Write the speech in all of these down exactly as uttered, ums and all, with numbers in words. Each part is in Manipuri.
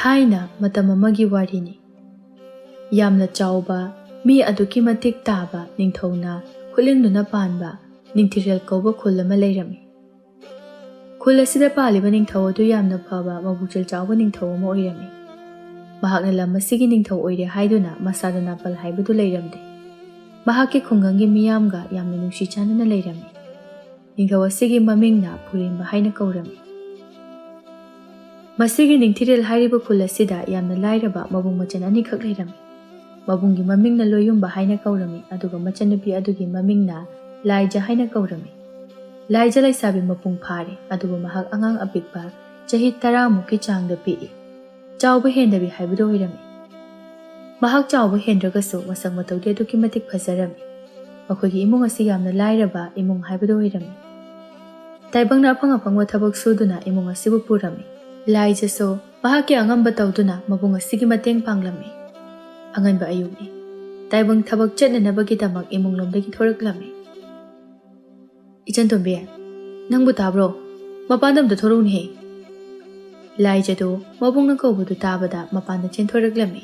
ꯊꯥꯏꯅ ꯃꯇꯝ ꯑꯃꯒꯤ ꯋꯥꯔꯤꯅꯤ꯫ ꯌꯥꯝꯅ ꯆꯥꯎꯕ, ꯃꯤ ꯑꯗꯨꯛꯀꯤ ꯃꯇꯤꯛ ꯇꯥꯕ ꯅꯤꯡꯊꯧꯅ ꯈꯨꯠꯂꯦꯡꯗꯨꯅ ꯄꯥꯟꯕ ꯅꯤꯡꯊꯤꯔꯦꯜ ꯀꯧꯕ ꯈꯨꯜ ꯑꯃ ꯂꯩꯔꯝꯃꯤ꯫ ꯈꯨꯜ ꯑꯁꯤꯗ ꯄꯥꯜꯂꯤꯕ ꯅꯤꯡꯊꯧ ꯑꯗꯨ ꯌꯥꯝꯅ ꯐꯕ, ꯃꯕꯨꯛꯆꯦꯜ ꯆꯥꯎꯕ ꯅꯤꯡꯊꯧ ꯑꯃ ꯑꯣꯏꯔꯝꯃꯤ꯫ ꯃꯍꯥꯛꯅ ꯂꯝ ꯑꯁꯤꯒꯤ ꯅꯤꯡꯊꯧ ꯑꯣꯏꯔꯦ ꯍꯥꯏꯗꯨꯅ ꯃꯁꯥꯗ ꯅꯥꯄꯜ ꯍꯥꯏꯕꯗꯨ ꯂꯩꯔꯝꯗꯦ꯫ ꯃꯍꯥꯛꯀꯤ ꯈꯨꯡꯒꯪꯒꯤ ꯃꯤꯌꯥꯝꯒ ꯌꯥꯝꯅ ꯅꯨꯡꯁꯤ ꯆꯥꯟꯅꯅ ꯂꯩꯔꯝꯃꯤ꯫ ꯅꯤꯡꯊꯧ ꯑꯁꯤꯒꯤ ꯃꯃꯤꯡꯅ ꯄꯨꯔꯦꯝꯕ ꯍꯥꯏꯅ ꯀꯧꯔꯝꯃꯤ꯫ ꯃꯁꯤꯒꯤ ꯅꯤꯡꯊꯤꯔꯦꯜ ꯍꯥꯏꯔꯤꯕ ꯈꯨꯜ ꯑꯁꯤꯗ ꯌꯥꯝꯅ ꯂꯥꯏꯔꯕ ꯃꯕꯨꯡ ꯃꯆꯟ ꯑꯅꯤꯈꯛ ꯂꯩꯔꯝꯃꯤ꯫ ꯃꯕꯨꯡꯒꯤ ꯃꯃꯤꯡꯅ ꯂꯣꯌꯨꯝꯕ ꯍꯥꯏꯅ ꯀꯧꯔꯝꯃꯤ, ꯑꯗꯨꯒ ꯃꯆꯟꯅꯨꯄꯤ ꯑꯗꯨꯒꯤ ꯃꯃꯤꯡꯅ ꯂꯥꯏꯖ ꯍꯥꯏꯅ ꯀꯧꯔꯝꯃꯤ꯫ ꯂꯥꯏꯖ ꯂꯩꯁꯥꯕꯤ ꯃꯄꯨꯡ ꯐꯥꯔꯦ, ꯑꯗꯨꯕꯨ ꯃꯍꯥꯛ ꯑꯉꯥꯡ ꯑꯄꯤꯛꯄ ꯆꯍꯤ ꯇꯔꯥꯃꯨꯛꯀꯤ ꯆꯥꯡꯗ ꯄꯤꯛꯏ꯫ ꯆꯥꯎꯕ ꯍꯦꯟꯗꯕꯤ ꯍꯥꯏꯕꯗꯨ ꯑꯣꯏꯔꯝꯃꯤ꯫ ꯃꯍꯥꯛ ꯆꯥꯎꯕ ꯍꯦꯟꯗ꯭ꯔꯒꯁꯨ ꯃꯁꯛ ꯃꯇꯧꯗꯤ ꯑꯗꯨꯛꯀꯤ ꯃꯇꯤꯛ ꯐꯖꯔꯝꯃꯤ꯫ ꯃꯈꯣꯏꯒꯤ ꯏꯃꯨꯡ ꯑꯁꯤ ꯌꯥꯝꯅ ꯂꯥꯏꯔꯕ ꯏꯃꯨꯡ ꯍꯥꯏꯕꯗꯨ ꯑꯣꯏꯔꯝꯃꯤ꯫ ꯇꯥꯏꯕꯪꯅ ꯑꯐꯪ ꯑꯐꯪꯕ ꯊꯕꯛ ꯁꯨꯗꯨꯅ ꯏꯃꯨꯡ ꯑꯁꯤꯕꯨ ꯄꯨꯔꯝꯃꯤ꯫ ꯂꯥꯏꯖꯁꯨ ꯃꯍꯥꯛꯀꯤ ꯑꯉꯝꯕ ꯇꯧꯗꯨꯅ ꯃꯕꯨꯡ ꯑꯁꯤꯒꯤ ꯃꯇꯦꯡ ꯄꯥꯡꯂꯝꯃꯤ꯫ ꯑꯉꯟꯕ ꯑꯌꯨꯛꯅꯤ꯫ ꯇꯥꯏꯕꯪ ꯊꯕꯛ ꯆꯠꯅꯅꯕꯒꯤꯗꯃꯛ ꯏꯃꯨꯡꯂꯣꯝꯗꯒꯤ ꯊꯣꯔꯛꯂꯝꯃꯤ꯫ "ꯏꯆꯟꯇꯣꯝꯕꯤ, ꯅꯪꯕꯨ ꯇꯥꯕ꯭ꯔꯣ? ꯃꯄꯥꯟꯗ ꯑꯝꯇ ꯊꯣꯔꯛꯎꯅꯦꯍꯦ!" ꯂꯥꯏꯖꯗꯨ ꯃꯕꯨꯡꯅ ꯀꯧꯕꯗꯨ ꯇꯥꯕꯗ ꯃꯄꯥꯟꯗ ꯆꯦꯟꯊꯣꯔꯛꯂꯝꯃꯤ꯫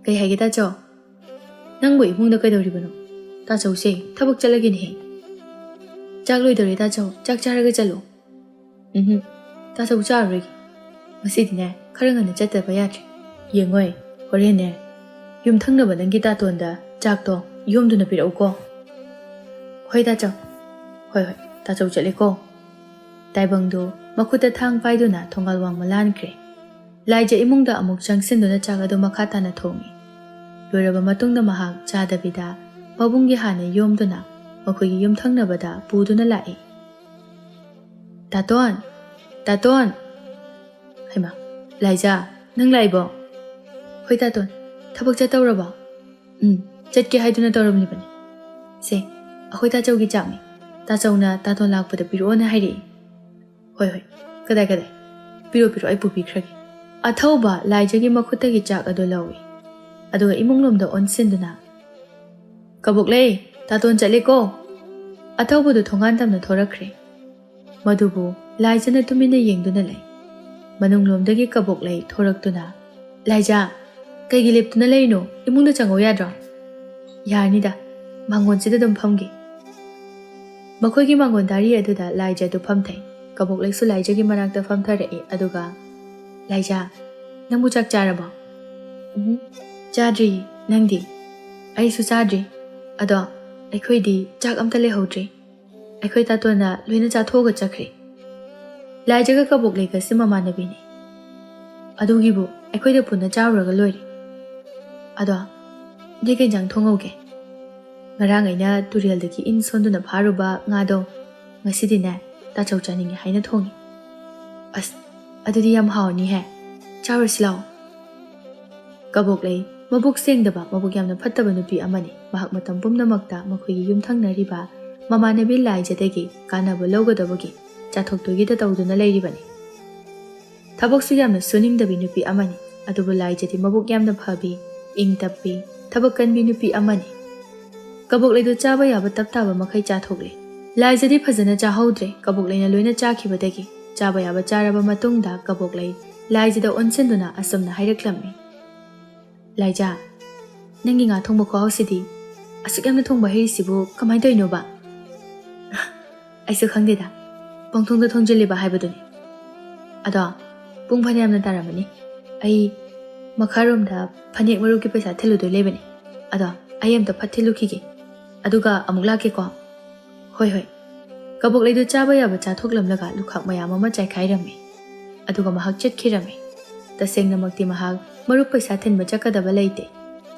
"ꯀꯩ ꯍꯥꯏꯒꯦ ꯇꯥꯆꯧ?" "ꯅꯪꯕꯨ ꯏꯃꯨꯡꯗ ꯀꯩꯗꯧꯔꯤꯕꯅꯣ? ꯇꯥꯆꯧꯁꯦ ꯊꯕꯛ ꯆꯠꯂꯒꯦꯅꯦꯍꯦ!" "ꯆꯥꯛ ꯂꯣꯏꯗꯧꯔꯦ ꯇꯥꯆꯧ, ꯆꯥꯛ ꯆꯥꯔꯒ ꯆꯠꯂꯣ!" "ꯎꯝꯍꯨꯝ, ꯇꯥꯆꯧ ꯆꯥꯔꯔꯣꯏꯒꯦ꯫ ꯉꯁꯤꯗꯤꯅꯦ ꯈꯔ ꯉꯟꯅ ꯆꯠꯇꯕ ꯌꯥꯗ꯭ꯔꯦ꯫ ꯌꯦꯡꯉꯣꯏ, ꯍꯣꯔꯦꯟꯅꯦ ꯌꯨꯝꯊꯪꯅꯕ ꯅꯪꯒꯤ ꯇꯥꯇꯣꯟꯗ ꯆꯥꯛꯇꯣ ꯌꯣꯝꯗꯨꯅ ꯄꯤꯔꯛꯎꯀꯣ꯫" "ꯍꯣꯏ ꯇꯥꯆꯧ꯫" "ꯍꯣꯏ ꯍꯣꯏ, ꯇꯥꯆꯧ ꯆꯠꯂꯦꯀꯣ꯫" ꯇꯥꯏꯕꯪꯗꯨ ꯃꯈꯨꯠꯇ ꯊꯥꯡ ꯄꯥꯏꯗꯨꯅ ꯊꯣꯡꯒꯥꯜ ꯋꯥꯡꯃ ꯂꯥꯟꯈ꯭ꯔꯦ꯫ ꯂꯥꯏꯖ ꯏꯃꯨꯡꯗ ꯑꯃꯨꯛ ꯆꯪꯁꯤꯟꯗꯨꯅ ꯆꯥꯛ ꯑꯗꯨ ꯃꯈꯥ ꯇꯥꯅ ꯊꯣꯡꯉꯤ꯫ ꯂꯣꯏꯔꯕ ꯃꯇꯨꯡꯗ ꯃꯍꯥꯛ ꯆꯥꯗꯕꯤꯗ ꯃꯕꯨꯡꯒꯤ ꯍꯥꯟꯅ ꯌꯣꯝꯗꯨꯅ ꯃꯈꯣꯏꯒꯤ ꯌꯨꯝꯊꯪꯅꯕꯗ ꯄꯨꯗꯨꯅ ꯂꯥꯛꯏ꯫ "ꯇꯥꯇꯣꯟ! ꯇꯥꯇꯣꯟ!" "ꯍꯩꯃꯥ, ꯂꯥꯏꯖꯥ, ꯅꯪ ꯂꯥꯛꯏꯕꯣ?" "ꯍꯣꯏ ꯇꯥꯇꯣꯟ, ꯊꯕꯛ ꯆꯠꯇꯧꯔꯕꯣ?" "ꯎꯝ, ꯆꯠꯀꯦ ꯍꯥꯏꯗꯨꯅ ꯇꯧꯔꯝꯂꯤꯕꯅꯤ꯫ ꯁꯦ, ꯑꯩꯈꯣꯏ ꯇꯥꯆꯧꯒꯤ ꯆꯥꯛꯅꯤ꯫ ꯇꯥꯆꯧꯅ ꯇꯥꯇꯣꯟ ꯂꯥꯛꯄꯗ ꯄꯤꯔꯛꯑꯣꯅ ꯍꯥꯏꯔꯛꯏ꯫" "ꯍꯣꯏ ꯍꯣꯏ, ꯀꯗꯥꯏ ꯀꯗꯥꯏ? ꯄꯤꯔꯣ ꯄꯤꯔꯣ, ꯑꯩ ꯄꯨꯕꯤꯈ꯭ꯔꯒꯦ꯫" ꯑꯊꯧꯕ ꯂꯥꯏꯖꯒꯤ ꯃꯈꯨꯠꯇꯒꯤ ꯆꯥꯛ ꯑꯗꯨ ꯂꯧꯏ, ꯑꯗꯨꯒ ꯏꯃꯨꯡꯂꯣꯝꯗ ꯑꯣꯟꯁꯤꯟꯗꯨꯅ, "ꯀꯕꯣꯛꯂꯩ, ꯇꯥꯇꯣꯟ ꯆꯠꯂꯦꯀꯣ꯫" ꯑꯊꯧꯕꯗꯨ ꯊꯣꯡꯒꯥꯟ ꯇꯝꯅ ꯊꯣꯔꯛꯈ꯭ꯔꯦ꯫ ꯃꯗꯨꯕꯨ ꯂꯥꯏꯖꯅ ꯇꯨꯃꯤꯟꯅ ꯌꯦꯡꯗꯨꯅ ꯂꯩ꯫ ꯃꯅꯨꯡꯂꯣꯝꯗꯒꯤ ꯀꯕꯣꯛꯂꯩ ꯊꯣꯔꯛꯇꯨꯅ, "ꯂꯥꯏꯖꯥ, ꯀꯩꯒꯤ ꯂꯦꯞꯇꯨꯅ ꯂꯩꯔꯤꯅꯣ? ꯏꯃꯨꯡꯗ ꯆꯪꯉꯧ ꯌꯥꯗ꯭ꯔꯣ?" "ꯌꯥꯔꯅꯤꯗ, ꯃꯥꯡꯒꯣꯟꯁꯤꯗ ꯑꯗꯨꯝ ꯐꯝꯒꯦ꯫" ꯃꯈꯣꯏꯒꯤ ꯃꯥꯡꯒꯣꯟ ꯗꯥꯔꯤ ꯑꯗꯨꯗ ꯂꯥꯏꯖꯥꯗꯨ ꯐꯝꯊꯩ꯫ ꯀꯕꯣꯛꯂꯩꯁꯨ ꯂꯥꯏꯖꯥꯒꯤ ꯃꯅꯥꯛꯇ ꯐꯝꯊꯔꯛꯏ, ꯑꯗꯨꯒ, "ꯂꯥꯏꯖꯥ, ꯅꯪꯕꯨ ꯆꯥꯛ ꯆꯥꯔꯕꯣ?" "ꯎꯝ, ꯆꯥꯗ꯭ꯔꯤꯌꯦ꯫ ꯅꯪꯗꯤ?" "ꯑꯩꯁꯨ ꯆꯥꯗ꯭ꯔꯤ꯫ ꯑꯗꯣ ꯑꯩꯈꯣꯏꯗꯤ ꯆꯥꯛ ꯑꯝꯇ ꯂꯩꯍꯧꯗ꯭ꯔꯤ꯫ ꯑꯩꯈꯣꯏ ꯇꯥꯇꯣꯟꯅ ꯂꯣꯏꯅ ꯆꯥꯊꯣꯛꯑꯒ ꯆꯠꯈ꯭ꯔꯦ꯫" ꯂꯥꯏꯖꯥꯒ ꯀꯕꯣꯛꯂꯩꯒꯁꯤ ꯃꯃꯥꯟꯅꯕꯤꯅꯤ꯫ "ꯑꯗꯨꯒꯤꯕꯨ ꯑꯩꯈꯣꯏꯗ ꯄꯨꯟꯅ ꯆꯥꯔꯨꯔꯒ ꯂꯣꯏꯔꯦ꯫ ꯑꯗꯣ ꯅꯣꯏ ꯀꯩ ꯏꯟꯖꯥꯡ ꯊꯣꯡꯍꯧꯒꯦ?" "ꯉꯔꯥꯡ ꯑꯩꯅ ꯇꯨꯔꯦꯜꯗꯒꯤ ꯏꯟ ꯁꯣꯟꯗꯨꯅ ꯐꯥꯔꯨꯕ ꯉꯥꯗꯣ ꯉꯁꯤꯗꯤꯅꯦ ꯇꯥꯆꯧ ꯆꯥꯅꯤꯡꯉꯦ ꯍꯥꯏꯅ ꯊꯣꯡꯉꯤ꯫" "ꯑꯁ, ꯑꯗꯨꯗꯤ ꯌꯥꯝ ꯍꯥꯎꯅꯤꯍꯦ꯫ ꯆꯥꯔꯨꯁꯤ ꯂꯥꯛꯑꯣ꯫" ꯀꯕꯣꯛꯂꯩ ꯃꯕꯨꯛ ꯁꯦꯡꯗꯕ, ꯃꯕꯨꯛ ꯌꯥꯝꯅ ꯐꯠꯇꯕ ꯅꯨꯄꯤ ꯑꯃꯅꯤ꯫ ꯃꯍꯥꯛ ꯃꯇꯝ ꯄꯨꯝꯅꯃꯛꯇ ꯃꯈꯣꯏꯒꯤ ꯌꯨꯝꯊꯪꯅꯔꯤꯕ ꯃꯃꯥꯟꯅꯕꯤ ꯂꯥꯏꯖꯗꯒꯤ ꯀꯥꯟꯅꯕ ꯂꯧꯒꯗꯕꯒꯤ ꯆꯥꯊꯣꯛꯇꯨꯒꯤꯗ ꯇꯧꯗꯨꯅ ꯂꯩꯔꯤꯕꯅꯤ꯫ ꯊꯕꯛꯁꯨ ꯌꯥꯝꯅ ꯁꯨꯅꯤꯡꯗꯕꯤ ꯅꯨꯄꯤ ꯑꯃꯅꯤ꯫ ꯑꯗꯨꯕꯨ ꯂꯥꯏꯖꯗꯤ ꯃꯕꯨꯛ ꯌꯥꯝꯅ ꯐꯕꯤ, ꯏꯪ ꯇꯞꯄꯤ, ꯊꯕꯛ ꯀꯟꯕꯤ ꯅꯨꯄꯤ ꯑꯃꯅꯤ꯫ ꯀꯕꯣꯛꯂꯩꯗꯨ ꯆꯥꯕ ꯌꯥꯕ ꯇꯞ ꯇꯥꯕ ꯃꯈꯩ ꯆꯥꯊꯣꯛꯂꯦ꯫ ꯂꯥꯏꯖꯗꯤ ꯐꯖꯅ ꯆꯥꯍꯧꯗ꯭ꯔꯦ꯫ ꯀꯕꯣꯛꯂꯩꯅ ꯂꯣꯏꯅ ꯆꯥꯈꯤꯕꯗꯒꯤ ꯆꯥꯕ ꯌꯥꯕ ꯆꯥꯔꯕ ꯃꯇꯨꯡꯗ ꯀꯕꯣꯛꯂꯩ ꯂꯥꯏꯖꯗ ꯑꯣꯟꯁꯤꯟꯗꯨꯅ ꯑꯁꯨꯝꯅ ꯍꯥꯏꯔꯛꯂꯝꯃꯤ, "ꯂꯥꯏꯖꯥ, ꯅꯪꯒꯤ ꯉꯥ ꯊꯣꯡꯕ ꯈꯨꯍꯥꯎꯁꯤꯗꯤ, ꯑꯁꯨꯛ ꯌꯥꯝꯅ ꯊꯣꯡꯕ ꯍꯩꯔꯤꯁꯤꯕꯨ ꯀꯃꯥꯏꯅ ꯇꯧꯔꯤꯅꯣꯕ?" "ꯑꯩꯁꯨ ꯈꯪꯗꯦꯗ, ꯄꯪꯊꯣꯡꯗ ꯊꯣꯡꯖꯤꯜꯂꯤꯕ ꯍꯥꯏꯕꯗꯨꯅꯤ꯫ ꯑꯗꯣ ꯄꯨꯡ ꯐꯅꯌꯥꯝꯅ ꯇꯥꯔꯝꯃꯅꯤ꯫ ꯑꯩ ꯃꯈꯥꯔꯣꯝꯗ ꯐꯅꯦꯛ ꯃꯔꯨꯞꯀꯤ ꯄꯩꯁꯥ ꯊꯤꯜꯂꯨꯗꯣꯏ ꯂꯩꯕꯅꯤ꯫ ꯑꯗꯣ ꯑꯩ ꯑꯝꯇ ꯐꯠ ꯊꯤꯜꯂꯨꯈꯤꯒꯦ꯫ ꯑꯗꯨꯒ ꯑꯃꯨꯛ ꯂꯥꯛꯀꯦꯀꯣ꯫" "ꯍꯣꯏ, ꯍꯣꯏ꯫" ꯀꯕꯣꯛꯂꯩꯗꯨ ꯆꯥꯕ ꯌꯥꯕ ꯆꯥꯊꯣꯛꯂꯝꯂꯒ ꯂꯨꯈꯥꯛ ꯃꯌꯥꯝ ꯑꯃ ꯆꯥꯏꯈꯥꯏꯔꯝꯃꯤ꯫ ꯑꯗꯨꯒ ꯃꯍꯥꯛ ꯆꯠꯈꯤꯔꯝꯃꯤ꯫ ꯇꯁꯦꯡꯅꯃꯛꯇꯤ ꯃꯍꯥꯛ ꯃꯔꯨꯞ ꯄꯩꯁꯥ ꯊꯤꯟꯕ ꯆꯠꯀꯗꯕ ꯂꯩꯇꯦ꯫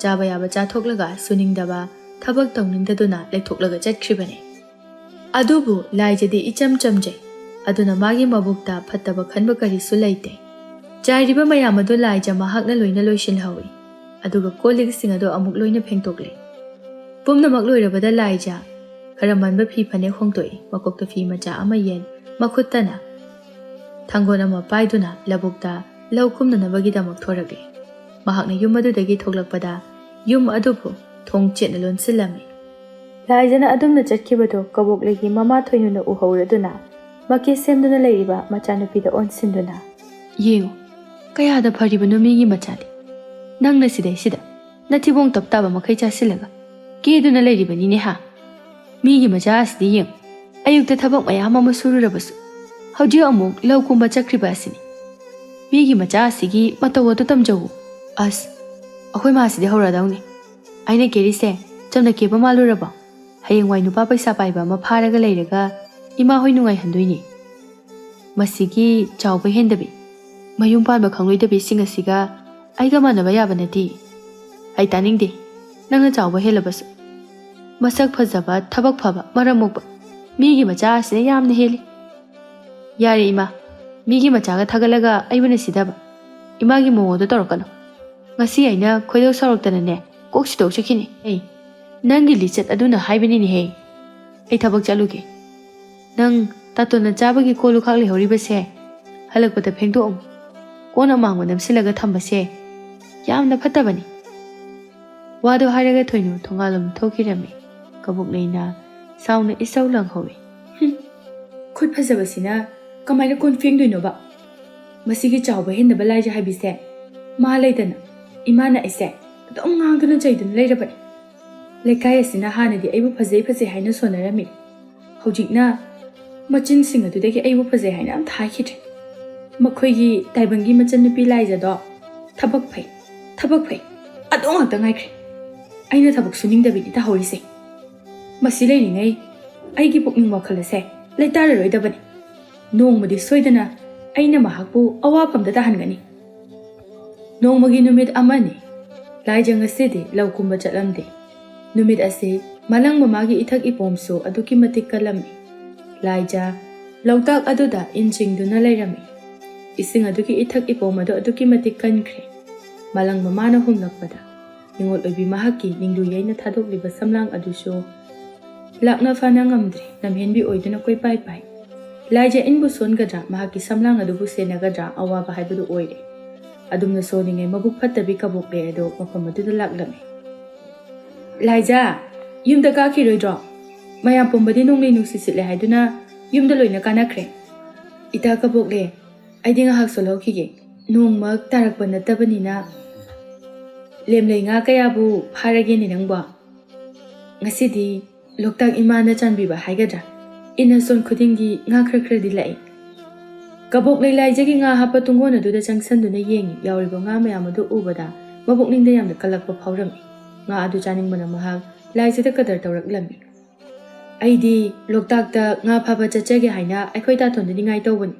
ꯆꯥꯕ ꯌꯥꯕ ꯆꯥꯊꯣꯛꯂꯒ ꯁꯨꯅꯤꯡꯗꯕ, ꯊꯕꯛ ꯇꯧꯅꯤꯡꯗꯗꯨꯅ ꯂꯩꯊꯣꯛꯂꯒ ꯆꯠꯈ꯭ꯔꯤꯕꯅꯤ꯫ ꯑꯗꯨꯕꯨ ꯂꯥꯏꯖꯗꯤ ꯏꯆꯝ ꯆꯝꯖꯩ꯫ ꯑꯗꯨꯅ ꯃꯥꯒꯤ ꯃꯕꯨꯛꯇ ꯐꯠꯇꯕ ꯈꯟꯕ ꯀꯔꯤꯁꯨ ꯂꯩꯇꯦ꯫ ꯆꯥꯏꯔꯤꯕ ꯃꯌꯥꯝ ꯑꯗꯨ ꯂꯥꯏꯖ ꯃꯍꯥꯛꯅ ꯂꯣꯏꯅ ꯂꯣꯏꯁꯤꯜꯍꯧꯏ꯫ ꯑꯗꯨꯒ ꯀꯣꯜ ꯂꯤꯛꯁꯤꯡ ꯑꯗꯨ ꯑꯃꯨꯛ ꯂꯣꯏꯅ ꯐꯦꯡꯗꯣꯛꯂꯦ꯫ ꯄꯨꯝꯅꯃꯛ ꯂꯣꯏꯔꯕꯗ ꯂꯥꯏꯖ ꯈꯔ ꯃꯟꯕ ꯐꯤ ꯐꯅꯦꯛ ꯍꯣꯡꯗꯣꯛꯏ, ꯃꯀꯣꯛꯇ ꯐꯤ ꯃꯆꯥ ꯑꯃ ꯌꯦꯟ, ꯃꯈꯨꯠꯇꯅ ꯊꯥꯡꯒꯣꯟ ꯑꯃ ꯄꯥꯏꯗꯨꯅ ꯂꯧꯕꯨꯛꯇ ꯂꯧ ꯀꯨꯝꯅꯅꯕꯒꯤꯗꯃꯛ ꯊꯣꯔꯛꯂꯦ꯫ ꯃꯍꯥꯛꯅ ꯌꯨꯝ ꯑꯗꯨꯗꯒꯤ ꯊꯣꯛꯂꯛꯄꯗ ꯌꯨꯝ ꯑꯗꯨꯕꯨ ꯊꯣꯡ ꯆꯦꯠꯅ ꯂꯣꯟꯁꯤꯜꯂꯝꯃꯤ꯫ ꯂꯥꯏꯖꯅ ꯑꯗꯨꯝꯅ ꯆꯠꯈꯤꯕꯗꯨ ꯀꯕꯣꯛꯂꯩꯒꯤ ꯃꯃꯥ ꯊꯣꯏꯅꯨꯅ ꯎꯍꯧꯔꯗꯨꯅ ꯃꯀꯦ ꯁꯦꯝꯗꯨꯅ ꯂꯩꯔꯤꯕ ꯃꯆꯥꯅꯨꯄꯤꯗ ꯑꯣꯟꯁꯤꯟꯗꯨꯅ, ꯌꯦꯡꯉꯨ, ꯀꯌꯥꯗ ꯐꯔꯤꯕꯅꯣ ꯃꯤꯒꯤ ꯃꯆꯥꯗꯤ꯫ ꯅꯪꯅ ꯁꯤꯗꯩꯁꯤꯗ ꯅꯊꯤꯕꯣꯡ ꯇꯞ ꯇꯥꯕ ꯃꯈꯩ ꯆꯥꯁꯤꯜꯂꯒ ꯀꯦꯗꯨꯅ ꯂꯩꯔꯤꯕꯅꯤꯅꯦ ꯍꯥ? ꯃꯤꯒꯤ ꯃꯆꯥ ꯑꯁꯤꯗꯤ ꯌꯦꯡꯉꯨ, ꯑꯌꯨꯛꯇ ꯊꯕꯛ ꯃꯌꯥꯝ ꯑꯃ ꯁꯨꯔꯨꯔꯕꯁꯨ ꯍꯧꯖꯤꯛ ꯑꯃꯨꯛ ꯂꯧ ꯀꯨꯝꯕ ꯆꯠꯈ꯭ꯔꯤꯕ ꯑꯁꯤꯅꯤ꯫ ꯃꯤꯒꯤ ꯃꯆꯥ ꯑꯁꯤꯒꯤ ꯃꯇꯧ ꯑꯗꯨ ꯇꯝꯖꯧꯋꯣ꯫ ꯑꯁ, ꯑꯩꯈꯣꯏ ꯃꯥꯁꯤꯗꯤ ꯍꯧꯔꯗꯧꯅꯤ꯫ ꯑꯩꯅ ꯀꯦꯔꯤꯁꯦ ꯆꯝꯅ ꯀꯦꯕ ꯃꯥꯜꯂꯨꯔꯕꯣ? ꯍꯌꯦꯡꯋꯥꯏ ꯅꯨꯄꯥ ꯄꯩꯁꯥ ꯄꯥꯏꯕ ꯑꯃ ꯐꯥꯔꯒ ꯂꯩꯔꯒ ꯏꯃꯥ ꯍꯣꯏ ꯅꯨꯡꯉꯥꯏꯍꯟꯗꯣꯏꯅꯤ꯫ ꯃꯁꯤꯒꯤ ꯆꯥꯎꯕ ꯍꯦꯟꯗꯕꯤ, ꯃꯌꯨꯝ ꯄꯥꯟꯕ ꯈꯪꯂꯣꯏꯗꯕꯤꯁꯤꯡ ꯑꯁꯤꯒ ꯑꯩꯒ ꯃꯥꯟꯅꯕ ꯌꯥꯕ ꯅꯠꯇꯦ꯫ ꯑꯩ ꯇꯥꯅꯤꯡꯗꯦ ꯅꯪꯅ ꯆꯥꯎꯕ ꯍꯦꯜꯂꯕꯁꯨ꯫ ꯃꯁꯛ ꯐꯖꯕ, ꯊꯕꯛ ꯐꯕ, ꯃꯔꯝ ꯃꯣꯛꯄ, ꯃꯤꯒꯤ ꯃꯆꯥ ꯑꯁꯤꯅ ꯌꯥꯝꯅ ꯍꯦꯜꯂꯤ꯫ ꯌꯥꯔꯦ ꯏꯃꯥ, ꯃꯤꯒꯤ ꯃꯆꯥꯒ ꯊꯥꯒꯠꯂꯒ ꯑꯩꯕꯨꯅ ꯁꯤꯊꯕ꯫ ꯏꯃꯥꯒꯤ ꯃꯑꯣꯡꯗꯣ ꯇꯧꯔꯛꯀꯅꯨ꯫ ꯉꯁꯤ ꯑꯩꯅ ꯈꯣꯏꯗꯧ ꯁꯥꯎꯔꯛꯇꯅꯅꯦ ꯀꯣꯛ ꯁꯤꯗꯣꯛꯆꯈꯤꯅꯤ꯫ ꯑꯩ, ꯅꯪꯒꯤ ꯂꯤꯆꯠ ꯑꯗꯨꯅ ꯍꯥꯏꯕꯅꯤꯅꯦꯍꯦ꯫ ꯑꯩ ꯊꯕꯛ ꯆꯠꯂꯨꯒꯦ꯫ ꯅꯪ ꯇꯥꯇꯣꯟꯅ ꯆꯥꯕꯒꯤ ꯀꯣꯜ ꯂꯨꯈꯥꯛ ꯂꯩꯍꯧꯔꯤꯕꯁꯦ ꯍꯜꯂꯛꯄꯗ ꯐꯦꯡꯗꯣꯛꯑꯝꯃꯨ꯫ ꯀꯣꯟ ꯑꯃꯥꯡꯕ ꯅꯝꯁꯤꯜꯂꯒ ꯊꯝꯕꯁꯦ ꯌꯥꯝꯅ ꯐꯠꯇꯕꯅꯤ꯫ ꯋꯥꯗꯣ ꯍꯥꯏꯔꯒ ꯊꯣꯏꯅꯨ ꯊꯣꯡꯒꯥꯜꯂꯣꯝ ꯊꯣꯛꯈꯤꯔꯝꯃꯤ꯫ ꯀꯕꯣꯛꯂꯩꯅ ꯁꯥꯎꯅ ꯏꯁꯧ ꯂꯪꯍꯧꯏ꯫ "ꯍꯨꯝ, ꯈꯨꯠ ꯐꯖꯕꯁꯤꯅ ꯀꯃꯥꯏꯅ ꯀꯣꯟ ꯐꯦꯡꯗꯣꯏꯅꯣꯕ? ꯃꯁꯤꯒꯤ ꯆꯥꯎꯕ ꯍꯦꯟꯗꯕ ꯂꯥꯏꯖ ꯍꯥꯏꯕꯤꯁꯦ ꯃꯥ ꯂꯩꯗꯅ ꯏꯃꯥꯅ ꯑꯩꯁꯦ ꯑꯗꯨꯝ ꯉꯥꯡꯗꯨꯅ ꯆꯩꯗꯨꯅ ꯂꯩꯔꯕꯅꯤ꯫ ꯂꯩꯀꯥꯏ ꯑꯁꯤꯅ ꯍꯥꯟꯅꯗꯤ ꯑꯩꯕꯨ ꯐꯖꯩ ꯐꯖꯩ ꯍꯥꯏꯅ ꯁꯣꯟꯅꯔꯝꯃꯤ꯫ ꯍꯧꯖꯤꯛꯅ ꯃꯆꯤꯟꯁꯤꯡ ꯑꯗꯨꯗꯒꯤ ꯑꯩꯕꯨ ꯐꯖꯩ ꯍꯥꯏꯅ ꯑꯝꯇ ꯍꯥꯏꯈꯤꯗ꯭ꯔꯦ꯫ ꯃꯈꯣꯏꯒꯤ ꯇꯥꯏꯕꯪꯒꯤ ꯃꯆꯟꯅꯨꯄꯤ ꯂꯥꯏꯖꯗꯣ ꯊꯕꯛ ꯐꯩ, ꯊꯕꯛ ꯐꯩ, ꯑꯗꯨ ꯉꯥꯛꯇ ꯉꯥꯏꯈ꯭ꯔꯦ꯫ ꯑꯩꯅ ꯊꯕꯛ ꯁꯨꯅꯤꯡꯗꯕꯤꯅꯤ ꯇꯧꯍꯧꯔꯤꯁꯦ꯫ ꯃꯁꯤ ꯂꯩꯔꯤꯉꯩ ꯑꯩꯒꯤ ꯄꯨꯛꯅꯤꯡ ꯋꯥꯈꯜ ꯑꯁꯦ ꯂꯩꯇꯥꯔꯔꯣꯏꯗꯕꯅꯤ꯫ ꯅꯣꯡꯃꯗꯤ ꯁꯣꯏꯗꯅ ꯑꯩꯅ ꯃꯍꯥꯛꯄꯨ ꯑꯋꯥꯐꯝꯗ ꯇꯥꯍꯟꯒꯅꯤ"꯫ ꯅꯣꯡꯃꯒꯤ ꯅꯨꯃꯤꯠ ꯑꯃꯅꯤ꯫ ꯂꯥꯏꯖ ꯉꯁꯤꯗꯤ ꯂꯧ ꯀꯨꯝꯕ ꯆꯠꯂꯝꯗꯦ꯫ ꯅꯨꯃꯤꯠ ꯑꯁꯤ ꯃꯂꯪ ꯃꯃꯥꯒꯤ ꯏꯊꯛ ꯏꯄꯣꯝꯁꯨ ꯑꯗꯨꯛꯀꯤ ꯃꯇꯤꯛ ꯀꯜꯂꯝꯃꯤ꯫ ꯂꯥꯏꯖ ꯂꯣꯛꯇꯥꯛ ꯑꯗꯨꯗ ꯏꯟ ꯆꯤꯡꯗꯨꯅ ꯂꯩꯔꯝꯃꯤ꯫ ꯏꯁꯤꯡ ꯑꯗꯨꯒꯤ ꯏꯊꯛ ꯏꯄꯣꯝ ꯑꯗꯨ ꯑꯗꯨꯛꯀꯤ ꯃꯇꯤꯛ ꯀꯟꯈ꯭ꯔꯦ꯫ ꯃꯂꯪ ꯃꯃꯥꯅ ꯍꯨꯝꯂꯛꯄꯗ ꯅꯤꯉꯣꯜ ꯑꯣꯏꯕꯤ ꯃꯍꯥꯛꯀꯤ ꯅꯤꯡꯂꯨ ꯌꯩꯅ ꯊꯥꯗꯣꯛꯂꯤꯕ ꯁꯝꯂꯥꯡ ꯑꯗꯨꯁꯨ ꯂꯥꯛꯅ ꯐꯥꯅ ꯉꯝꯗ꯭ꯔꯦ꯫ ꯂꯝꯍꯦꯟꯕꯤ ꯑꯣꯏꯗꯨꯅ ꯀꯣꯏꯄꯥꯏ ꯄꯥꯏ꯫ ꯂꯥꯏꯖ ꯏꯟꯕꯨ ꯁꯣꯟꯒꯗ꯭ꯔꯥ, ꯃꯍꯥꯛꯀꯤ ꯁꯝꯂꯥꯡ ꯑꯗꯨꯕꯨ ꯁꯦꯟꯅꯒꯗ꯭ꯔꯥ, ꯑꯋꯥꯕ ꯍꯥꯏꯕꯗꯨ ꯑꯣꯏꯔꯦ꯫ ꯑꯗꯨꯝꯅ ꯁꯣꯟꯅꯤꯡꯉꯩ ꯃꯕꯨꯛ ꯐꯠꯇꯕꯤ ꯀꯕꯣꯛꯂꯩ ꯑꯗꯨ ꯃꯐꯝ ꯑꯗꯨꯗ ꯂꯥꯛꯂꯝꯃꯤ꯫ "ꯂꯥꯏꯖ, ꯌꯨꯝꯗ ꯀꯥꯈꯤꯔꯣꯏꯗ꯭ꯔꯣ? ꯃꯌꯥꯝ ꯄꯨꯝꯕꯗꯤ ꯅꯣꯡꯂꯩ ꯅꯨꯡꯁꯤꯠ ꯁꯤꯠꯂꯦ ꯍꯥꯏꯗꯨꯅ ꯌꯨꯝꯗ ꯂꯣꯏꯅ ꯀꯥꯅꯈ꯭ꯔꯦ꯫ ꯏꯇꯥ ꯀꯕꯣꯛꯂꯩ, ꯑꯩꯗꯤ ꯉꯥꯏꯍꯥꯛ ꯁꯣꯜꯍꯧꯈꯤꯒꯦ꯫ ꯅꯣꯡꯃ ꯇꯥꯔꯛꯄ ꯅꯠꯇꯕꯅꯤꯅ꯫ ꯂꯦꯝꯂꯩ ꯉꯥ ꯀꯌꯥꯕꯨ ꯐꯥꯔꯒꯦꯅꯦ ꯅꯪꯕꯣ? ꯉꯁꯤꯗꯤ ꯂꯣꯛꯇꯥꯛ ꯏꯃꯥꯅ ꯆꯥꯟꯕꯤꯕ ꯍꯥꯏꯒꯗ꯭ꯔꯥ, ꯏꯟꯅ ꯁꯣꯟ ꯈꯨꯗꯤꯡꯒꯤ ꯉꯥ ꯈꯔ ꯈꯔꯗꯤ ꯂꯥꯛꯏ꯫ ꯀꯕꯣꯛꯂꯩ ꯂꯥꯏꯖꯒꯤ ꯉꯥ ꯍꯥꯞꯄ ꯇꯨꯡꯒꯣꯟ ꯑꯗꯨꯗ ꯆꯪꯁꯟꯗꯨꯅ ꯌꯦꯡꯉꯤ꯫ ꯌꯥꯎꯔꯤꯕ ꯉꯥ ꯃꯌꯥꯝ ꯑꯗꯨ ꯎꯕꯗ ꯃꯕꯨꯛꯅꯤꯡꯗ ꯌꯥꯝꯅ ꯀꯜꯂꯛꯄ ꯐꯥꯎꯔꯝꯃꯤ꯫ ꯉꯥ ꯑꯗꯨ ꯆꯥꯅꯤꯡꯕꯅ ꯃꯍꯥꯛ ꯂꯥꯏꯖꯗ ꯀꯗꯔ ꯇꯧꯔꯛꯂꯝꯃꯤ꯫ "ꯑꯩꯗꯤ ꯂꯣꯛꯇꯥꯛꯇ ꯉꯥ ꯐꯥꯕ ꯆꯠꯆꯒꯦ ꯍꯥꯏꯅ ꯑꯩꯈꯣꯏ ꯇꯥꯇꯣꯟꯗ ꯅꯤꯡꯉꯥꯏ ꯇꯧꯕꯅꯤ꯫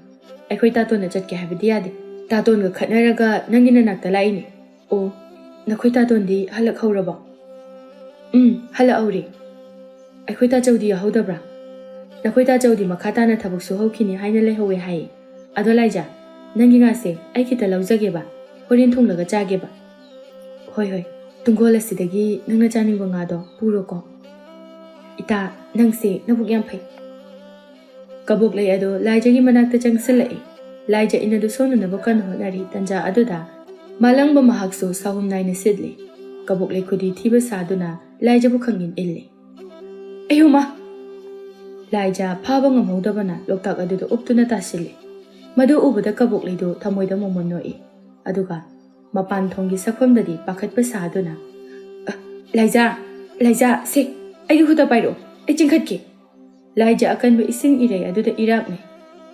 ꯑꯩꯈꯣꯏ ꯇꯥꯇꯣꯟꯅ ꯆꯠꯀꯦ ꯍꯥꯏꯕꯗꯤ ꯌꯥꯗꯦ꯫ ꯇꯥꯇꯣꯟꯒ ꯈꯠꯅꯔꯒ ꯅꯪꯒꯤ ꯅꯅꯥꯛꯇ ꯂꯥꯛꯏꯅꯤ꯫" "ꯑꯣ, ꯅꯈꯣꯏ ꯇꯥꯇꯣꯟꯗꯤ ꯍꯜꯂꯛꯍꯧꯔꯕꯣ?" "ꯎꯝ, ꯍꯜꯂꯛꯍꯧꯔꯦ꯫ ꯑꯩꯈꯣꯏ ꯇꯥꯆꯧꯗꯤ ꯌꯥꯍꯧꯗꯕ꯭ꯔꯥ?" "ꯅꯈꯣꯏ ꯇꯥꯆꯧꯗꯤ ꯃꯈꯥ ꯇꯥꯅ ꯊꯕꯛ ꯁꯨꯍꯧꯈꯤꯅꯤ ꯍꯥꯏꯅ ꯂꯩꯍꯧꯋꯦ ꯍꯥꯏꯌꯦ꯫ ꯑꯗꯣ ꯂꯥꯏꯖꯥ, ꯅꯪꯒꯤ ꯉꯥꯁꯦ ꯑꯩ ꯈꯤꯇ ꯂꯧꯖꯒꯦꯕ, ꯍꯣꯔꯦꯟ ꯊꯣꯡꯂꯒ ꯆꯥꯒꯦꯕ꯫" "ꯍꯣꯏ, ꯍꯣꯏ, ꯇꯨꯡꯒꯣꯜ ꯑꯁꯤꯗꯒꯤ ꯅꯪꯅ ꯆꯥꯅꯤꯡꯕ ꯉꯥꯗꯣ ꯄꯨꯔꯣꯀꯣ꯫" "ꯏꯇꯥ, ꯅꯪꯁꯦ ꯅꯕꯨꯛ ꯌꯥꯝ ꯐꯩ꯫" ꯀꯕꯣꯛꯂꯩ ꯑꯗꯣ ꯂꯥꯏꯖꯒꯤ ꯃꯅꯥꯛꯇ ꯆꯪꯁꯤꯜꯂꯛꯏ꯫ ꯂꯥꯏꯖ ꯏꯟ ꯑꯗꯨ ꯁꯣꯟꯅꯅꯕ ꯀꯟꯅ ꯍꯣꯠꯅꯔꯤ꯫ ꯇꯟꯖꯥ ꯑꯗꯨꯗ ꯃꯥꯂꯪꯕ ꯃꯍꯥꯛꯁꯨ ꯁꯥꯎꯍꯨꯝ ꯅꯥꯏꯅ ꯁꯤꯠꯂꯤ꯫ ꯀꯕꯣꯛꯂꯩ ꯈꯨꯗꯤ ꯊꯤꯕ ꯁꯥꯗꯨꯅ ꯂꯥꯏꯖꯕꯨ ꯈꯪꯏꯟ ꯏꯜꯂꯤ꯫ "ꯑꯌꯣꯃꯥ!" ꯂꯥꯏꯖ ꯐꯥꯕ ꯉꯝꯍꯧꯗꯕꯅ ꯂꯣꯛꯇꯥꯛ ꯑꯗꯨꯗ ꯎꯞꯇꯨꯅ ꯇꯥꯁꯤꯜꯂꯤ꯫ ꯃꯗꯨ ꯎꯕꯗ ꯀꯕꯣꯛꯂꯩꯗꯨ ꯊꯃꯣꯏꯗ ꯃꯣꯃꯣꯟ ꯅꯣꯛꯏ꯫ ꯑꯗꯨꯒ ꯃꯄꯥꯟ ꯊꯣꯡꯒꯤ ꯁꯛꯐꯝꯗꯗꯤ ꯄꯥꯈꯠꯄ ꯁꯥꯗꯨꯅ, "ꯑ, ꯂꯥꯏꯖꯥ, ꯂꯥꯏꯖꯥ, ꯁꯦ, ꯑꯩꯒꯤ ꯈꯨꯠꯇ ꯄꯥꯏꯔꯛꯑꯣ, ꯑꯩ ꯆꯤꯡꯈꯠꯀꯦ꯫" ꯂꯥꯏꯖ ꯑꯀꯟꯕ ꯏꯁꯤꯡ ꯏꯔꯩ ꯑꯗꯨꯗ ꯏꯔꯥꯛꯅꯩ꯫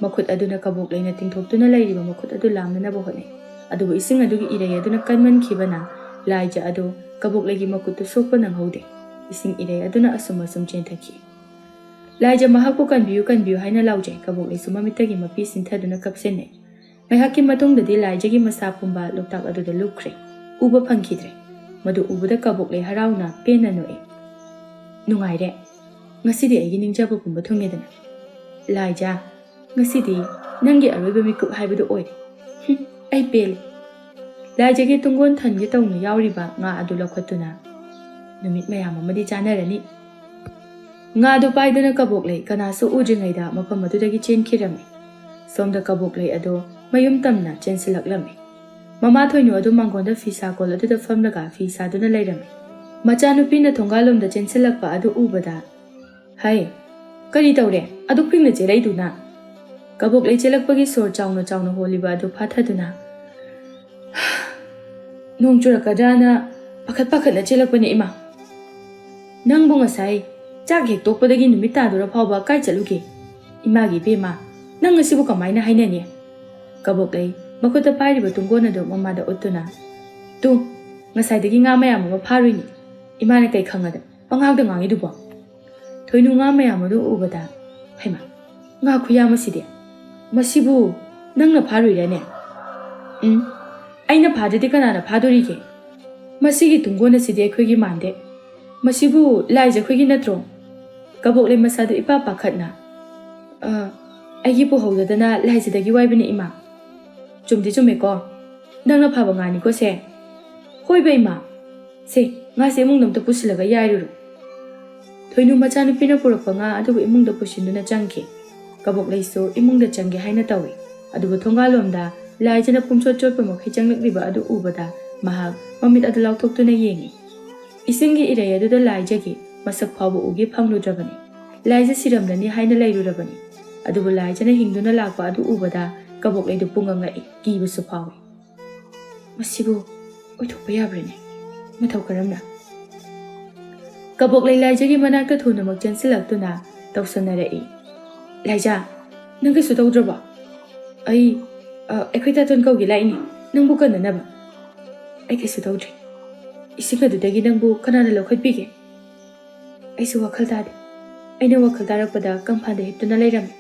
ꯃꯈꯨꯠ ꯑꯗꯨꯅ ꯀꯕꯣꯛꯂꯩꯅ ꯇꯤꯡꯊꯣꯛꯇꯨꯅ ꯂꯩꯔꯤꯕ ꯃꯈꯨꯠ ꯑꯗꯨ ꯂꯥꯝꯅꯅꯕ ꯍꯣꯠꯅꯩ꯫ ꯑꯗꯨꯕꯨ ꯏꯁꯤꯡ ꯑꯗꯨꯒꯤ ꯏꯔꯩ ꯑꯗꯨꯅ ꯀꯟꯃꯟꯈꯤꯕꯅ ꯂꯥꯏꯖ ꯑꯗꯨ ꯀꯕꯣꯛꯂꯩꯒꯤ ꯃꯈꯨꯠꯇꯨ ꯁꯣꯛꯄ ꯅꯪꯍꯧꯗꯦ꯫ ꯏꯁꯤꯡ ꯏꯔꯩ ꯑꯗꯨꯅ ꯑꯁꯨꯝ ꯑꯁꯨꯝ ꯆꯦꯟꯊꯈꯤ꯫ ꯂꯥꯏꯖ ꯃꯍꯥꯛꯄꯨ "ꯀꯟꯕꯤꯌꯨ, ꯀꯟꯕꯤꯌꯨ" ꯍꯥꯏꯅ ꯂꯥꯎꯖꯩ꯫ ꯀꯕꯣꯛꯂꯩꯁꯨ ꯃꯃꯤꯠꯇꯒꯤ ꯃꯄꯤ ꯁꯤꯟꯊꯗꯨꯅ ꯀꯞꯁꯤꯟꯅꯩ꯫ ꯉꯥꯏꯍꯥꯛꯀꯤ ꯃꯇꯨꯡꯗꯗꯤ ꯂꯥꯏꯖꯒꯤ ꯃꯁꯥ ꯄꯨꯝꯕ ꯂꯣꯛꯇꯥꯛ ꯑꯗꯨꯗ ꯂꯨꯞꯈ꯭ꯔꯦ꯫ ꯎꯕ ꯐꯪꯈꯤꯗ꯭ꯔꯦ꯫ ꯃꯗꯨ ꯎꯕꯗ ꯀꯕꯣꯛꯂꯩ ꯍꯔꯥꯎꯅ ꯄꯦꯟꯅ ꯅꯣꯛꯏ꯫ "ꯅꯨꯡꯉꯥꯏꯔꯦ꯫ ꯉꯁꯤꯗꯤ ꯑꯩꯒꯤ ꯅꯤꯡꯖꯕ ꯄꯨꯝꯕ ꯊꯨꯡꯉꯦꯗꯅ꯫ ꯂꯥꯏꯖꯥ, ꯉꯁꯤꯗꯤ ꯅꯪꯒꯤ ꯑꯔꯣꯏꯕ ꯃꯤꯀꯨꯞ ꯍꯥꯏꯕꯗꯨ ꯑꯣꯏꯔꯦ꯫ ꯍꯨꯝ, ꯑꯩ ꯄꯦꯜꯂꯦ꯫" ꯂꯥꯏꯖꯒꯤ ꯇꯨꯡꯒꯣꯟ ꯊꯟꯒꯦ ꯇꯧꯅ ꯌꯥꯎꯔꯤꯕ ꯉꯥ ꯑꯗꯨ ꯂꯧꯈꯠꯇꯨꯅ, "ꯅꯨꯃꯤꯠ ꯃꯌꯥꯝ ꯑꯃꯗꯤ ꯆꯥꯅꯔꯅꯤ꯫" ꯉꯥꯗꯨ ꯄꯥꯏꯗꯨꯅ ꯀꯕꯣꯛꯂꯩ ꯀꯅꯥꯁꯨ ꯎꯗ꯭ꯔꯤꯉꯩꯗ ꯃꯐꯝ ꯑꯗꯨꯗꯒꯤ ꯆꯦꯟꯈꯤꯔꯝꯃꯤ꯫ ꯁꯣꯝꯗ ꯀꯕꯣꯛꯂꯩ ꯑꯗꯨ ꯃꯌꯨꯝ ꯇꯝꯅ ꯆꯦꯟꯁꯤꯜꯂꯛꯂꯝꯃꯤ꯫ ꯃꯃꯥ ꯊꯣꯏꯅꯨ ꯑꯗꯨ ꯃꯥꯡꯒꯣꯟꯗ ꯐꯤ ꯁꯥꯀꯣꯜ ꯑꯗꯨꯗ ꯐꯝꯂꯒ ꯐꯤ ꯁꯥꯗꯨꯅ ꯂꯩꯔꯝꯃꯤ꯫ ꯃꯆꯥꯅꯨꯄꯤꯅ ꯊꯣꯡꯒꯥꯜꯂꯣꯝꯗ ꯆꯦꯟꯁꯤꯜꯂꯛꯄ ꯑꯗꯨ ꯎꯕꯗ, "ꯍꯩ, ꯀꯔꯤ ꯇꯧꯔꯦ? ꯑꯗꯨꯛ ꯄꯤꯛꯅ ꯆꯦꯜꯂꯛꯏꯗꯨꯅ?" ꯀꯕꯣꯛꯂꯩ ꯆꯦꯜꯂꯛꯄꯒꯤ ꯁꯣꯔ ꯆꯥꯎꯅ ꯆꯥꯎꯅ ꯍꯣꯜꯂꯤꯕ ꯑꯗꯨ ꯐꯥꯊꯗꯨꯅ, "ꯅꯣꯡ ꯆꯨꯔꯛꯀꯗ꯭ꯔꯥꯅ ꯄꯥꯈꯠ ꯄꯥꯈꯠꯅ ꯆꯦꯜꯂꯛꯄꯅꯦ, ꯏꯃꯥ꯫ ꯅꯪꯕꯨ ꯉꯁꯥꯏ ꯆꯥꯛ ꯍꯦꯛ ꯇꯣꯛꯄꯗꯒꯤ ꯅꯨꯃꯤꯠ ꯇꯥꯗꯣꯔ ꯐꯥꯎꯕ ꯀꯥꯏ ꯆꯠꯂꯨꯒꯦ? ꯏꯃꯥꯒꯤ ꯏꯕꯦꯝꯃ, ꯅꯪ ꯑꯁꯤꯕꯨ ꯀꯃꯥꯏꯅ ꯍꯥꯏꯅꯅꯤ?" ꯀꯕꯣꯛꯂꯩ ꯃꯈꯨꯠꯇ ꯄꯥꯏꯔꯤꯕ ꯇꯨꯡꯒꯣꯟ ꯑꯗꯨ ꯃꯃꯥꯗ ꯎꯠꯇꯨꯅ, "ꯇꯨ, ꯉꯁꯥꯏꯗꯒꯤ ꯉꯥ ꯃꯌꯥꯝ ꯑꯃ ꯐꯥꯔꯨꯏꯅꯤ꯫ ꯏꯃꯥꯅ ꯀꯩ ꯈꯪꯉꯗ ꯄꯉꯥꯡꯗ ꯉꯥꯡꯉꯤꯗꯨꯕꯣ?" ꯊꯣꯏꯅꯨ ꯉꯥ ꯃꯌꯥꯝ ꯑꯗꯨ ꯎꯕꯗ, "ꯍꯩꯃꯥ, ꯉꯥ ꯈꯨꯌꯥꯝ ꯑꯁꯤꯗꯤ! ꯃꯁꯤꯕꯨ ꯅꯪꯅ ꯐꯥꯔꯨꯏꯔꯅꯦ?" "ꯎꯝ, ꯑꯩꯅ ꯐꯥꯗ꯭ꯔꯗꯤ ꯀꯅꯥꯅ ꯐꯥꯗꯣꯔꯤꯒꯦ? ꯃꯁꯤꯒꯤ ꯇꯨꯡꯒꯣꯟ ꯑꯁꯤꯗꯤ ꯑꯩꯈꯣꯏꯒꯤ ꯃꯥꯟꯗꯦ꯫ ꯃꯁꯤꯕꯨ ꯂꯥꯏꯖ ꯑꯩꯈꯣꯏꯒꯤ ꯅꯠꯇ꯭ꯔꯣ?" ꯀꯕꯣꯛꯂꯩ ꯃꯁꯥꯗꯨ ꯏꯄꯥ ꯄꯥꯈꯠꯅ, "ꯑ, ꯑꯩꯒꯤ ꯄꯨꯍꯧꯗꯗꯅ ꯂꯥꯏꯖꯗꯒꯤ ꯋꯥꯏꯕꯅꯦ, ꯏꯃꯥ꯫ ꯆꯨꯝꯗꯤ ꯆꯨꯝꯃꯦꯀꯣ? ꯅꯪꯅ ꯐꯥꯕ ꯉꯥꯅꯤꯀꯣ ꯁꯦ?" "ꯍꯣꯏꯕ, ꯏꯃꯥ꯫ ꯁꯦ, ꯉꯥꯁꯦ ꯏꯃꯨꯡꯗ ꯑꯝꯇ ꯄꯨꯁꯤꯜꯂꯒ ꯌꯥꯏꯔꯨꯔꯣ꯫" ꯊꯣꯏꯅꯨ ꯃꯆꯥꯅꯨꯄꯤꯅ ꯄꯨꯔꯛꯄ ꯉꯥ ꯑꯗꯨꯕꯨ ꯏꯃꯨꯡꯗ ꯄꯨꯁꯤꯟꯗꯨꯅ ꯆꯪꯈꯤ꯫ ꯀꯕꯣꯛꯂꯩꯁꯨ ꯏꯃꯨꯡꯗ ꯆꯪꯒꯦ ꯍꯥꯏꯅ ꯇꯧꯏ꯫ ꯑꯗꯨꯕꯨ ꯊꯣꯡꯒꯥꯜꯂꯣꯝꯗ ꯂꯥꯏꯖꯅ ꯄꯨꯝꯆꯣꯠ ꯆꯣꯠꯄ ꯃꯈꯩ ꯆꯪꯂꯛꯂꯤꯕ ꯑꯗꯨ ꯎꯕꯗ ꯃꯍꯥꯛ ꯃꯃꯤꯠ ꯑꯗꯨ ꯂꯥꯎꯊꯣꯛꯇꯨꯅ ꯌꯦꯡꯏ꯫ ꯏꯁꯤꯡꯒꯤ ꯏꯔꯩ ꯑꯗꯨꯗ ꯂꯥꯏꯖꯒꯤ ꯃꯁꯛ ꯐꯥꯎꯕ ꯎꯒꯦ ꯐꯪꯂꯨꯗ꯭ꯔꯕꯅꯤ꯫ ꯂꯥꯏꯖ ꯁꯤꯔꯝꯂꯅꯤ ꯍꯥꯏꯅ ꯂꯩꯔꯨꯔꯕꯅꯤ꯫ ꯑꯗꯨꯕꯨ ꯂꯥꯏꯖꯅ ꯍꯤꯡꯗꯨꯅ ꯂꯥꯛꯄ ꯑꯗꯨ ꯎꯕꯗ ꯀꯕꯣꯛꯂꯩꯗꯨ ꯄꯨꯡꯉꯛ ꯉꯛꯏ, ꯀꯤꯕꯁꯨ ꯐꯥꯎꯏ꯫ "ꯃꯁꯤꯕꯨ ꯑꯣꯏꯊꯣꯛꯄ ꯌꯥꯕ꯭ꯔꯅꯦ? ꯃꯇꯧ ꯀꯔꯝꯅ?" ꯀꯕꯣꯛꯂꯩ ꯂꯥꯏꯖꯒꯤ ꯃꯅꯥꯛꯇ ꯊꯨꯅꯃꯛ ꯆꯦꯟꯁꯤꯜꯂꯛꯇꯨꯅ ꯇꯧꯁꯟꯅꯔꯛꯏ꯫ "ꯂꯥꯏꯖ, ꯅꯪ ꯀꯩꯁꯨ ꯇꯧꯗ꯭ꯔꯕꯣ?" "ꯑꯩ, ꯑ, ꯑꯩꯈꯣꯏ ꯇꯥꯇꯣꯟ ꯀꯧꯒꯦ ꯂꯥꯛꯏꯅꯦ, ꯅꯪꯕꯨ ꯀꯟꯅꯅꯕ꯫" "ꯑꯩ ꯀꯩꯁꯨ ꯇꯧꯗ꯭ꯔꯤ꯫ ꯏꯁꯤꯡ ꯑꯗꯨꯗꯒꯤ ꯅꯪꯕꯨ ꯀꯅꯥꯅ ꯂꯧꯈꯠꯄꯤꯒꯦ?" "ꯑꯩꯁꯨ ꯋꯥꯈꯜ ꯇꯥꯗꯦ꯫ ꯑꯩꯅ ꯋꯥꯈꯜ ꯇꯥꯔꯛꯄꯗ ꯀꯪꯐꯥꯟꯗ ꯍꯤꯞꯇꯨꯅ ꯂꯩꯔꯝꯃꯤ꯫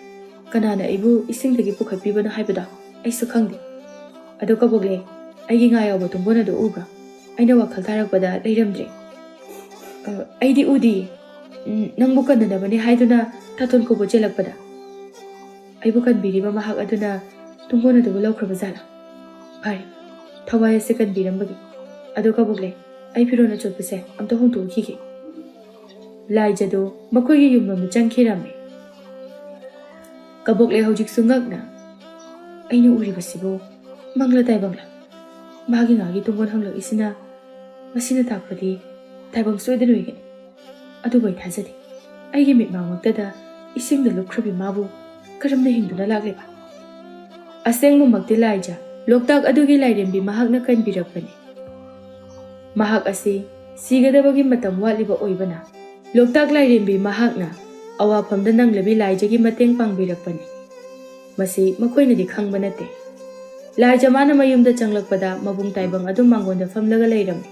ꯀꯅꯥꯅ ꯑꯩꯕꯨ ꯏꯁꯤꯡꯗꯒꯤ ꯄꯨꯈꯠꯄꯤꯕꯅꯣ ꯍꯥꯏꯕꯗꯣ ꯑꯩꯁꯨ ꯈꯪꯗꯦ꯫ ꯑꯗꯣ ꯀꯕꯣꯛꯂꯩ, ꯑꯩꯒꯤ ꯉꯥ ꯌꯥꯎꯕ ꯇꯨꯡꯒꯣꯟ ꯑꯗꯨ ꯎꯕ꯭ꯔꯣ? ꯑꯩꯅ ꯋꯥꯈꯜ ꯇꯥꯔꯛꯄꯗ ꯂꯩꯔꯝꯗ꯭ꯔꯦ꯫" "ꯑ, ꯑꯩꯗꯤ ꯎꯗꯤꯌꯦ꯫ ꯎꯝ, ꯅꯪꯕꯨ ꯀꯟꯅꯅꯕꯅꯦ ꯍꯥꯏꯗꯨꯅ ꯇꯥꯇꯣꯟ ꯀꯧꯕ ꯆꯦꯜꯂꯛꯄꯗ ꯑꯩꯕꯨ ꯀꯟꯕꯤꯔꯤꯕ ꯃꯍꯥꯛ ꯑꯗꯨꯅ ꯇꯨꯡꯒꯣꯟ ꯑꯗꯨꯕꯨ ꯂꯧꯈ꯭ꯔꯕ ꯖꯥꯠꯂꯥ? ꯐꯔꯦ, ꯊꯋꯥꯏ ꯑꯁꯤ ꯀꯟꯕꯤꯔꯝꯕꯒꯤ꯫ ꯑꯗꯣ ꯀꯕꯣꯛꯂꯩ, ꯑꯩ ꯐꯤꯔꯣꯜ ꯑꯆꯣꯠꯄꯁꯦ ꯑꯝꯇ ꯍꯣꯡꯗꯣꯛꯎꯈꯤꯒꯦ꯫" ꯂꯥꯏꯖꯗꯨ ꯃꯈꯣꯏꯒꯤ ꯌꯨꯝꯂꯣꯝꯗ ꯆꯪꯈꯤꯔꯝꯃꯤ꯫ ꯀꯕꯣꯛꯂꯩ ꯍꯧꯖꯤꯛꯁꯨ ꯉꯛꯅ, "ꯑꯩꯅ ꯎꯔꯤꯕꯁꯤꯕꯨ ꯃꯪꯂ ꯇꯥꯏꯕꯪꯂ? ꯃꯥꯒꯤ ꯉꯥꯒꯤ ꯇꯨꯡꯒꯣꯟ ꯍꯪꯂꯛꯏꯁꯤꯅ, ꯃꯁꯤꯅ ꯇꯥꯛꯄꯗꯤ ꯇꯥꯏꯕꯪ ꯁꯣꯏꯗꯅ ꯑꯣꯏꯒꯅꯤ꯫ ꯑꯗꯨꯕꯨ ꯑꯩ ꯊꯥꯖꯗꯦ꯫ ꯑꯩꯒꯤ ꯃꯤꯠꯃꯥꯡꯃꯛꯇꯗ ꯏꯁꯤꯡꯗ ꯂꯨꯞꯈ꯭ꯔꯕꯤ ꯃꯥꯕꯨ ꯀꯔꯝꯅ ꯍꯤꯡꯗꯨꯅ ꯂꯥꯛꯂꯤꯕ? ꯑꯁꯦꯡꯕꯃꯛꯇꯤ ꯂꯥꯏꯖ ꯂꯣꯛꯇꯥꯛ ꯑꯗꯨꯒꯤ ꯂꯥꯏꯔꯦꯝꯕꯤ ꯃꯍꯥꯛꯅ ꯀꯟꯕꯤꯔꯛꯄꯅꯤ꯫ ꯃꯍꯥꯛ ꯑꯁꯤ ꯁꯤꯒꯗꯕꯒꯤ ꯃꯇꯝ ꯋꯥꯠꯂꯤꯕ ꯑꯣꯏꯕꯅ, ꯂꯣꯛꯇꯥꯛ ꯂꯥꯏꯔꯦꯝꯕꯤ ꯃꯍꯥꯛꯅ ꯑꯋꯥꯐꯝꯗ ꯅꯪꯂꯕꯤ ꯂꯥꯏꯖꯒꯤ ꯃꯇꯦꯡ ꯄꯥꯡꯕꯤꯔꯛꯄꯅꯤ꯫ ꯃꯁꯤ ꯃꯈꯣꯏꯅꯗꯤ ꯈꯪꯕ ꯅꯠꯇꯦ꯫ ꯂꯥꯏꯖ ꯃꯥꯅ ꯃꯌꯨꯝꯗ ꯆꯪꯂꯛꯄꯗ ꯃꯕꯨꯡ ꯇꯥꯏꯕꯪ ꯑꯗꯨ ꯃꯥꯡꯒꯣꯟꯗ ꯐꯝꯂꯒ ꯂꯩꯔꯝꯃꯤ꯫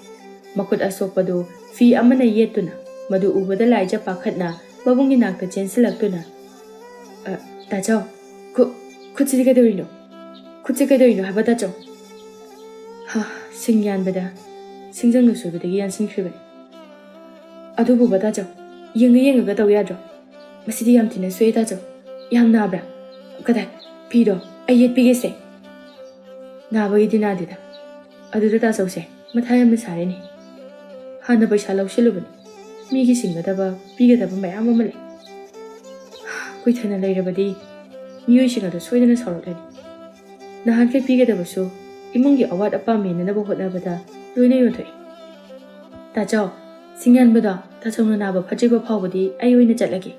ꯃꯈꯨꯠ ꯑꯁꯣꯛꯄꯗꯨ ꯐꯤ ꯑꯃꯅ ꯌꯦꯠꯇꯨꯅ, ꯃꯗꯨ ꯎꯕꯗ ꯂꯥꯏꯖ ꯄꯥꯈꯠꯅ ꯃꯕꯨꯡꯒꯤ ꯅꯥꯛꯇ ꯆꯦꯟꯁꯤꯜꯂꯛꯇꯨꯅ, "ꯑ, ꯇꯥꯆꯧ, ꯈꯨ-, ꯈꯨꯠꯁꯤꯗꯤ ꯀꯩꯗꯧꯔꯤꯅꯣ? ꯈꯨꯠꯁꯤ ꯀꯩꯗꯧꯔꯤꯅꯣ ꯍꯥꯏꯕ, ꯇꯥꯆꯧ?" ꯍꯥ, ꯁꯤꯡ ꯌꯥꯟꯕꯗ ꯁꯤꯡꯖꯪꯅ ꯁꯣꯏꯕꯗꯒꯤ ꯌꯥꯟꯁꯤꯟꯈ꯭ꯔꯤꯕꯅꯤ꯫ ꯑꯗꯨꯕꯨꯕ, ꯇꯥꯆꯧ, ꯌꯦꯡꯉ ꯌꯦꯡꯉꯒ ꯇꯧ ꯌꯥꯗ꯭ꯔꯣ? ꯃꯁꯤꯗꯤ ꯌꯥꯝ ꯊꯤꯅ ꯁꯣꯛꯑꯦ, ꯇꯥꯆꯧ꯫ ꯌꯥꯝ ꯅꯥꯕ꯭ꯔꯥ? ꯀꯗꯥꯏ? ꯐꯤꯗꯣ ꯑꯩ ꯌꯦꯠꯄꯤꯒꯦꯁꯦ꯫ ꯅꯥꯕꯒꯤꯗꯤ ꯅꯥꯗꯦꯗ꯫ ꯑꯗꯨꯗ ꯇꯥꯆꯧꯁꯦ ꯃꯊꯥ ꯌꯥꯝꯅ ꯁꯥꯔꯦꯅꯦ꯫ ꯍꯥꯟꯅ ꯄꯩꯁꯥ ꯂꯧꯁꯤꯜꯂꯨꯕꯅꯤ꯫ ꯃꯤꯒꯤ ꯁꯤꯡꯒꯗꯕ, ꯄꯤꯒꯗꯕ ꯃꯌꯥꯝ ꯑꯃ ꯂꯩ꯫ ꯀꯨꯏꯊꯅ ꯂꯩꯔꯕꯗꯤ ꯃꯤꯑꯣꯏꯁꯤꯡ ꯑꯗꯨ ꯁꯣꯏꯗꯅ ꯁꯥꯎꯔꯛꯂꯅꯤ꯫ ꯅꯍꯥꯟꯈꯩ ꯄꯤꯒꯗꯕꯁꯨ ꯏꯃꯨꯡꯒꯤ ꯑꯋꯥꯠ ꯑꯄꯥ ꯃꯦꯟꯅꯅꯕ ꯍꯣꯠꯅꯕꯗ ꯂꯣꯏꯅ ꯌꯣꯟꯊꯣꯛꯏ꯫ ꯇꯥꯆꯧ, ꯁꯤꯡꯌꯥꯟꯕꯗꯣ ꯇꯥꯆꯧꯅ ꯅꯥꯕ ꯐꯠꯇ꯭ꯔꯤꯕ ꯐꯥꯎꯕꯗꯤ ꯑꯩ ꯑꯣꯏꯅ ꯆꯠꯂꯒꯦ꯫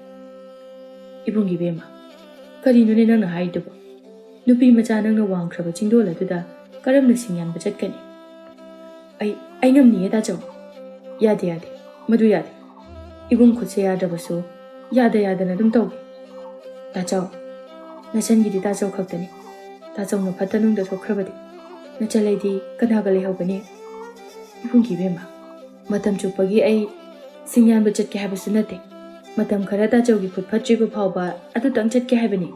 ꯏꯕꯨꯡꯒꯤ ꯏꯕꯦꯝꯃ, ꯀꯔꯤꯅꯣꯅꯦ ꯅꯪꯅ ꯍꯥꯏꯔꯤꯗꯨꯕꯣ? ꯅꯨꯄꯤ ꯃꯆꯥ ꯅꯪꯅ ꯋꯥꯡꯈ꯭ꯔꯕ ꯆꯤꯡꯗꯣꯜ ꯑꯗꯨꯗ ꯀꯔꯝꯅ ꯁꯤꯡꯌꯥꯟꯕ ꯆꯠꯀꯅꯤ? ꯑꯩ, ꯑꯩ ꯉꯝꯅꯤꯌꯦ, ꯇꯥꯆꯧ꯫ ꯌꯥꯗꯦ, ꯌꯥꯗꯦ, ꯃꯗꯨ ꯌꯥꯗꯦ꯫ ꯏꯕꯨꯡ ꯈꯨꯠꯁꯦ ꯌꯥꯗ꯭ꯔꯕꯁꯨ ꯌꯥꯗ ꯌꯥꯗꯅ ꯑꯗꯨꯝ ꯇꯧꯒꯦ꯫ ꯇꯥꯆꯧ, ꯅꯆꯟꯒꯤꯗꯤ ꯇꯥꯆꯧ ꯈꯛꯇꯅꯤ꯫ ꯇꯥꯆꯧꯅ ꯐꯠꯇ ꯅꯨꯡꯗ ꯊꯣꯛꯈ꯭ꯔꯕꯗꯤ ꯅꯆꯜ ꯑꯩꯗꯤ ꯀꯅꯥꯒ ꯂꯩꯍꯧꯒꯅꯤ? ꯏꯕꯨꯡꯒꯤ ꯏꯕꯦꯝꯃ, ꯃꯇꯝ ꯆꯨꯞꯄꯒꯤ ꯑꯩ ꯁꯤꯡꯌꯥꯟꯕ ꯆꯠꯀꯦ ꯍꯥꯏꯕꯁꯨ ꯅꯠꯇꯦ꯫ ꯃꯇꯝ ꯈꯔ ꯇꯥꯆꯧꯒꯤ ꯈꯨꯠ ꯐꯠꯇ꯭ꯔꯤꯕ ꯐꯥꯎꯕ ꯑꯗꯨꯇꯪ ꯆꯠꯀꯦ ꯍꯥꯏꯕꯅꯤ꯫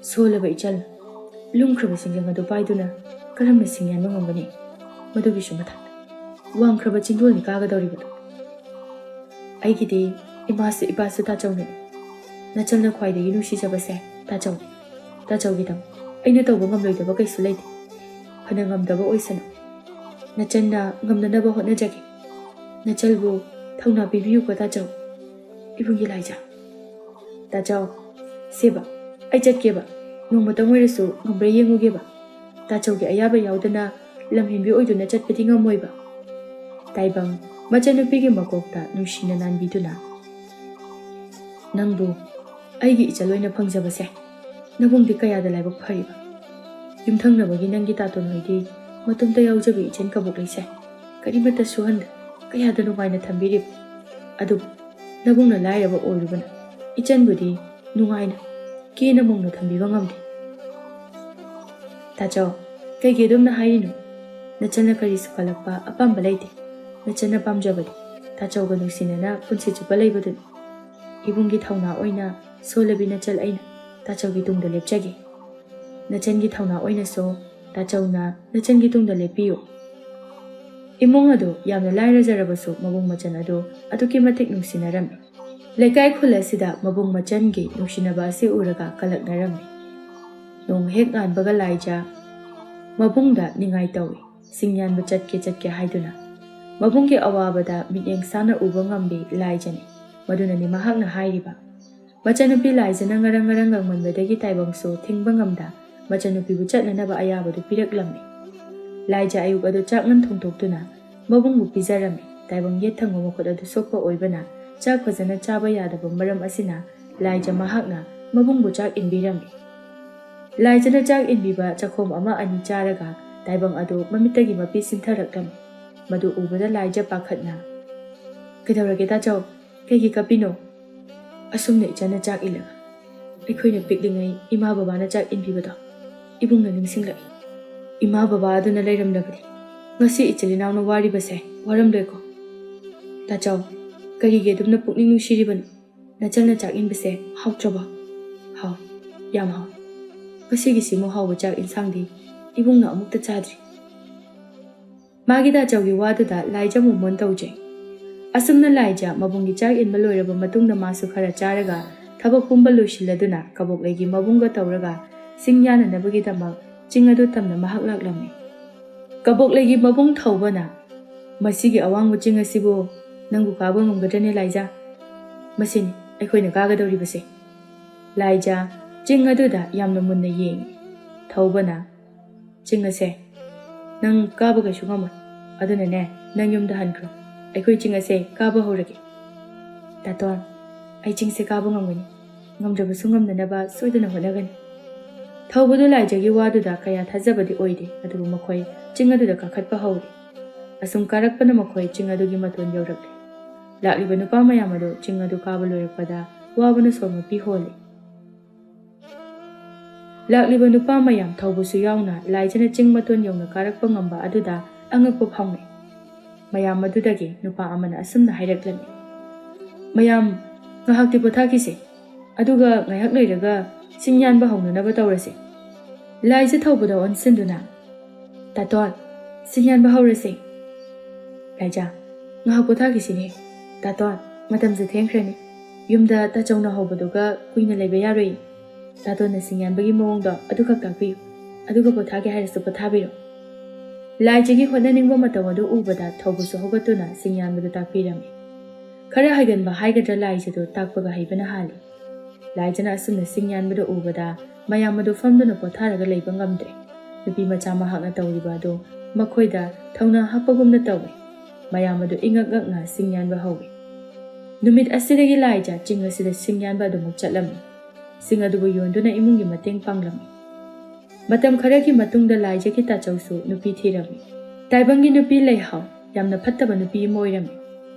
ꯁꯣꯜꯂꯕ ꯏꯆꯜ, ꯂꯨꯝꯈ꯭ꯔꯕ ꯁꯤꯡꯖꯪ ꯑꯗꯨ ꯄꯥꯏꯗꯨꯅ ꯀꯔꯝꯅ ꯁꯤꯡꯌꯥꯟꯕ ꯉꯝꯒꯅꯤ? ꯃꯗꯨꯒꯤꯁꯨ ꯃꯊꯛꯇ ꯋꯥꯡꯈ꯭ꯔꯕ ꯆꯤꯡꯗꯣꯜꯅꯤ ꯀꯥꯒꯗꯧꯔꯤꯕꯗꯨ꯫ ꯑꯩꯒꯤꯗꯤ ꯏꯃꯥꯁꯨ ꯏꯄꯥꯁꯨ ꯇꯥꯆꯧꯅꯅꯤ꯫ ꯅꯆꯜꯅ ꯈ꯭ꯋꯥꯏꯗꯒꯤ ꯅꯨꯡꯁꯤꯖꯕꯁꯦ ꯇꯥꯆꯧꯅꯤ꯫ ꯇꯥꯆꯧꯒꯤꯗꯃꯛ ꯑꯩꯅ ꯇꯧꯕ ꯉꯝꯂꯣꯏꯗꯕ ꯀꯩꯁꯨ ꯂꯩꯇꯦ꯫ ꯐꯅ ꯉꯝꯗꯕ ꯑꯣꯏꯁꯅꯨ꯫ ꯅꯆꯟꯅ ꯉꯝꯅꯅꯕ ꯍꯣꯠꯅꯖꯒꯦ꯫ ꯅꯆꯜꯕꯨ ꯊꯧꯅꯥ ꯄꯤꯕꯤꯌꯨꯀꯣ, ꯇꯥꯆꯧ꯫ ꯏꯕꯨꯡꯒꯤ ꯂꯥꯏꯖ꯫ ꯇꯥꯆꯧ, ꯁꯦꯕ, ꯑꯩ ꯆꯠꯀꯦꯕ꯫ ꯅꯣꯡꯃꯇꯪ ꯑꯣꯏꯔꯁꯨ ꯉꯝꯕ꯭ꯔꯥ ꯌꯦꯡꯉꯨꯒꯦꯕ꯫ ꯇꯥꯆꯧꯒꯤ ꯑꯌꯥꯕ ꯌꯥꯎꯗꯅ ꯂꯝꯍꯦꯟꯕꯤ ꯑꯣꯏꯗꯨꯅ ꯆꯠꯄꯗꯤ ꯉꯝꯃꯣꯏꯕ꯫ ꯇꯥꯏꯕꯪ ꯃꯆꯟꯅꯨꯄꯤꯒꯤ ꯃꯀꯣꯛꯇ ꯅꯨꯡꯁꯤꯅ ꯅꯥꯟꯕꯤꯗꯨꯅ, "ꯅꯪꯕꯨ ꯑꯩꯒꯤ ꯏꯆꯜ ꯑꯣꯏꯅ ꯐꯪꯖꯕꯁꯦ ꯅꯕꯨꯡꯗꯤ ꯀꯌꯥꯗ ꯂꯥꯏꯕꯛ ꯐꯔꯤꯕ꯫ ꯌꯨꯝꯊꯪꯅꯕꯒꯤ ꯅꯪꯒꯤ ꯇꯥꯇꯣꯟ ꯍꯣꯏꯗꯤ ꯃꯇꯣꯝꯇ ꯌꯥꯎꯖꯕꯤ ꯏꯆꯟ ꯀꯕꯣꯛ ꯂꯩꯁꯦ ꯀꯔꯤꯃꯠꯇ ꯁꯨꯍꯟꯗ ꯀꯌꯥꯗ ꯅꯨꯡꯉꯥꯏꯅ ꯊꯝꯕꯤꯔꯤꯕ꯫ ꯑꯗꯨꯕꯨ ꯅꯕꯨꯡꯅ ꯂꯥꯏꯔꯕ ꯑꯣꯏꯔꯨꯕꯅ ꯏꯆꯟꯕꯨꯗꯤ ꯅꯨꯡꯉꯥꯏꯅ ꯀꯦꯅ ꯃꯧꯅ ꯊꯝꯕꯤꯕ ꯉꯝꯗꯦ꯫ ꯇꯥꯆꯧ, ꯀꯩꯒꯤ ꯑꯗꯨꯝꯅ ꯍꯥꯏꯔꯤꯅꯣ? ꯅꯆꯟꯅ ꯀꯔꯤꯁꯨ ꯀꯜꯂꯛꯄ ꯑꯄꯥꯝꯕ ꯂꯩꯇꯦ꯫ ꯅꯆꯟꯅ ꯄꯥꯝꯖꯕꯗꯤ ꯇꯥꯆꯧꯒ ꯅꯨꯡꯁꯤꯅꯅ ꯄꯨꯟꯁꯤ ꯆꯨꯞꯄ ꯂꯩꯕꯗꯨꯅꯤ꯫ ꯏꯕꯨꯡꯒꯤ ꯊꯧꯅꯥ ꯑꯣꯏꯅ ꯁꯣꯜꯂꯕꯤ ꯅꯆꯜ ꯑꯩꯅ ꯇꯥꯆꯧꯒꯤ ꯇꯨꯡꯗ ꯂꯦꯞꯆꯒꯦ꯫ ꯅꯆꯟꯒꯤ ꯊꯧꯅꯥ ꯑꯣꯏꯅꯁꯨ ꯇꯥꯆꯧꯅ ꯅꯆꯟꯒꯤ ꯇꯨꯡꯗ ꯂꯦꯞꯄꯤꯌꯨ꯫ ꯏꯃꯨꯡ ꯑꯗꯨ ꯌꯥꯝꯅ ꯂꯥꯏꯔꯖꯔꯕꯁꯨ ꯃꯕꯨꯡ ꯃꯆꯟ ꯑꯗꯨ ꯑꯗꯨꯛꯀꯤ ꯃꯇꯤꯛ ꯅꯨꯡꯁꯤꯅꯔꯝꯃꯤ꯫ ꯂꯩꯀꯥꯏ ꯈꯨꯜ ꯑꯁꯤꯗ ꯃꯕꯨꯡ ꯃꯆꯟꯒꯤ ꯅꯨꯡꯁꯤꯅꯕ ꯑꯁꯤ ꯎꯔꯒ ꯀꯂꯛꯅꯔꯝꯃꯤ꯫ ꯅꯣꯡ ꯍꯦꯛ ꯉꯥꯟꯕꯒ ꯂꯥꯏꯖ ꯃꯕꯨꯡꯗ ꯅꯤꯡꯉꯥꯏ ꯇꯧꯏ꯫ ꯁꯤꯡ ꯌꯥꯟꯕ ꯆꯠꯀꯦ ꯆꯠꯀꯦ ꯍꯥꯏꯗꯨꯅ ꯃꯕꯨꯡꯒꯤ ꯑꯋꯥꯕꯗ ꯃꯤꯠꯌꯦꯡ ꯁꯥꯅ ꯎꯕ ꯉꯝꯕꯤ ꯂꯥꯏꯖꯅꯤ꯫ ꯃꯗꯨꯅꯅꯤ ꯃꯍꯥꯛꯅ ꯍꯥꯏꯔꯤꯕ, ꯃꯆꯟꯅꯨꯄꯤ ꯂꯥꯏꯖꯅ ꯉꯔꯪ ꯉꯔꯪ ꯉꯪꯃꯟꯕꯗꯒꯤ ꯇꯥꯏꯕꯪꯁꯨ ꯊꯤꯡꯕ ꯉꯝꯗ ꯃꯆꯟꯅꯨꯄꯤꯕꯨ ꯆꯠꯅꯅꯕ ꯑꯌꯥꯕꯗꯨ ꯄꯤꯔꯛꯂꯝꯃꯤ꯫ ꯂꯥꯏꯖ ꯑꯌꯨꯛ ꯑꯗꯨ ꯆꯥꯛ ꯉꯟ ꯊꯣꯡꯗꯣꯛꯇꯨꯅ ꯃꯕꯨꯡꯕꯨ ꯄꯤꯖꯔꯝꯃꯤ꯫ ꯇꯥꯏꯕꯪ ꯌꯦꯠ ꯊꯪꯕ ꯃꯈꯨꯠ ꯑꯗꯨ ꯁꯣꯛꯄ ꯑꯣꯏꯕꯅ ꯆꯥꯛ ꯐꯖꯅ ꯆꯥꯕ ꯌꯥꯗꯕ ꯃꯔꯝ ꯑꯁꯤꯅ ꯂꯥꯏꯖ ꯃꯍꯥꯛꯅ ꯃꯕꯨꯡꯕꯨ ꯆꯥꯛ ꯏꯟꯕꯤꯔꯝꯃꯤ꯫ ꯂꯥꯏꯖꯅ ꯆꯥꯛ ꯏꯟꯕꯤꯕ ꯆꯥꯛꯈꯣꯝ ꯑꯃ ꯑꯅꯤ ꯆꯥꯔꯒ ꯇꯥꯏꯕꯪ ꯑꯗꯨ ꯃꯃꯤꯠꯇꯒꯤ ꯃꯄꯤ ꯁꯤꯟꯊꯔꯛꯂꯝꯃꯤ꯫ ꯃꯗꯨ ꯎꯕꯗ ꯂꯥꯏꯖ ꯄꯥꯈꯠꯅ, "ꯀꯩꯗꯧꯔꯒꯦ ꯇꯥꯆꯧ? ꯀꯩꯒꯤ ꯀꯞꯄꯤꯅꯣ?" "ꯑꯁꯨꯝꯅ ꯏꯆꯟꯅ ꯆꯥꯛ ꯏꯜꯂꯒ ꯑꯩꯈꯣꯏꯅ ꯄꯤꯛꯂꯤꯉꯩ ꯏꯃꯥ ꯕꯕꯥꯅ ꯆꯥꯛ ꯏꯟꯕꯤꯕꯗꯣ ꯏꯕꯨꯡꯅ ꯅꯤꯡꯁꯤꯡꯂꯛꯏ꯫ ꯏꯃꯥ ꯕꯕꯥ ꯑꯗꯨꯅ ꯂꯩꯔꯝꯂꯕꯗꯤ ꯉꯁꯤ ꯏꯆꯤꯜ ꯏꯅꯥꯎꯅ ꯋꯥꯔꯤꯕꯁꯦ ꯋꯥꯔꯝꯂꯣꯏꯀꯣ꯫ ꯇꯥꯆꯧ, ꯀꯔꯤꯒꯤ ꯑꯗꯨꯝꯅ ꯄꯨꯛꯅꯤꯡ ꯅꯨꯡꯁꯤꯔꯤꯕꯅꯣ? ꯅꯆꯜꯅ ꯆꯥꯛ ꯏꯟꯕꯁꯦ ꯍꯥꯎꯇ꯭ꯔꯕꯣ?" "ꯍꯥꯎ, ꯌꯥꯝ ꯍꯥꯎ꯫ ꯉꯁꯤꯒꯤꯁꯤꯃꯨꯛ ꯍꯥꯎꯕ ꯆꯥꯛ ꯏꯟꯁꯥꯡꯗꯤ ꯏꯕꯨꯡꯅ ꯑꯃꯨꯛꯇ ꯆꯥꯗ꯭ꯔꯤ꯫" ꯃꯥꯒꯤ ꯇꯥꯆꯧꯒꯤ ꯋꯥꯗꯨꯗ ꯂꯥꯏꯖ ꯃꯣꯃꯣꯟ ꯇꯧꯖꯩ꯫ ꯑꯁꯨꯝꯅ ꯂꯥꯏꯖ ꯃꯕꯨꯡꯒꯤ ꯆꯥꯛ ꯏꯟꯕ ꯂꯣꯏꯔꯕ ꯃꯇꯨꯡꯗ ꯃꯥꯁꯨ ꯈꯔ ꯆꯥꯔꯒ ꯊꯕꯛ ꯄꯨꯝꯕ ꯂꯣꯏꯁꯤꯜꯂꯗꯨꯅ ꯀꯕꯣꯛꯂꯩꯒꯤ ꯃꯕꯨꯡꯒ ꯇꯧꯔꯒ ꯁꯤꯡ ꯌꯥꯅꯅꯕꯒꯤꯗꯃꯛ ꯆꯤꯡ ꯑꯗꯨ ꯇꯝꯅ ꯃꯍꯥꯛ ꯂꯥꯛꯂꯝꯃꯤ꯫ ꯀꯕꯣꯛꯂꯩꯒꯤ ꯃꯕꯨꯡ ꯊꯧꯕꯅ, "ꯃꯁꯤꯒꯤ ꯑꯋꯥꯡꯕ ꯆꯤꯡ ꯑꯁꯤꯕꯨ ꯅꯪꯕꯨ ꯀꯥꯕ ꯉꯝꯒꯗ꯭ꯔꯅꯦ ꯂꯥꯏꯖ? ꯃꯁꯤꯅꯤ ꯑꯩꯈꯣꯏꯅ ꯀꯥꯒꯗꯧꯔꯤꯕꯁꯦ꯫" ꯂꯥꯏꯖ ꯆꯤꯡ ꯑꯗꯨꯗ ꯌꯥꯝꯅ ꯃꯨꯟꯅ ꯌꯦꯡꯏ꯫ ꯊꯧꯕꯅ, "ꯆꯤꯡ ꯑꯁꯦ ꯅꯪ ꯀꯥꯕ ꯀꯩꯁꯨ ꯉꯝꯃꯣꯏ꯫ ꯑꯗꯨꯅꯅꯦ, ꯅꯪ ꯌꯨꯝꯗ ꯍꯟꯈ꯭ꯔꯣ꯫ ꯑꯩꯈꯣꯏ ꯆꯤꯡ ꯑꯁꯦ ꯀꯥꯕ ꯍꯧꯔꯒꯦ꯫" "ꯇꯥꯇꯣꯟ, ꯑꯩ ꯆꯤꯡꯁꯦ ꯀꯥꯕ ꯉꯝꯒꯅꯤ꯫ ꯉꯝꯗ꯭ꯔꯕꯁꯨ ꯉꯝꯅꯅꯕ ꯁꯣꯏꯗꯅ ꯍꯣꯠꯅꯒꯅꯤ꯫ ꯊꯧꯕꯗꯨ ꯂꯥꯏꯖꯒꯤ ꯋꯥꯗꯨꯗ ꯀꯌꯥ ꯊꯥꯖꯕꯗꯤ ꯑꯣꯏꯗꯦ, ꯑꯗꯨꯕꯨ ꯃꯈꯣꯏ ꯆꯤꯡ ꯑꯗꯨꯗ ꯀꯥꯈꯠꯄ ꯍꯧꯔꯦ꯫ ꯑꯁꯨꯝ ꯀꯥꯔꯛꯄꯅ ꯃꯈꯣꯏ ꯆꯤꯡ ꯑꯗꯨꯒꯤ ꯃꯇꯣꯟ ꯌꯧꯔꯛꯂꯦ꯫ ꯂꯥꯛꯂꯤꯕ ꯅꯨꯄꯥ ꯃꯌꯥꯝ ꯑꯗꯨ ꯆꯤꯡ ꯑꯗꯨ ꯀꯥꯕ ꯂꯣꯏꯔꯛꯄꯗ ꯋꯥꯕꯅ ꯁꯣꯔ ꯃꯄꯤ ꯍꯣꯜꯂꯦ꯫ ꯂꯥꯛꯂꯤꯕ ꯅꯨꯄꯥ ꯃꯌꯥꯝ ꯊꯧꯕꯁꯨ ꯌꯥꯎꯅ ꯂꯥꯏꯖꯅ ꯆꯤꯡ ꯃꯇꯣꯟ ꯌꯧꯅ ꯀꯥꯔꯛꯄ ꯉꯝꯕ ꯑꯗꯨꯗ ꯑꯉꯛꯄ ꯐꯥꯎꯅꯩ꯫ ꯃꯌꯥꯝ ꯑꯗꯨꯗꯒꯤ ꯅꯨꯄꯥ ꯑꯃꯅ ꯑꯁꯨꯝꯅ ꯍꯥꯏꯔꯛꯂꯝꯃꯤ, "ꯃꯌꯥꯝ, ꯉꯥꯏꯍꯥꯛꯇꯤ ꯄꯣꯊꯥꯈꯤꯁꯦ, ꯑꯗꯨꯒ ꯉꯥꯏꯍꯥꯛ ꯂꯩꯔꯒ ꯆꯤꯡ ꯌꯥꯟꯕ ꯍꯧꯅꯅꯕ ꯇꯧꯔꯁꯤ꯫" ꯂꯥꯏꯖ ꯊꯧꯕꯗ ꯑꯣꯟꯁꯤꯟꯗꯨꯅ, "ꯇꯥꯇꯣꯟ, ꯆꯤꯡ ꯌꯥꯟꯕ ꯍꯧꯔꯁꯦ꯫" "ꯂꯥꯏꯖ, ꯉꯥꯏꯍꯥꯛ ꯄꯣꯊꯥꯈꯤꯁꯤꯅꯦ꯫ ꯇꯥꯇꯣꯟ, ꯃꯇꯝꯁꯦ ꯊꯦꯡꯈ꯭ꯔꯅꯤ꯫ ꯌꯨꯝꯗ ꯇꯥꯆꯧꯅ ꯍꯧꯕꯗꯨꯒ ꯀꯨꯏꯅ ꯂꯩꯕ ꯌꯥꯔꯣꯏ꯫ ꯇꯥꯇꯣꯟꯅ ꯆꯤꯡ ꯌꯥꯟꯕꯒꯤ ꯃꯑꯣꯡꯗꯣ ꯑꯗꯨꯈꯛ ꯇꯥꯛꯄꯤꯌꯨ, ꯑꯗꯨꯒ ꯄꯣꯊꯥꯒꯦ ꯍꯥꯏꯔꯁꯨ ꯄꯣꯊꯥꯕꯤꯔꯣ꯫" ꯂꯥꯏꯖꯒꯤ ꯍꯣꯠꯅꯅꯤꯡꯕ ꯃꯇꯧ ꯑꯗꯨ ꯎꯕꯗ ꯊꯧꯕꯁꯨ ꯍꯧꯒꯠꯇꯨꯅ ꯆꯤꯡ ꯌꯥꯟꯕꯗꯨ ꯇꯥꯛꯄꯤꯔꯝꯃꯤ꯫ ꯈꯔ ꯍꯩꯒꯟꯕ ꯍꯥꯏꯒꯗ꯭ꯔꯥ, ꯂꯥꯏꯖꯗꯨ ꯇꯥꯛꯄꯒ ꯍꯩꯕꯅ ꯍꯥꯜꯂꯤ꯫ ꯂꯥꯏꯖꯅ ꯑꯁꯨꯝꯅ ꯆꯤꯡ ꯌꯥꯟꯕꯗꯨ ꯎꯕꯗ ꯃꯌꯥꯝ ꯑꯗꯨ ꯐꯝꯗꯨꯅ ꯄꯣꯊꯥꯔꯒ ꯂꯩꯕ ꯉꯝꯗ꯭ꯔꯦ꯫ ꯅꯨꯄꯤ ꯃꯆꯥ ꯃꯍꯥꯛꯅ ꯇꯧꯔꯤꯕ ꯑꯗꯨ ꯃꯈꯣꯏꯗ ꯊꯧꯅꯥ ꯍꯥꯞꯄꯒꯨꯝꯅ ꯇꯧꯏ꯫ ꯃꯌꯥꯝ ꯑꯗꯨ ꯏꯉꯛ ꯉꯛꯅ ꯆꯤꯡ ꯌꯥꯟꯕ ꯍꯧꯏ꯫ ꯅꯨꯃꯤꯠ ꯑꯁꯤꯗꯒꯤ ꯂꯥꯏꯖ ꯆꯤꯡ ꯑꯁꯤꯗ ꯆꯤꯡ ꯌꯥꯟꯕ ꯑꯗꯨꯃꯛ ꯆꯠꯂꯝꯃꯤ꯫ ꯆꯤꯡ ꯑꯗꯨꯕꯨ ꯌꯣꯟꯗꯨꯅ ꯏꯃꯨꯡꯒꯤ ꯃꯇꯦꯡ ꯄꯥꯡꯂꯝꯃꯤ꯫ ꯃꯇꯝ ꯈꯔꯒꯤ ꯃꯇꯨꯡꯗ ꯂꯥꯏꯖꯒꯤ ꯇꯥꯆꯧꯁꯨ ꯅꯨꯄꯤ ꯊꯤꯔꯝꯃꯤ꯫ ꯇꯥꯏꯕꯪꯒꯤ ꯅꯨꯄꯤ ꯂꯩꯍꯥꯎ ꯌꯥꯝꯅ ꯐꯠꯇꯕ ꯅꯨꯄꯤ ꯑꯃ ꯑꯣꯏꯔꯝꯃꯤ꯫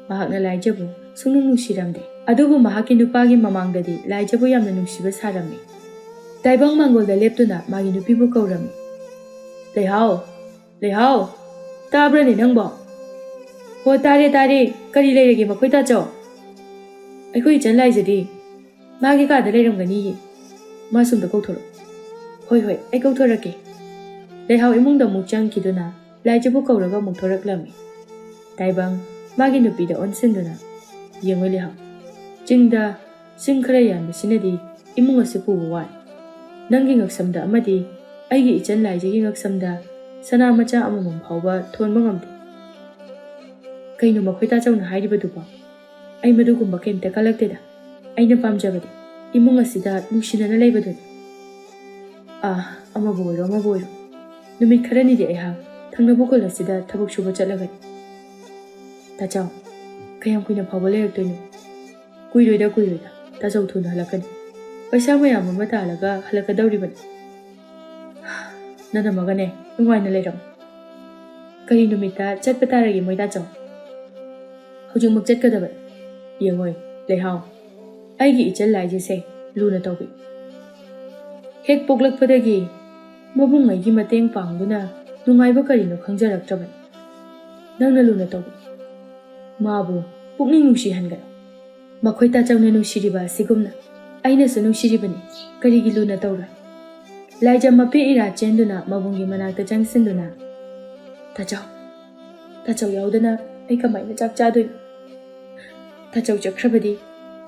ꯃꯍꯥꯛꯅ ꯂꯥꯏꯖꯕꯨ ꯁꯨꯡꯅꯨꯡ ꯅꯨꯡꯁꯤꯔꯝꯗꯦ꯫ ꯑꯗꯨꯕꯨ ꯃꯍꯥꯛꯀꯤ ꯅꯨꯄꯥꯒꯤ ꯃꯃꯥꯡꯗꯗꯤ ꯂꯥꯏꯖꯕꯨ ꯌꯥꯝꯅ ꯅꯨꯡꯁꯤꯕ ꯁꯥꯔꯝꯃꯤ꯫ ꯇꯥꯏꯕꯪ ꯃꯥꯡꯒꯣꯜꯗ ꯂꯦꯞꯇꯨꯅ ꯃꯥꯒꯤ ꯅꯨꯄꯤꯕꯨ ꯀꯧꯔꯝꯃꯤ꯫ "ꯂꯩꯍꯥꯎ, ꯂꯩꯍꯥꯎ, ꯇꯥꯕ꯭ꯔꯅꯦ ꯅꯪꯕꯣ?" "ꯍꯣ, ꯇꯥꯔꯦ, ꯇꯥꯔꯦ꯫ ꯀꯔꯤ ꯂꯩꯔꯒꯦ ꯃꯈꯣꯏ ꯇꯥꯆꯧ?" "ꯑꯩꯈꯣꯏ ꯏꯆꯟ ꯂꯥꯏꯖꯗꯤ ꯃꯥꯒꯤ ꯀꯥꯗ ꯂꯩꯔꯝꯒꯅꯤꯌꯦ꯫ ꯃꯥ ꯁꯨꯝꯗ ꯀꯧꯊꯣꯔꯛꯎ꯫" "ꯍꯣꯏ, ꯍꯣꯏ, ꯑꯩ ꯀꯧꯊꯣꯔꯛꯀꯦ꯫" ꯂꯩꯍꯥꯎ ꯏꯃꯨꯡꯗ ꯑꯃꯨꯛ ꯆꯪꯈꯤꯗꯨꯅ ꯂꯥꯏꯖꯕꯨ ꯀꯧꯔꯒ ꯑꯃꯨꯛ ꯊꯣꯔꯛꯂꯝꯃꯤ꯫ ꯇꯥꯏꯕꯪ ꯃꯥꯒꯤ ꯅꯨꯄꯤꯗ ꯑꯣꯟꯁꯤꯟꯗꯨꯅ, "ꯌꯦꯡꯉꯨ ꯂꯩꯍꯥꯎ, ꯆꯤꯡꯗ ꯆꯤꯡ ꯈꯔ ꯌꯥꯟꯕꯁꯤꯅꯗꯤ ꯏꯃꯨꯡ ꯑꯁꯤ ꯄꯨꯕ ꯋꯥꯏ꯫ ꯅꯪꯒꯤ ꯉꯛꯁꯝꯗ ꯑꯃꯗꯤ ꯑꯩꯒꯤ ꯏꯆꯟ ꯂꯥꯏꯖꯒꯤ ꯉꯛꯁꯝꯗ ꯁꯅꯥ ꯃꯆꯥ ꯑꯃꯃꯝ ꯐꯥꯎꯕ ꯊꯣꯟꯕ ꯉꯝꯗꯦ꯫" "ꯀꯩꯅꯣ ꯃꯈꯣꯏ ꯇꯥꯆꯧꯅ ꯍꯥꯏꯔꯤꯕꯗꯨꯕꯣ? ꯑꯩ ꯃꯗꯨꯒꯨꯝꯕ ꯀꯩꯝꯇ ꯀꯜꯂꯛꯇꯦꯗ꯫ ꯑꯩꯅ ꯄꯥꯝꯖꯕꯗꯤ ꯏꯃꯨꯡ ꯑꯁꯤꯗ ꯅꯨꯡꯁꯤꯅꯅ ꯂꯩꯕꯗꯨꯅꯤ꯫ ꯑꯥ, ꯑꯃꯕꯨ ꯑꯣꯏꯔꯣ, ꯑꯃꯕꯨ ꯑꯣꯏꯔꯣ, ꯅꯨꯃꯤꯠ ꯈꯔꯅꯤꯗꯤ ꯑꯩꯍꯥꯛ ꯊꯪꯅꯕ ꯈꯨꯜ ꯑꯁꯤꯗ ꯊꯕꯛ ꯁꯨꯕ ꯆꯠꯂꯒꯅꯤ꯫" "ꯇꯥꯆꯧ, ꯀꯌꯥꯝ ꯀꯨꯏꯅ ꯐꯥꯎꯕ ꯂꯩꯔꯛꯇꯣꯏꯅꯣ?" "ꯀꯨꯏꯔꯣꯏꯗ, ꯀꯨꯏꯔꯣꯏꯗ꯫ ꯇꯥꯆꯧ ꯊꯨꯅ ꯍꯜꯂꯛꯀꯅꯤ꯫ ꯄꯩꯁꯥ ꯃꯌꯥꯝ ꯑꯃ ꯇꯥꯜꯂꯒ ꯍꯜꯂꯛꯀꯗꯧꯔꯤꯕꯅꯤ꯫ ꯅꯅꯝꯃꯒꯅꯦ ꯅꯨꯡꯉꯥꯏꯅ ꯂꯩꯔꯝꯃꯨ꯫ ꯀꯔꯤ ꯅꯨꯃꯤꯠꯇ ꯆꯠꯄ ꯇꯥꯔꯒꯦ ꯃꯣꯏꯗꯥꯆꯧ? ꯍꯧꯖꯤꯛꯃꯛ ꯆꯠꯀꯗꯕꯅꯤ꯫ ꯌꯦꯡꯉꯣꯏ ꯂꯩꯍꯥꯎ, ꯑꯩꯒꯤ ꯏꯆꯜ ꯂꯥꯏꯖꯁꯦ ꯂꯨꯅ ꯇꯧꯕꯤ꯫ ꯍꯦꯛ ꯄꯣꯛꯂꯛꯄꯗꯒꯤ ꯃꯕꯨꯡꯉꯩꯒꯤ ꯃꯇꯦꯡ ꯄꯥꯡꯗꯨꯅ ꯅꯨꯡꯉꯥꯏꯕ ꯀꯔꯤꯅꯣ ꯈꯪꯖꯔꯛꯇ꯭ꯔꯕꯅꯤ꯫ ꯅꯪꯅ ꯂꯨꯅ ꯇꯧꯕꯤ꯫ ꯃꯥꯕꯨ ꯄꯨꯛꯅꯤꯡ ꯅꯨꯡꯁꯤꯍꯟꯒꯅꯨ꯫ ꯃꯈꯣꯏ ꯇꯥꯆꯧꯅ ꯅꯨꯡꯁꯤꯔꯤꯕ ꯑꯁꯤꯒꯨꯝꯅ ꯑꯩꯅꯁꯨ ꯅꯨꯡꯁꯤꯔꯤꯕꯅꯤ꯫ ꯀꯔꯤꯒꯤ ꯂꯨꯅ ꯇꯧꯔꯣꯏ? ꯂꯥꯏꯖ ꯃꯄꯦ ꯏꯔꯥ ꯆꯦꯟꯗꯨꯅ ꯃꯕꯨꯡꯒꯤ ꯃꯅꯥꯛꯇ ꯆꯪꯁꯤꯟꯗꯨꯅ, "ꯇꯥꯆꯧ, ꯇꯥꯆꯧ ꯌꯥꯎꯗꯅ ꯑꯩ ꯀꯃꯥꯏꯅ ꯆꯥꯛ ꯆꯥꯗꯣꯏꯅꯣ? ꯇꯥꯆꯧ ꯆꯠꯈ꯭ꯔꯕꯗꯤ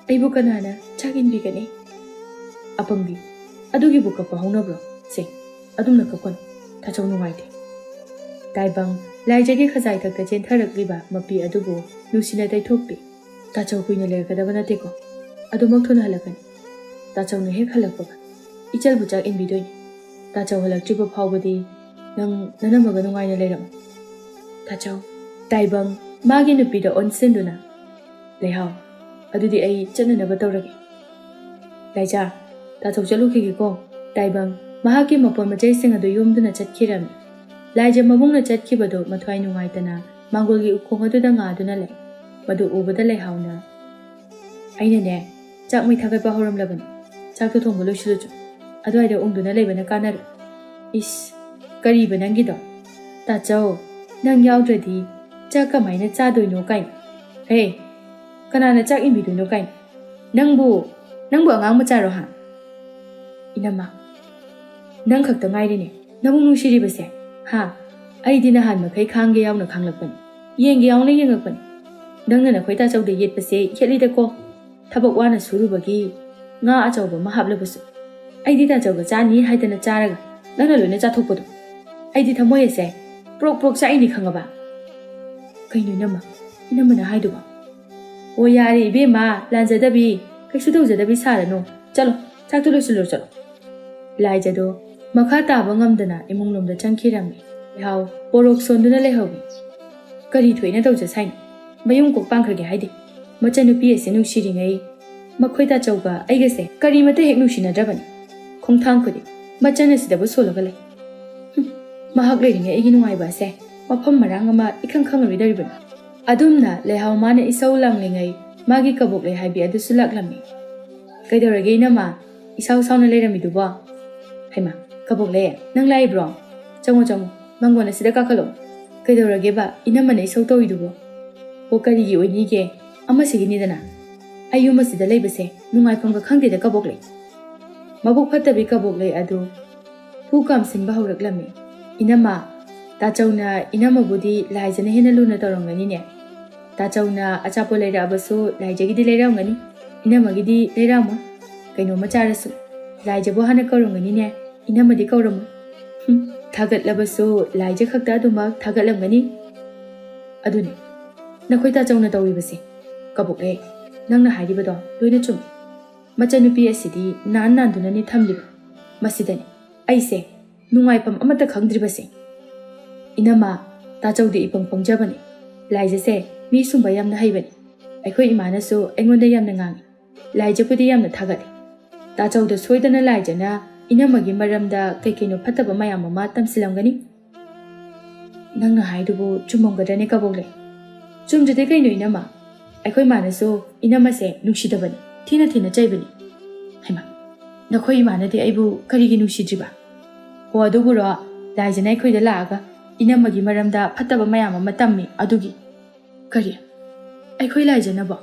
ꯑꯩꯕꯨ ꯀꯅꯥꯅ ꯆꯥꯛ ꯏꯟꯕꯤꯒꯅꯤ?" ꯑꯄꯪꯕꯤ, ꯑꯗꯨꯒꯤꯕꯨ ꯀꯞꯄ ꯍꯧꯅꯕ꯭ꯔꯣ? ꯁꯦ, ꯑꯗꯨꯝꯅ ꯀꯞꯀꯅꯨ꯫ ꯇꯥꯆꯧ ꯅꯨꯡꯉꯥꯏꯇꯦ꯫ ꯇꯥꯏꯕꯪ, ꯂꯥꯏꯖꯒꯤ ꯈꯖꯥꯏꯊꯛꯇ ꯆꯦꯟꯊꯔꯛꯂꯤꯕ ꯃꯄꯤ ꯑꯗꯨꯕꯨ ꯅꯨꯡꯁꯤꯅ ꯇꯩꯊꯣꯛꯄꯤ꯫ "ꯇꯥꯆꯧ ꯀꯨꯏꯅ ꯂꯩꯔꯛꯀꯗꯕ ꯅꯠꯇꯦꯀꯣ꯫ ꯑꯗꯨꯃꯛ ꯊꯨꯅ ꯍꯜꯂꯛꯀꯅꯤ꯫ ꯇꯥꯆꯧꯅ ꯍꯦꯛ ꯍꯜꯂꯛꯄꯒ ꯏꯆꯜꯕꯨ ꯆꯥꯛ ꯏꯟꯕꯤꯗꯣꯏꯅꯤ꯫ ꯇꯥꯆꯧ ꯍꯜꯂꯛꯇ꯭ꯔꯤꯕ ꯐꯥꯎꯕꯗꯤ ꯅꯪ ꯅꯅꯝꯃꯒ ꯅꯨꯡꯉꯥꯏꯅ ꯂꯩꯔꯝꯃꯨ꯫ ꯇꯥꯆꯧ꯫" ꯇꯥꯏꯕꯪ, ꯃꯥꯒꯤ ꯅꯨꯄꯤꯗ ꯑꯣꯟꯁꯤꯟꯗꯨꯅ, "ꯂꯩꯍꯥꯎ, ꯑꯗꯨꯗꯤ ꯑꯩ ꯆꯠꯅꯅꯕ ꯇꯧꯔꯒꯦ꯫ ꯂꯥꯏꯖꯥ, ꯇꯥꯆꯧ ꯆꯠꯂꯨꯈꯤꯒꯦꯀꯣ꯫" ꯇꯥꯏꯕꯪ ꯃꯍꯥꯛꯀꯤ ꯃꯄꯣꯠ ꯃꯆꯩꯁꯤꯡ ꯑꯗꯨ ꯌꯣꯝꯗꯨꯅ ꯆꯠꯈꯤꯔꯝꯃꯤ꯫ ꯂꯥꯏꯖ ꯃꯕꯨꯡꯅ ꯆꯠꯈꯤꯕꯗꯨ ꯃꯊ꯭ꯋꯥꯏ ꯅꯨꯡꯉꯥꯏꯇꯅ ꯃꯥꯡꯒꯣꯜꯒꯤ ꯎꯈꯣꯡ ꯑꯗꯨꯗ ꯉꯥꯗꯨꯅ ꯂꯩ꯫ ꯃꯗꯨ ꯎꯕꯗ ꯂꯩꯍꯥꯎꯅ, "ꯑꯩꯅꯅꯦ, ꯆꯥꯛ ꯃꯩ ꯊꯥꯒꯠꯄ ꯍꯧꯔꯝꯂꯕꯅꯤ꯫ ꯆꯥꯛꯇꯣ ꯊꯣꯡꯕ ꯂꯣꯏꯁꯤꯜꯂꯨꯆꯣ꯫ ꯑꯗꯨꯋꯥꯏꯗ ꯎꯪꯗꯨꯅ ꯂꯩꯕꯅ ꯀꯥꯟꯅꯔꯣꯏ꯫" "ꯏꯁ, ꯀꯔꯤꯕ ꯅꯪꯒꯤꯗꯣ? ꯇꯥꯆꯧ, ꯅꯪ ꯌꯥꯎꯗ꯭ꯔꯗꯤ ꯆꯥꯛ ꯀꯃꯥꯏꯅ ꯆꯥꯗꯣꯏꯅꯣ ꯀꯥꯏꯅ? ꯍꯦ, ꯀꯅꯥꯅ ꯆꯥꯛ ꯏꯟꯕꯤꯗꯣꯏꯅꯣ ꯀꯥꯏꯅ? ꯅꯪꯕꯨ, ꯅꯪꯕꯨ ꯑꯉꯥꯡ ꯃꯆꯥꯔꯣ ꯍꯥ?" "ꯏꯅꯝꯃ, ꯅꯪ ꯈꯛꯇ ꯉꯥꯏꯔꯤꯅꯦ ꯅꯕꯨꯡ ꯅꯨꯡꯁꯤꯔꯤꯕꯁꯦ꯫ ꯍꯥ? ꯑꯩꯗꯤ ꯅꯍꯥꯟ ꯃꯈꯩ ꯈꯥꯡꯒꯦ ꯌꯥꯎꯅ ꯈꯥꯡꯂꯛꯄꯅꯤ, ꯌꯦꯡꯒꯦ ꯌꯥꯎꯅ ꯌꯦꯡꯉꯛꯄꯅꯤ꯫ ꯅꯪꯅ ꯅꯈꯣꯏ ꯇꯥꯆꯧꯗ ꯌꯦꯠꯄꯁꯦ ꯌꯦꯠꯂꯤꯗꯀꯣ꯫ ꯊꯕꯛ ꯋꯥꯅ ꯁꯨꯔꯨꯕꯒꯤ ꯉꯥ ꯑꯆꯧꯕ ꯑꯃ ꯍꯥꯞꯂꯕꯁꯨ ꯑꯩꯗꯤ ꯇꯥꯆꯧꯒ ꯆꯥꯅꯤ ꯍꯥꯏꯗꯅ ꯆꯥꯔꯒ ꯅꯪꯅ ꯂꯣꯏꯅ ꯆꯥꯊꯣꯛꯄꯗꯣ꯫ ꯑꯩꯗꯤ ꯊꯃꯣꯏ ꯑꯁꯦ ꯄ꯭ꯔꯣꯛ ꯄ꯭ꯔꯣꯛ ꯆꯥꯛꯏꯅꯤ ꯈꯪꯉꯕ?" "ꯀꯩꯅꯣ ꯏꯅꯝꯃ, ꯏꯅꯝꯃꯅ ꯍꯥꯏꯗꯨꯕꯣ?" "ꯑꯣ ꯌꯥꯔꯦ ꯏꯕꯦꯝꯃ, ꯂꯥꯟꯖꯗꯕꯤ, ꯀꯩꯁꯨ ꯇꯧꯖꯗꯕꯤ ꯁꯥꯔꯅꯨ꯫ ꯆꯠꯂꯣ, ꯆꯥꯛꯇꯨ ꯂꯣꯏꯁꯤꯜꯂꯨꯔꯣ ꯆꯠꯂꯣ꯫" ꯂꯥꯏꯖꯗꯣ ꯃꯈꯥ ꯇꯥꯕ ꯉꯝꯗꯅ ꯏꯃꯨꯡꯂꯣꯝꯗ ꯆꯪꯈꯤꯔꯝꯃꯤ꯫ ꯂꯩꯍꯥꯎ ꯄꯣꯔꯣꯛ ꯁꯣꯟꯗꯨꯅ ꯂꯩꯍꯧꯏ꯫ "ꯀꯔꯤ ꯊꯣꯛꯏꯅ ꯇꯧꯖ ꯁꯥꯏꯅꯣ? ꯃꯌꯨꯝ ꯀꯣꯛ ꯄꯥꯟꯈ꯭ꯔꯒꯦ ꯍꯥꯏꯗꯦ꯫ ꯃꯆꯟꯅꯨꯄꯤ ꯑꯁꯤ ꯅꯨꯡꯁꯤꯔꯤꯉꯩ ꯃꯈꯣꯏ ꯇꯥꯆꯧꯒ ꯑꯩꯒꯁꯦ ꯀꯔꯤꯃꯠꯇ ꯍꯦꯛ ꯅꯨꯡꯁꯤꯅꯗ꯭ꯔꯕꯅꯤ꯫ ꯈꯣꯡꯊꯥꯡ ꯈꯨꯗꯤꯡ ꯃꯆꯟ ꯑꯁꯤꯗꯕꯨ ꯁꯣꯜꯂꯒ ꯂꯩ꯫ ꯍꯨꯝ, ꯃꯍꯥꯛ ꯂꯩꯔꯤꯉꯩ ꯑꯩꯒꯤ ꯅꯨꯡꯉꯥꯏꯕ ꯑꯁꯦ ꯃꯐꯝ ꯃꯔꯥꯡ ꯑꯃ ꯏꯈꯪ ꯈꯪꯉꯔꯣꯏꯗꯧꯔꯤꯕꯅꯤ꯫ ꯑꯗꯨꯝꯅ ꯂꯩꯍꯥꯎ ꯃꯥꯅ ꯏꯁꯧ ꯂꯥꯡꯂꯤꯉꯩ ꯃꯥꯒꯤ ꯀꯕꯣꯛ ꯂꯩ ꯍꯥꯏꯕꯤ ꯑꯗꯨꯁꯨ ꯂꯥꯛꯂꯝꯃꯤ꯫ "ꯀꯩꯗꯧꯔꯒꯦ ꯏꯅꯝꯃ? ꯏꯁꯥꯎ ꯁꯥꯎꯅ ꯂꯩꯔꯝꯃꯤꯗꯨꯕꯣ?" "ꯍꯩꯃꯥ, ꯀꯕꯣꯛ ꯂꯩ, ꯅꯪ ꯂꯥꯛꯏꯕ꯭ꯔꯣ? ꯆꯪꯉꯣ, ꯆꯪꯉꯣ, ꯃꯥꯡꯒꯣꯟ ꯑꯁꯤꯗ ꯀꯥꯈꯠꯂꯣ꯫ ꯀꯩꯗꯧꯔꯒꯦꯕ ꯏꯅꯝꯃꯅ ꯏꯁꯧ ꯇꯧꯔꯤꯗꯨꯕꯣ?" "ꯑꯣ, ꯀꯔꯤꯒꯤ ꯑꯣꯏꯅꯤꯒꯦ? ꯑꯃꯁꯤꯒꯤꯅꯤꯗꯅ꯫ ꯑꯩ ꯌꯨꯝ ꯑꯁꯤꯗ ꯂꯩꯕꯁꯦ ꯅꯨꯡꯉꯥꯏꯐꯝꯒ ꯈꯪꯗꯦꯗ ꯀꯕꯣꯛ ꯂꯩ꯫" ꯃꯕꯨꯛ ꯐꯠꯇꯕꯤ ꯀꯕꯣꯛ ꯂꯩ ꯑꯗꯨ ꯍꯨ ꯀꯥꯝꯁꯤꯟꯕ ꯍꯧꯔꯛꯂꯝꯃꯤ꯫ "ꯏꯅꯝꯃ, ꯇꯥꯆꯧꯅ ꯏꯅꯝꯃꯕꯨꯗꯤ ꯂꯥꯏꯖꯅ ꯍꯦꯟꯅ ꯂꯨꯅ ꯇꯧꯔꯝꯒꯅꯤꯅꯦ꯫ ꯇꯥꯆꯧꯅ ꯑꯆꯥꯄꯣꯠ ꯂꯩꯔꯛꯑꯕꯁꯨ ꯂꯥꯏꯖꯒꯤꯗꯤ ꯂꯩꯔꯛꯑꯝꯒꯅꯤ, ꯏꯅꯝꯃꯒꯤꯗꯤ ꯂꯩꯔꯛꯑꯝꯃꯣꯏ꯫ ꯀꯩꯅꯣꯝꯃ ꯆꯥꯔꯁꯨ ꯂꯥꯏꯖꯕꯨ ꯍꯥꯟꯅ ꯀꯧꯔꯝꯒꯅꯤꯅꯦ, ꯏꯅꯝꯃꯗꯤ ꯀꯧꯔꯝꯃꯣꯏ꯫ ꯍꯨꯝ, ꯊꯥꯒꯠꯂꯕꯁꯨ ꯂꯥꯏꯖ ꯈꯛꯇ ꯑꯗꯨꯃꯛ ꯊꯥꯒꯠꯂꯝꯒꯅꯤ꯫" "ꯑꯗꯨꯅꯤ ꯅꯈꯣꯏ ꯇꯥꯆꯧꯅ ꯇꯧꯔꯤꯕꯁꯦ꯫ ꯀꯕꯣꯛ ꯂꯩ, ꯅꯪꯅ ꯍꯥꯏꯔꯤꯕꯗꯣ ꯂꯣꯏꯅ ꯆꯨꯝꯃꯤ꯫ ꯃꯆꯟꯅꯨꯄꯤ ꯑꯁꯤꯗꯤ ꯅꯥꯟ ꯅꯥꯟꯗꯨꯅꯅꯤ ꯊꯝꯂꯤꯕ꯫ ꯃꯁꯤꯗꯅꯤ ꯑꯩꯁꯦ ꯅꯨꯡꯉꯥꯏꯐꯝ ꯑꯃꯠꯇ ꯈꯪꯗ꯭ꯔꯤꯕꯁꯦ꯫ ꯏꯅꯝꯃ, ꯇꯥꯆꯧꯗꯤ ꯏꯄꯪ ꯄꯪꯖꯕꯅꯤ꯫ ꯂꯥꯏꯖꯁꯦ ꯃꯤ ꯁꯨꯝꯕ ꯌꯥꯝꯅ ꯍꯩꯕꯅꯤ꯫ ꯑꯩꯈꯣꯏ ꯏꯃꯥꯅꯁꯨ ꯑꯩꯉꯣꯟꯗ ꯌꯥꯝꯅ ꯉꯥꯡꯉꯤ꯫ ꯂꯥꯏꯖꯕꯨꯗꯤ ꯌꯥꯝꯅ ꯊꯥꯒꯠꯂꯤ꯫ ꯇꯥꯆꯧꯗ ꯁꯣꯏꯗꯅ ꯂꯥꯏꯖꯅ ꯏꯅꯝꯃꯒꯤ ꯃꯔꯝꯗ ꯀꯩ ꯀꯩꯅꯣ ꯐꯠꯇꯕ ꯃꯌꯥꯝ ꯑꯃ ꯇꯝꯁꯤꯜꯂꯝꯒꯅꯤ꯫" "ꯅꯪꯅ ꯍꯥꯏꯗꯨꯕꯨ ꯆꯨꯝꯃꯝꯒꯗ꯭ꯔꯅꯦ ꯀꯕꯣꯛ ꯂꯩ?" "ꯆꯨꯝꯗ꯭ꯔꯗꯤ ꯀꯩꯅꯣ ꯏꯅꯝꯃ? ꯑꯩꯈꯣꯏ ꯃꯥꯅꯁꯨ ꯏꯅꯝꯃꯁꯦ ꯅꯨꯡꯁꯤꯗꯕꯅꯤ, ꯊꯤꯅ ꯊꯤꯅ ꯆꯩꯕꯅꯤ꯫" "ꯍꯩꯃꯥ, ꯅꯈꯣꯏ ꯏꯃꯥꯅꯗꯤ ꯑꯩꯕꯨ ꯀꯔꯤꯒꯤ ꯅꯨꯡꯁꯤꯗ꯭ꯔꯤꯕ?" "ꯑꯣ, ꯑꯗꯨꯕꯨꯔꯣ, ꯂꯥꯏꯖꯅ ꯑꯩꯈꯣꯏꯗ ꯂꯥꯛꯑꯒ ꯏꯅꯝꯃꯒꯤ ꯃꯔꯝꯗ ꯐꯠꯇꯕ ꯃꯌꯥꯝ ꯑꯃ ꯇꯝꯃꯤ ꯑꯗꯨꯒꯤ꯫" "ꯀꯔꯤ? ꯑꯩꯈꯣꯏ ꯂꯥꯏꯖꯅꯕꯣ?"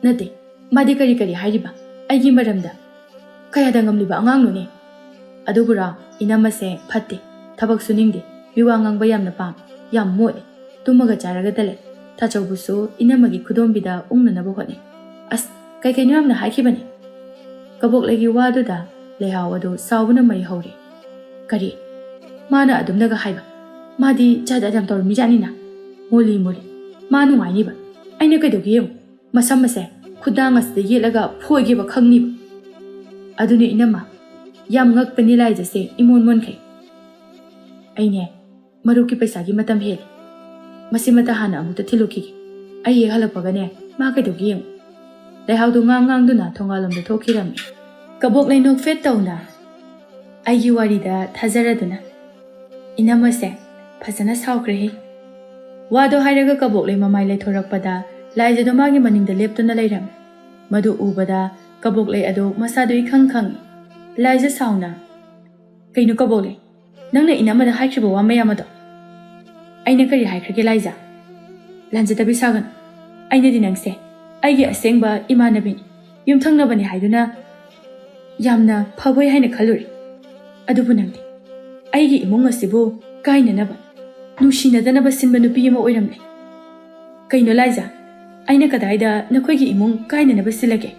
"ꯅꯠꯇꯦ, ꯃꯥꯗꯤ ꯀꯔꯤ ꯀꯔꯤ ꯍꯥꯏꯔꯤꯕ ꯑꯩꯒꯤ ꯃꯔꯝꯗ? ꯀꯌꯥꯗ ꯉꯝꯂꯤꯕ ꯑꯉꯥꯡꯅꯣꯅꯦ?" "ꯑꯗꯨꯕꯨꯔꯣ, ꯏꯅꯝꯃꯁꯦ ꯐꯠꯇꯦ, ꯊꯕꯛ ꯁꯨꯅꯤꯡꯗꯦ, ꯃꯤꯋꯥ ꯉꯥꯡꯕ ꯌꯥꯝꯅ ꯄꯥꯝꯃꯤ, ꯌꯥꯝ ꯃꯣꯠꯂꯤ, ꯇꯨꯝꯃꯒ ꯆꯥꯔꯒꯇ ꯂꯩ꯫ ꯇꯥꯆꯧꯕꯨꯁꯨ ꯏꯅꯝꯃꯒꯤ ꯈꯨꯗꯣꯝꯕꯤꯗ ꯎꯪꯅꯅꯕ ꯍꯣꯠꯅꯩ꯫ ꯑꯁ, ꯀꯩ ꯀꯩꯅꯣ ꯌꯥꯝꯅ ꯍꯥꯏꯈꯤꯕꯅꯤ꯫" ꯀꯕꯣꯛꯂꯩꯒꯤ ꯋꯥꯗꯨꯗ ꯂꯩꯍꯥꯎ ꯑꯗꯨ ꯁꯥꯎꯕꯅ ꯃꯩ ꯍꯧꯔꯦ꯫ "ꯀꯔꯤ? ꯃꯥꯅ ꯑꯗꯨꯝꯅꯒ ꯍꯥꯏꯕ? ꯃꯥꯗꯤ ꯖꯥꯠ ꯖꯥꯠ ꯌꯥꯝ ꯇꯧꯔꯝꯃꯤꯖꯥꯠꯅꯤꯅ꯫ ꯃꯣꯜꯂꯤ ꯃꯣꯜꯂꯤ꯫ ꯃꯥ ꯅꯨꯡꯉꯥꯏꯅꯤꯕ꯫ ꯑꯩꯅ ꯀꯩꯗꯧꯒꯦ ꯌꯦꯡꯉꯨ꯫ ꯃꯁꯝ ꯑꯁꯦ ꯈꯨꯗꯥꯡ ꯑꯁꯤꯗ ꯌꯦꯠꯂꯒ ꯐꯣꯏꯒꯦꯕ ꯈꯪꯅꯤꯕ꯫" "ꯑꯗꯨꯅꯦ ꯏꯅꯝꯃ, ꯌꯥꯝ ꯉꯛꯄꯅꯤ ꯂꯥꯏꯖꯁꯦ ꯏꯃꯣꯟ ꯃꯣꯟꯈꯩ꯫ ꯑꯩꯅꯦ, ꯃꯔꯨꯞꯀꯤ ꯄꯩꯁꯥꯒꯤ ꯃꯇꯝ ꯍꯦꯜꯂꯦ꯫ ꯃꯁꯤꯃꯇ ꯍꯥꯟꯅ ꯑꯃꯨꯛꯇ ꯊꯤꯜꯂꯨꯈꯤꯒꯦ꯫ ꯑꯩ ꯍꯦꯛ ꯍꯜꯂꯛꯄꯒꯅꯦ, ꯃꯥ ꯀꯩꯗꯧꯒꯦ ꯌꯦꯡꯉꯨ꯫" ꯂꯩꯍꯥꯎꯗꯨ ꯉꯥꯡ ꯉꯥꯡꯗꯨꯅ ꯊꯣꯡꯒꯥꯜꯂꯣꯝꯗ ꯊꯣꯛꯈꯤꯔꯝꯃꯤ꯫ ꯀꯕꯣꯛꯂꯩ ꯅꯣꯛꯐꯦꯠ ꯇꯧꯅ ꯑꯩꯒꯤ ꯋꯥꯔꯤꯗ ꯊꯥꯖꯔꯗꯨꯅ, "ꯏꯅꯝꯃꯁꯦ ꯐꯖꯅ ꯁꯥꯎꯈ꯭ꯔꯦꯍꯦ꯫ ꯋꯥꯗꯣ ꯍꯥꯏꯔꯒ ꯀꯕꯣꯛꯂꯩ ꯃꯃꯥꯏ ꯂꯩꯊꯣꯔꯛꯄꯗ ꯂꯥꯏꯖꯗꯣ ꯃꯥꯒꯤ ꯃꯅꯤꯡꯗ ꯂꯦꯞꯇꯨꯅ ꯂꯩꯔꯝꯃꯤ꯫ ꯃꯗꯨ ꯎꯕꯗ ꯀꯕꯣꯛꯂꯩ ꯑꯗꯨ ꯃꯁꯥꯗꯨ ꯏꯈꯪ ꯈꯪꯉꯤ꯫ ꯂꯥꯏꯖ ꯁꯥꯎꯅ, "ꯀꯩꯅꯣ ꯀꯕꯣꯛꯂꯩ? ꯅꯪꯅ ꯏꯅꯝꯃꯗ ꯍꯥꯏꯈ꯭ꯔꯤꯕ ꯋꯥ ꯃꯌꯥꯝ ꯑꯗꯣ?" "ꯑꯩꯅ ꯀꯔꯤ ꯍꯥꯏꯈ꯭ꯔꯒꯦ ꯂꯥꯏꯖ? ꯂꯥꯟꯖꯗꯕꯤ ꯁꯥꯒꯅꯨ꯫ ꯑꯩꯅꯗꯤ ꯅꯪꯁꯦ ꯑꯩꯒꯤ ꯑꯁꯦꯡꯕ ꯏꯃꯥꯟꯅꯕꯤꯅꯤ, ꯌꯨꯝꯊꯪꯅꯕꯅꯤ ꯍꯥꯏꯗꯨꯅ ꯌꯥꯝꯅ ꯐꯕꯣꯏ ꯍꯥꯏꯅ ꯈꯜꯂꯨꯔꯦ꯫ ꯑꯗꯨꯕꯨ ꯅꯪꯗꯤ ꯑꯩꯒꯤ ꯏꯃꯨꯡ ꯑꯁꯤꯕꯨ ꯀꯥꯏꯅꯅꯕ, ꯅꯨꯡꯁꯤꯅꯗꯅꯕ ꯁꯤꯟꯕ ꯅꯨꯄꯤ ꯑꯃ ꯑꯣꯏꯔꯝꯂꯦ꯫ ꯀꯩꯅꯣ ꯂꯥꯏꯖ, ꯑꯩꯅ ꯀꯗꯥꯏꯗ ꯅꯈꯣꯏꯒꯤ ꯏꯃꯨꯡ ꯀꯥꯏꯅꯅꯕ ꯁꯤꯜꯂꯒꯦ?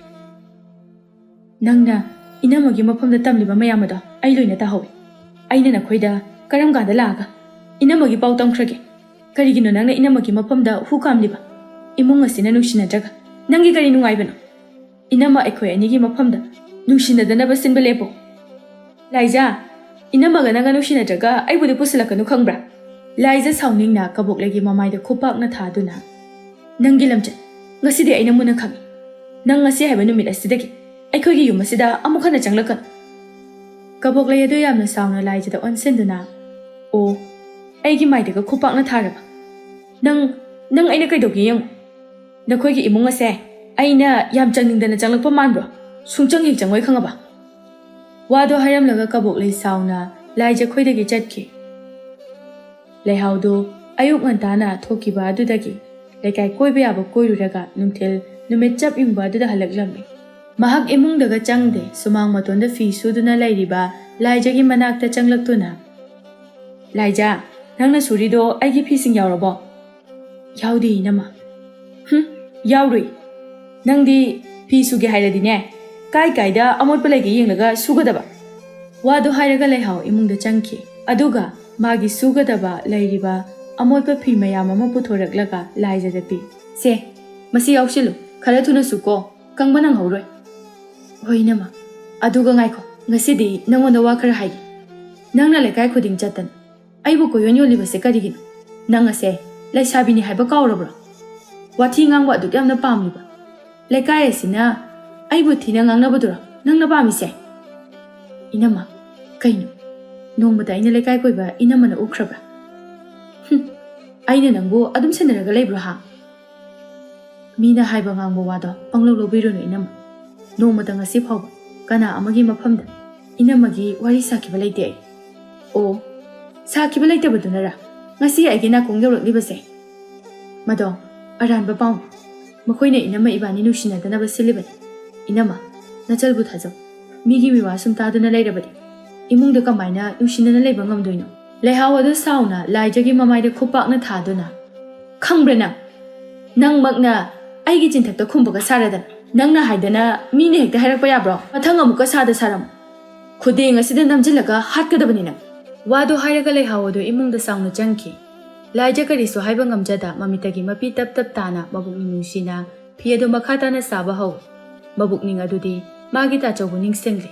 ꯅꯪꯅ ꯏꯅꯝꯃꯒꯤ ꯃꯐꯝꯗ ꯇꯝꯂꯤꯕ ꯃꯌꯥꯝ ꯑꯗꯣ ꯑꯩ ꯂꯣꯏꯅ ꯇꯥꯍꯧꯏ꯫ ꯑꯩꯅ ꯅꯈꯣꯏꯗ ꯀꯔꯝ ꯀꯥꯟꯗ ꯂꯥꯛꯑꯒ ꯏꯅꯝꯃꯒꯤ ꯄꯥꯎ ꯇꯝꯈ꯭ꯔꯒꯦ? ꯀꯔꯤꯒꯤꯅꯣ ꯅꯪꯅ ꯏꯅꯝꯃꯒꯤ ꯃꯐꯝꯗ ꯍꯨ ꯀꯥꯝꯂꯤꯕ? ꯏꯃꯨꯡ ꯑꯁꯤꯅ ꯅꯨꯡꯁꯤꯅꯗ꯭ꯔꯒ ꯅꯪꯒꯤ ꯀꯔꯤ ꯅꯨꯡꯉꯥꯏꯕꯅꯣ? ꯏꯅꯝꯃ ꯑꯩꯈꯣꯏ ꯑꯅꯤꯒꯤ ꯃꯐꯝꯗ ꯅꯨꯡꯁꯤꯅꯗꯅꯕ ꯁꯤꯟꯕ ꯂꯦꯞꯄꯣ꯫ ꯂꯥꯏꯖꯥ, ꯏꯅꯝꯃꯒ ꯅꯪꯒ ꯅꯨꯡꯁꯤꯅꯗ꯭ꯔꯒ ꯑꯩꯕꯨꯗꯤ ꯄꯨꯁꯤꯜꯂꯛꯀꯅꯨ ꯈꯪꯕ꯭ꯔꯥ?" ꯂꯥꯏꯖ ꯁꯥꯎꯅꯤꯡꯅ ꯀꯕꯣꯛꯂꯩꯒꯤ ꯃꯃꯥꯏꯗ ꯈꯨꯄꯥꯛꯅ ꯊꯥꯗꯨꯅ, "ꯅꯪꯒꯤ ꯂꯝꯆꯠ ꯉꯁꯤꯗꯤ ꯑꯩꯅ ꯃꯨꯟꯅ ꯈꯪꯏ꯫ ꯅꯪ ꯉꯁꯤ ꯍꯥꯏꯕ ꯅꯨꯃꯤꯠ ꯑꯁꯤꯗꯒꯤ ꯑꯩꯈꯣꯏꯒꯤ ꯌꯨꯝ ꯑꯁꯤꯗ ꯑꯃꯨꯛ ꯍꯟꯅ ꯆꯪꯂꯛꯀꯅꯨ꯫" ꯀꯕꯣꯛꯂꯩ ꯑꯗꯨ ꯌꯥꯝꯅ ꯁꯥꯎꯅ ꯂꯥꯏꯖꯗ ꯑꯣꯟꯁꯤꯟꯗꯨꯅ, "ꯑꯣ, ꯑꯩꯒꯤ ꯃꯥꯏꯗꯒ ꯈꯨꯄꯥꯛꯅ ꯊꯥꯔꯕ? ꯅꯪ, ꯅꯪ ꯑꯩꯅ ꯀꯩꯗꯧꯒꯦ ꯌꯦꯡꯉꯨ꯫ ꯅꯈꯣꯏꯒꯤ ꯏꯃꯨꯡ ꯑꯁꯦ ꯑꯩꯅ ꯌꯥꯝ ꯆꯪꯅꯤꯡꯗꯅ ꯆꯪꯂꯛꯄ ꯃꯥꯟꯕ꯭ꯔꯣ? ꯁꯨꯡꯆꯪ ꯍꯦꯛ ꯆꯪꯉꯣꯏ ꯈꯪꯉꯕ?" ꯋꯥꯗꯣ ꯍꯥꯏꯔꯝꯂꯒ ꯀꯕꯣꯛꯂꯩ ꯁꯥꯎꯅ ꯂꯥꯏꯖ ꯈꯣꯏꯗꯒꯤ ꯆꯠꯈꯤ꯫ ꯂꯩꯍꯥꯎꯗꯨ ꯑꯌꯨꯛ ꯉꯟꯇꯥꯅ ꯊꯣꯛꯈꯤꯕ ꯑꯗꯨꯗꯒꯤ ꯂꯩꯀꯥꯏ ꯀꯣꯏꯕ ꯌꯥꯕ ꯀꯣꯏꯔꯨꯔꯒ ꯅꯨꯡꯊꯤꯜ ꯅꯨꯃꯤꯠ ꯆꯞ ꯌꯨꯡꯕ ꯑꯗꯨꯗ ꯍꯜꯂꯛꯂꯝꯃꯤ꯫ ꯃꯍꯥꯛ ꯏꯃꯨꯡꯗꯒ ꯆꯪꯗꯦ, ꯁꯨꯃꯥꯡ ꯃꯇꯣꯟꯗ ꯐꯤ ꯁꯨꯗꯨꯅ ꯂꯩꯔꯤꯕ ꯂꯥꯏꯖꯒꯤ ꯃꯅꯥꯛꯇ ꯆꯪꯂꯛꯇꯨꯅ, "ꯂꯥꯏꯖ, ꯅꯪꯅ ꯁꯨꯔꯤꯗꯣ ꯑꯩꯒꯤ ꯐꯤꯁꯤꯡ ꯌꯥꯎꯔꯕꯣ?" "ꯌꯥꯎꯗꯦ ꯏꯅꯝꯃ꯫" "ꯍꯨꯝ, ꯌꯥꯎꯔꯣꯏ꯫ ꯅꯪꯗꯤ ꯐꯤ ꯁꯨꯒꯦ ꯍꯥꯏꯔꯗꯤꯅꯦ, ꯀꯥꯏ ꯀꯥꯏꯗ ꯑꯃꯣꯠꯄ ꯂꯩꯒꯦ ꯌꯦꯡꯂꯒ ꯁꯨꯒꯗꯕ꯫" ꯋꯥꯗꯣ ꯍꯥꯏꯔꯒ ꯂꯩꯍꯥꯎ ꯏꯃꯨꯡꯗ ꯆꯪꯈꯤ꯫ ꯑꯗꯨꯒ ꯃꯥꯒꯤ ꯁꯨꯒꯗꯕ ꯂꯩꯔꯤꯕ ꯑꯃꯣꯠꯄ ꯐꯤ ꯃꯌꯥꯝ ꯑꯃ ꯄꯨꯊꯣꯔꯛꯂꯒ ꯂꯥꯏꯖꯗ ꯄꯤ꯫ "ꯁꯦ, ꯃꯁꯤ ꯌꯥꯎꯁꯤꯜꯂꯨ, ꯈꯔ ꯊꯨꯅ ꯁꯨꯀꯣ, ꯀꯪꯕ ꯅꯪꯍꯧꯔꯣꯏ꯫" "ꯍꯣꯏ ꯏꯅꯝꯃ, ꯑꯗꯨꯒ ꯉꯥꯏꯈꯣ, ꯉꯁꯤꯗꯤ ꯅꯪꯉꯣꯟꯗ ꯋꯥ ꯈꯔ ꯍꯥꯏꯒꯦ꯫ ꯅꯪꯅ ꯂꯩꯀꯥꯏ ꯈꯨꯗꯤꯡ ꯆꯠꯇꯅ ꯑꯩꯕꯨ ꯀꯣꯏꯌꯣꯟ ꯌꯣꯜꯂꯤꯕꯁꯦ ꯀꯔꯤꯒꯤꯅꯣ? ꯅꯪ ꯑꯁꯦ ꯂꯩꯁꯥꯕꯤꯅꯤ ꯍꯥꯏꯕ ꯀꯥꯎꯔꯕ꯭ꯔꯣ? ꯋꯥꯊꯤ ꯉꯥꯡꯕ ꯑꯗꯨꯛ ꯌꯥꯝꯅ ꯄꯥꯝꯂꯤꯕ, ꯂꯩꯀꯥꯏ ꯑꯁꯤꯅ ꯑꯩꯕꯨ ꯊꯤꯅ ꯉꯥꯡꯅꯕꯗꯨꯔꯣ ꯅꯪꯅ ꯄꯥꯝꯃꯤꯁꯦ? ꯏꯅꯝꯃ, ꯀꯩꯅꯣ? ꯅꯣꯡꯃꯇ ꯑꯩꯅ ꯂꯩꯀꯥꯏ ꯀꯣꯏꯕ ꯏꯅꯝꯃꯅ ꯎꯈ꯭ꯔꯕ꯭ꯔꯥ? ꯍꯨꯝ, ꯑꯩꯅ ꯅꯪꯕꯨ ꯑꯗꯨꯝ ꯁꯦꯟꯅꯔꯒ ꯂꯩꯕ꯭ꯔꯣ ꯍꯥ? ꯃꯤꯅ ꯍꯥꯏꯕ ꯉꯥꯡꯕ ꯋꯥꯗꯣ ꯄꯪꯂꯧ ꯂꯧꯕꯤꯔꯨꯅꯨ ꯏꯅꯝꯃ꯫ ꯅꯣꯡꯃꯇ ꯉꯁꯤ ꯐꯥꯎꯕ ꯀꯅꯥ ꯑꯃꯒꯤ ꯃꯐꯝꯗ ꯏꯅꯝꯃꯒꯤ ꯋꯥꯔꯤ ꯁꯥꯈꯤꯕ ꯂꯩꯇꯦ ꯑꯩ꯫ ꯑꯣ, ꯁꯥꯈꯤꯕ ꯂꯩꯇꯕꯗꯨꯅꯔꯥ ꯉꯁꯤ ꯑꯩꯒꯤ ꯅꯥꯀꯣꯡ ꯌꯧꯔꯛꯂꯤꯕꯁꯦ? ꯃꯗꯣ ꯑꯔꯥꯟꯕ ꯄꯥꯎꯅꯤ꯫ ꯃꯈꯣꯏꯅ ꯏꯅꯝꯃ ꯏꯕꯥꯅꯤ ꯅꯨꯡꯁꯤꯅꯗꯅꯕ ꯁꯤꯜꯂꯤꯕꯅꯤ꯫ ꯏꯅꯝꯃ, ꯅꯆꯜꯕꯨ ꯊꯥꯖꯧ꯫ ꯃꯤꯒꯤ ꯃꯤꯋꯥ ꯁꯨꯝ ꯇꯥꯗꯨꯅ ꯂꯩꯔꯕꯗꯤ ꯏꯃꯨꯡꯗ ꯀꯃꯥꯏꯅ ꯅꯨꯡꯁꯤꯅꯅ ꯂꯩꯕ ꯉꯝꯗꯣꯏꯅꯣ? ꯂꯩꯍꯥꯎ ꯑꯗꯨ ꯁꯥꯎꯅ ꯂꯥꯏꯖꯒꯤ ꯃꯃꯥꯏꯗ ꯈꯨꯄꯥꯛꯅ ꯊꯥꯗꯨꯅ, "ꯈꯪꯕ꯭ꯔꯥ ꯅꯪ? ꯅꯪꯃꯛꯅ ꯑꯩꯒꯤ ꯆꯤꯟꯊꯛꯇ ꯈꯨꯝꯕꯒ ꯁꯥꯔꯗꯅ꯫ ꯅꯪꯅ ꯍꯥꯏꯗꯅ ꯃꯤꯅ ꯍꯦꯛꯇ ꯍꯥꯏꯔꯛꯄ ꯌꯥꯕ꯭ꯔꯣ? ꯃꯊꯪ ꯑꯃꯨꯛꯀ ꯁꯥꯗ ꯁꯥꯔꯝꯃꯨ꯫ ꯈꯨꯗꯦꯡ ꯑꯁꯤꯗ ꯅꯝꯁꯤꯜꯂꯒ ꯍꯥꯠꯀꯗꯕꯅꯤ ꯅꯪ!" ꯋꯥꯗꯨ ꯍꯥꯏꯔꯒ ꯂꯩꯍꯥꯎ ꯑꯗꯨ ꯏꯃꯨꯡꯗ ꯁꯥꯎꯅ ꯆꯪꯈꯤ꯫ ꯂꯥꯏꯖ ꯀꯔꯤꯁꯨ ꯍꯥꯏꯕ ꯉꯝꯖꯗ ꯃꯃꯤꯠꯇꯒꯤ ꯃꯄꯤ ꯇꯞ ꯇꯞ ꯇꯥꯅ ꯃꯕꯨꯛꯅꯤꯡ ꯅꯨꯡꯁꯤꯅ ꯐꯤ ꯑꯗꯨ ꯃꯈꯥ ꯇꯥꯅ ꯁꯥꯕ ꯍꯧꯏ꯫ ꯃꯕꯨꯛꯅꯤꯡ ꯑꯗꯨꯗꯤ ꯃꯥꯒꯤ ꯇꯥꯆꯧꯕꯨ ꯅꯤꯡꯁꯤꯡꯂꯤ꯫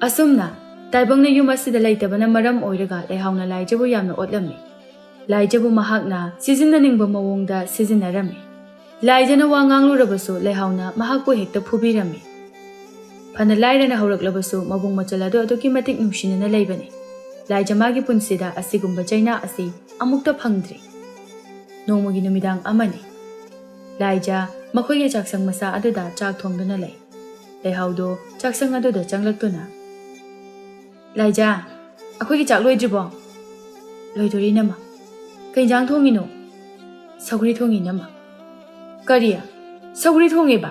ꯑꯁꯨꯝꯅ ꯇꯥꯏꯕꯪꯅ ꯌꯨꯝ ꯑꯁꯤꯗ ꯂꯩꯇꯕꯅ ꯃꯔꯝ ꯑꯣꯏꯔꯒ ꯂꯩꯍꯥꯎꯅ ꯂꯥꯏꯖꯕꯨ ꯌꯥꯝꯅ ꯑꯣꯠꯂꯝꯃꯤ꯫ ꯂꯥꯏꯖꯕꯨ ꯃꯍꯥꯛꯅ ꯁꯤꯖꯤꯟꯅꯅꯤꯡꯕ ꯃꯑꯣꯡꯗ ꯁꯤꯖꯤꯟꯅꯔꯝꯃꯤ꯫ ꯂꯥꯏꯖꯅ ꯋꯥ ꯉꯥꯡꯂꯨꯔꯕꯁꯨ ꯂꯩꯍꯥꯎꯅ ꯃꯍꯥꯛꯄꯨ ꯍꯦꯛꯇ ꯐꯨꯕꯤꯔꯝꯃꯤ꯫ ꯐꯅ ꯂꯥꯏꯔꯅ ꯍꯧꯔꯛꯂꯕꯁꯨ ꯃꯕꯨꯡ ꯃꯆꯜ ꯑꯗꯨ ꯑꯗꯨꯛꯀꯤ ꯃꯇꯤꯛ ꯅꯨꯡꯁꯤꯅꯅ ꯂꯩꯕꯅꯤ꯫ ꯂꯥꯏꯖ ꯃꯥꯒꯤ ꯄꯨꯟꯁꯤꯗ ꯑꯁꯤꯒꯨꯝꯕ ꯆꯩꯅꯥ ꯑꯁꯤ ꯑꯃꯨꯛꯇ ꯐꯪꯗ꯭ꯔꯤ꯫ ꯅꯣꯡꯃꯒꯤ ꯅꯨꯃꯤꯗꯥꯡ ꯑꯃꯅꯤ꯫ ꯂꯥꯏꯖ ꯃꯈꯣꯏꯒꯤ ꯆꯥꯛꯁꯪ ꯃꯆꯥ ꯑꯗꯨꯗ ꯆꯥꯛ ꯊꯣꯡꯗꯨꯅ ꯂꯩ꯫ ꯂꯩꯍꯥꯎꯗꯨ ꯆꯥꯛꯁꯪ ꯑꯗꯨꯗ ꯆꯪꯂꯛꯇꯨꯅ, "ꯂꯥꯏꯖ, ꯑꯩꯈꯣꯏꯒꯤ ꯆꯥꯛ ꯂꯣꯏꯗ꯭ꯔꯤꯕꯣ?" "ꯂꯣꯏꯗꯣꯔꯤ ꯏꯅꯝꯃ꯫ ꯀꯩ ꯏꯟꯖꯥꯡ ꯊꯣꯡꯉꯤꯅꯣ?" "ꯁꯧꯒ꯭ꯔꯤ ꯊꯣꯡꯉꯤ ꯏꯅꯝꯃ꯫" "ꯀꯔꯤ? ꯁꯧꯒ꯭ꯔꯤ ꯊꯣꯡꯉꯦꯕ?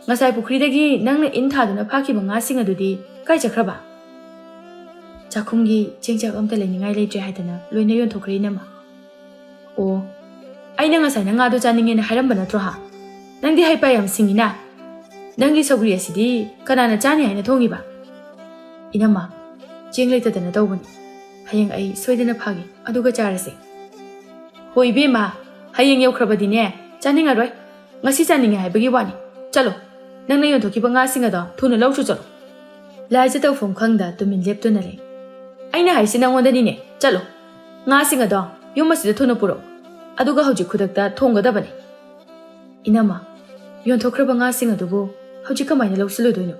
ꯉꯁꯥꯏ ꯄꯨꯈ꯭ꯔꯤꯗꯒꯤ ꯅꯪꯅ ꯏꯟ ꯊꯥꯗꯨꯅ ꯐꯥꯈꯤꯕ ꯉꯥꯁꯤꯡ ꯑꯗꯨꯗꯤ ꯀꯥꯏ ꯆꯠꯈ꯭ꯔꯕ?" "ꯆꯥꯛꯈꯨꯝꯒꯤ ꯆꯦꯡ ꯆꯥꯛ ꯑꯝꯇ ꯂꯩꯅꯤꯡꯉꯥꯏ ꯂꯩꯇ꯭ꯔꯦ ꯍꯥꯏꯗꯅ ꯂꯣꯏꯅ ꯌꯣꯟꯊꯣꯛꯈ꯭ꯔꯦ ꯏꯅꯝꯃ꯫" "ꯑꯣ, ꯑꯩꯅ ꯉꯁꯥꯏ ꯅꯪ ꯉꯥꯗꯣ ꯆꯥꯅꯤꯡꯉꯦꯅ ꯍꯥꯏꯔꯝꯕ ꯅꯠꯇ꯭ꯔꯣ ꯍꯥ? ꯅꯪꯗꯤ ꯍꯩꯄꯥ ꯌꯥꯝ ꯁꯤꯡꯉꯤꯅ꯫ ꯅꯪꯒꯤ ꯁꯧꯒ꯭ꯔꯤ ꯑꯁꯤꯗꯤ ꯀꯅꯥꯅ ꯆꯥꯅꯤ ꯍꯥꯏꯅ ꯊꯣꯡꯉꯤꯕ?" "ꯏꯅꯝꯃ, ꯆꯦꯡ ꯂꯩꯇꯗꯅ ꯇꯧꯕꯅꯤ꯫ ꯍꯌꯦꯡ ꯑꯩ ꯁꯣꯏꯗꯅ ꯐꯥꯒꯦ, ꯑꯗꯨꯒ ꯆꯥꯔꯁꯦ꯫" "ꯍꯣ ꯏꯕꯦꯝꯃ, ꯍꯌꯦꯡ ꯌꯧꯈ꯭ꯔꯕꯗꯤꯅꯦ ꯆꯥꯅꯤꯡꯉꯔꯣꯏ꯫ ꯉꯁꯤ ꯆꯥꯅꯤꯡꯉꯦ ꯍꯥꯏꯕꯒꯤ ꯋꯥꯅꯤ꯫ ꯆꯠꯂꯣ, ꯅꯪꯅ ꯌꯣꯟꯊꯣꯛꯈꯤꯕ ꯉꯥꯁꯤꯡ ꯑꯗꯣ ꯊꯨꯅ ꯂꯧꯁꯨ ꯆꯠꯂꯣ꯫" ꯂꯥꯏꯖ ꯇꯧꯐꯝ ꯈꯪꯗ ꯇꯨꯃꯤꯟ ꯂꯦꯞꯇꯨꯅ ꯂꯩ꯫ "ꯑꯩꯅ ꯍꯥꯏꯁꯤ ꯅꯪꯉꯣꯟꯗꯅꯤꯅꯦ, ꯆꯠꯂꯣ꯫ ꯉꯥꯁꯤꯡ ꯑꯗꯣ ꯌꯨꯝ ꯑꯁꯤꯗ ꯊꯨꯅ ꯄꯨꯔꯛꯎ, ꯑꯗꯨꯒ ꯍꯧꯖꯤꯛ ꯈꯨꯗꯛꯇ ꯊꯣꯡꯒꯗꯕꯅꯤ꯫" "ꯏꯅꯝꯃ, ꯌꯣꯟꯊꯣꯛꯈ꯭ꯔꯕ ꯉꯥꯁꯤꯡ ꯑꯗꯨꯕꯨ ꯍꯧꯖꯤꯛ ꯀꯃꯥꯏꯅ ꯂꯧꯁꯤꯜꯂꯨꯗꯣꯏꯅꯣ?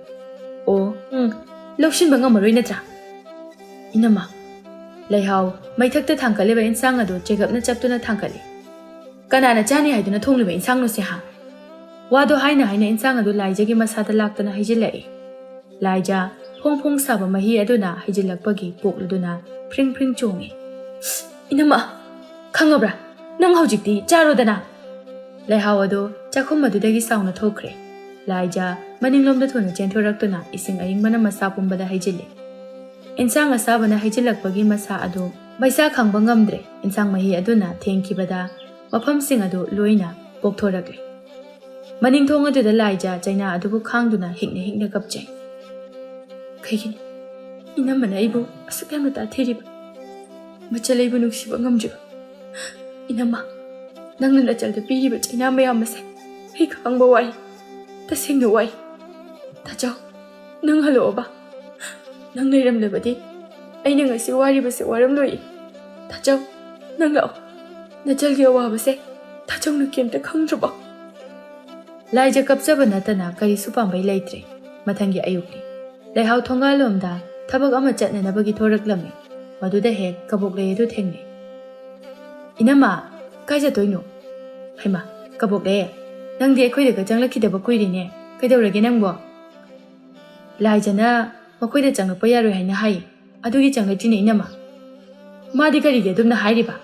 ꯑꯣ, ꯎꯝ, ꯂꯧꯁꯤꯟꯕ ꯉꯝꯃꯔꯣꯏ ꯅꯠꯇ꯭ꯔꯥ? ꯏꯅꯝꯃ, ꯂꯩꯍꯥꯎ ꯃꯩꯊꯛꯇ ꯊꯥꯡꯒꯠꯂꯤꯕ ꯏꯟꯁꯥꯡ ꯑꯗꯨ ꯆꯦꯒꯞꯅ ꯆꯞꯇꯨꯅ ꯊꯥꯡꯒꯠꯂꯤ꯫ "ꯀꯅꯥꯅ ꯆꯥꯅꯤ ꯍꯥꯏꯗꯨꯅ ꯊꯣꯡꯂꯤꯕ ꯏꯟꯁꯥꯡꯅꯣ ꯁꯤ, ꯍꯥ?" ꯋꯥꯗꯣ ꯍꯥꯏꯅ ꯍꯥꯏꯅ ꯏꯟꯁꯥꯡ ꯑꯗꯨ ꯂꯥꯏꯖꯒꯤ ꯃꯁꯥꯗ ꯂꯥꯛꯇꯅ ꯍꯩꯖꯤꯜꯂꯛꯏ꯫ ꯂꯥꯏꯖ ꯐꯣꯡ ꯐꯣꯡ ꯁꯥꯕ ꯃꯍꯤ ꯑꯗꯨꯅ ꯍꯩꯖꯤꯜꯂꯛꯄꯒꯤ ꯄꯣꯛꯂꯨꯗꯨꯅ ꯐ꯭ꯔꯤꯡ ꯐ꯭ꯔꯤꯡ ꯆꯣꯡꯉꯤ꯫ "ꯏꯅꯝꯃ, ꯈꯪꯉꯕ꯭ꯔꯥ? ꯅꯪ ꯍꯧꯖꯤꯛꯇꯤ ꯆꯥꯔꯣꯗꯅ!" ꯂꯩꯍꯥꯎ ꯑꯗꯨ ꯆꯥꯛꯈꯨꯝ ꯑꯗꯨꯗꯒꯤ ꯁꯥꯎꯅ ꯊꯣꯛꯈ꯭ꯔꯦ꯫ ꯂꯥꯏꯖ ꯃꯅꯤꯡꯂꯣꯝꯗ ꯊꯨꯅ ꯆꯦꯟꯊꯣꯔꯛꯇꯨꯅ ꯏꯁꯤꯡ ꯑꯏꯪꯕꯅ ꯃꯁꯥ ꯄꯨꯝꯕꯗ ꯍꯩꯖꯤꯜꯂꯤ꯫ ꯏꯟꯁꯥꯡ ꯑꯁꯥꯕꯅ ꯍꯩꯖꯤꯜꯂꯛꯄꯒꯤ ꯃꯁꯥ ꯑꯗꯨ ꯃꯩꯁꯥ ꯈꯥꯡꯕ ꯉꯝꯗ꯭ꯔꯦ꯫ ꯏꯟꯁꯥꯡ ꯃꯍꯤ ꯑꯗꯨꯅ ꯊꯦꯡꯈꯤꯕꯗ ꯃꯐꯝꯁꯤꯡ ꯑꯗꯨ ꯂꯣꯏꯅ ꯄꯣꯛꯊꯣꯔꯛꯂꯦ꯫ ꯃꯅꯤꯡ ꯊꯣꯡ ꯑꯗꯨꯗ ꯂꯥꯏꯖ ꯆꯩꯅꯥ ꯑꯗꯨꯕꯨ ꯈꯥꯡꯗꯨꯅ ꯍꯤꯛꯅ ꯍꯤꯛꯅ ꯀꯞꯆꯩ꯫ "ꯀꯩꯒꯤꯅꯣ ꯏꯅꯝꯃꯅ ꯑꯩꯕꯨ ꯑꯁꯨꯛ ꯌꯥꯝꯅ ꯇꯥꯊꯤꯔꯤꯕ? ꯃꯆꯜ ꯑꯩꯕꯨ ꯅꯨꯡꯁꯤꯕ ꯉꯝꯗ꯭ꯔꯤꯕ? ꯏꯅꯝꯃ, ꯅꯪꯅ ꯅꯆꯜꯗ ꯄꯤꯔꯤꯕ ꯆꯩꯅꯥ ꯃꯌꯥꯝ ꯑꯁꯦ ꯑꯩ ꯈꯥꯡꯕ ꯋꯥꯏ, ꯇꯁꯦꯡꯅ ꯋꯥꯏ꯫ ꯇꯥꯆꯧ, ꯅꯪ ꯍꯜꯂꯛꯑꯣꯕ꯫ ꯅꯪ ꯂꯩꯔꯝꯂꯕꯗꯤ ꯑꯩꯅ ꯉꯁꯤ ꯋꯥꯔꯤꯕꯁꯦ ꯋꯥꯔꯝꯂꯣꯏ꯫ ꯇꯥꯆꯧ, ꯅꯪ ꯂꯥꯛꯑꯣ꯫ ꯅꯆꯜꯒꯤ ꯑꯋꯥꯕꯁꯦ ꯇꯥꯆꯧꯅ ꯀꯩꯝꯇ ꯈꯪꯗ꯭ꯔꯕꯣ?" ꯂꯥꯏꯖ ꯀꯞꯆꯕ ꯅꯠꯇꯅ ꯀꯔꯤꯁꯨ ꯄꯥꯝꯕꯩ ꯂꯩꯇ꯭ꯔꯦ꯫ ꯃꯊꯪꯒꯤ ꯑꯌꯨꯛꯅꯤ꯫ ꯂꯩꯍꯥꯎ ꯊꯣꯡꯒꯥꯜꯂꯣꯝꯗ ꯊꯕꯛ ꯑꯃ ꯆꯠꯅꯅꯕꯒꯤ ꯊꯣꯔꯛꯂꯝꯃꯤ꯫ ꯃꯗꯨꯗ ꯍꯦꯛ ꯀꯕꯣꯛꯂꯩ ꯑꯗꯨ ꯊꯦꯡꯅꯩ꯫ "ꯏꯅꯝꯃ, ꯀꯥꯏ ꯆꯠꯇꯣꯏꯅꯣ?" "ꯍꯩꯃꯥ, ꯀꯕꯣꯛꯂꯩ, ꯅꯪꯗꯤ ꯑꯩꯈꯣꯏꯗꯒ ꯆꯪꯂꯛꯈꯤꯗꯕ ꯀꯨꯏꯔꯦꯅꯦ꯫ ꯀꯩꯗꯧꯔꯒꯦ ꯅꯪꯕꯣ?" "ꯂꯥꯏꯖꯅ ꯃꯈꯣꯏꯗ ꯆꯪꯂꯛꯄ ꯌꯥꯔꯣꯏ ꯍꯥꯏꯅ ꯍꯥꯏ, ꯑꯗꯨꯒꯤ ꯆꯪꯂꯛꯇ꯭ꯔꯤꯅꯦ ꯏꯅꯝꯃ꯫" "ꯃꯥꯗꯤ ꯀꯔꯤꯒꯤ ꯑꯗꯨꯝꯅ ꯍꯥꯏꯔꯤꯕ?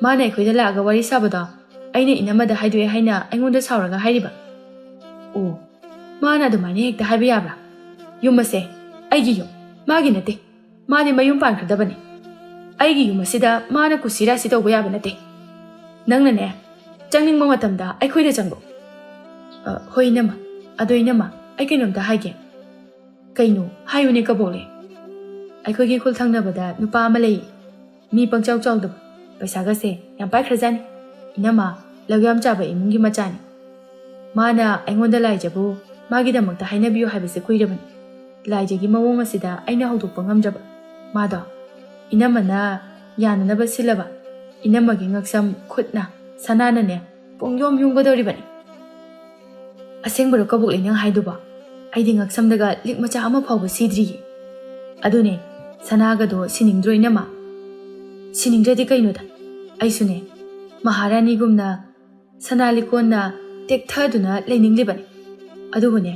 ꯃꯥꯅ ꯑꯩꯈꯣꯏꯗ ꯂꯥꯛꯑꯒ ꯋꯥꯔꯤ ꯁꯥꯕꯗꯣ ꯑꯩꯅ ꯏꯅꯝꯃꯗ ꯍꯥꯏꯗꯣꯛꯑꯦ ꯍꯥꯏꯅ ꯑꯩꯉꯣꯟꯗ ꯁꯥꯎꯔꯒ ꯍꯥꯏꯔꯤꯕ?" "ꯑꯣ, ꯃꯥꯅ ꯑꯗꯨꯃꯥꯏꯅ ꯍꯦꯛꯇ ꯍꯥꯏꯕ ꯌꯥꯕ꯭ꯔꯥ? ꯌꯨꯝ ꯑꯁꯦ ꯑꯩꯒꯤ ꯌꯨꯝ, ꯃꯥꯒꯤ ꯅꯠꯇꯦ꯫ ꯃꯥꯗꯤ ꯃꯌꯨꯝ ꯄꯥꯟꯈ꯭ꯔꯗꯕꯅꯤ꯫ ꯑꯩꯒꯤ ꯌꯨꯝ ꯑꯁꯤꯗ ꯃꯥꯅ ꯀꯨꯁꯤꯔꯥꯁꯤ ꯇꯧꯕ ꯌꯥꯕ ꯅꯠꯇꯦ꯫ ꯅꯪꯅꯅꯦ, ꯆꯪꯅꯤꯡꯕ ꯃꯇꯝꯗ ꯑꯩꯈꯣꯏꯗ ꯆꯪꯂꯣ꯫" "ꯑ, ꯍꯣꯏ ꯏꯅꯝꯃ꯫ ꯑꯗꯣ ꯏꯅꯝꯃ, ꯑꯩ ꯀꯩꯅꯣꯝꯇ ꯍꯥꯏꯒꯦ꯫" "ꯀꯩꯅꯣ? ꯍꯥꯏꯌꯨꯅꯦ ꯀꯕꯣꯛꯂꯩ꯫" "ꯑꯩꯈꯣꯏꯒꯤ ꯈꯨꯜ ꯊꯪꯅꯕꯗ ꯅꯨꯄꯥ ꯑꯃ ꯂꯩ꯫ ꯃꯤ ꯄꯪꯆꯥꯎ ꯆꯥꯎꯗꯕ, ꯄꯩꯁꯥꯒꯁꯦ ꯌꯥꯝ ꯄꯥꯏꯈ꯭ꯔꯖꯥꯠꯅꯤ꯫ ꯏꯅꯝꯃ, ꯂꯧ ꯌꯥꯝ ꯆꯥꯕ ꯏꯃꯨꯡꯒꯤ ꯃꯆꯥꯅꯤ꯫ ꯃꯥꯅ ꯑꯩꯉꯣꯟꯗ ꯂꯥꯏꯖꯕꯨ ꯃꯥꯒꯤꯗꯃꯛꯇ ꯍꯥꯏꯅꯕꯤꯌꯨ ꯍꯥꯏꯕꯁꯦ ꯀꯨꯏꯔꯕꯅꯤ꯫ ꯂꯥꯏꯖꯒꯤ ꯃꯑꯣꯡ ꯑꯁꯤꯗ ꯑꯩꯅ ꯍꯧꯗꯣꯛꯄ ꯉꯝꯗ꯭ꯔꯕ꯫ ꯃꯥꯗꯣ ꯏꯅꯝꯃꯅ ꯌꯥꯅꯅꯕ ꯁꯤꯜꯂꯕ ꯏꯅꯝꯃꯒꯤ ꯉꯛꯁꯝ ꯈꯨꯠꯅ ꯁꯅꯥꯅꯅꯦ ꯄꯨꯡꯌꯣꯝ ꯌꯣꯝꯒꯗꯧꯔꯤꯕꯅꯤ꯫" "ꯑꯁꯦꯡꯕꯔꯣ ꯀꯕꯣꯛꯂꯩ ꯅꯪ ꯍꯥꯏꯗꯨꯕꯣ? ꯑꯩꯗꯤ ꯉꯛꯁꯝꯗꯒ ꯂꯤꯛ ꯃꯆꯥ ꯑꯃ ꯐꯥꯎꯕ ꯁꯤꯗ꯭ꯔꯤꯌꯦ꯫ ꯑꯗꯨꯅꯦ, ꯁꯅꯥꯒꯗꯣ ꯁꯤꯅꯤꯡꯗ꯭ꯔꯣ ꯏꯅꯝꯃ?" "ꯁꯤꯅꯤꯡꯗ꯭ꯔꯗꯤ ꯀꯩꯅꯣꯗ, ꯑꯩꯁꯨꯅꯦ ꯃꯍꯥꯔꯥꯅꯤꯒꯨꯝꯅ ꯁꯅꯥ ꯂꯤꯛꯀꯣꯟꯅ ꯇꯦꯛꯊꯗꯨꯅ ꯂꯩꯅꯤꯡꯂꯤꯕꯅꯤ꯫ ꯑꯗꯨꯕꯨꯅꯦ,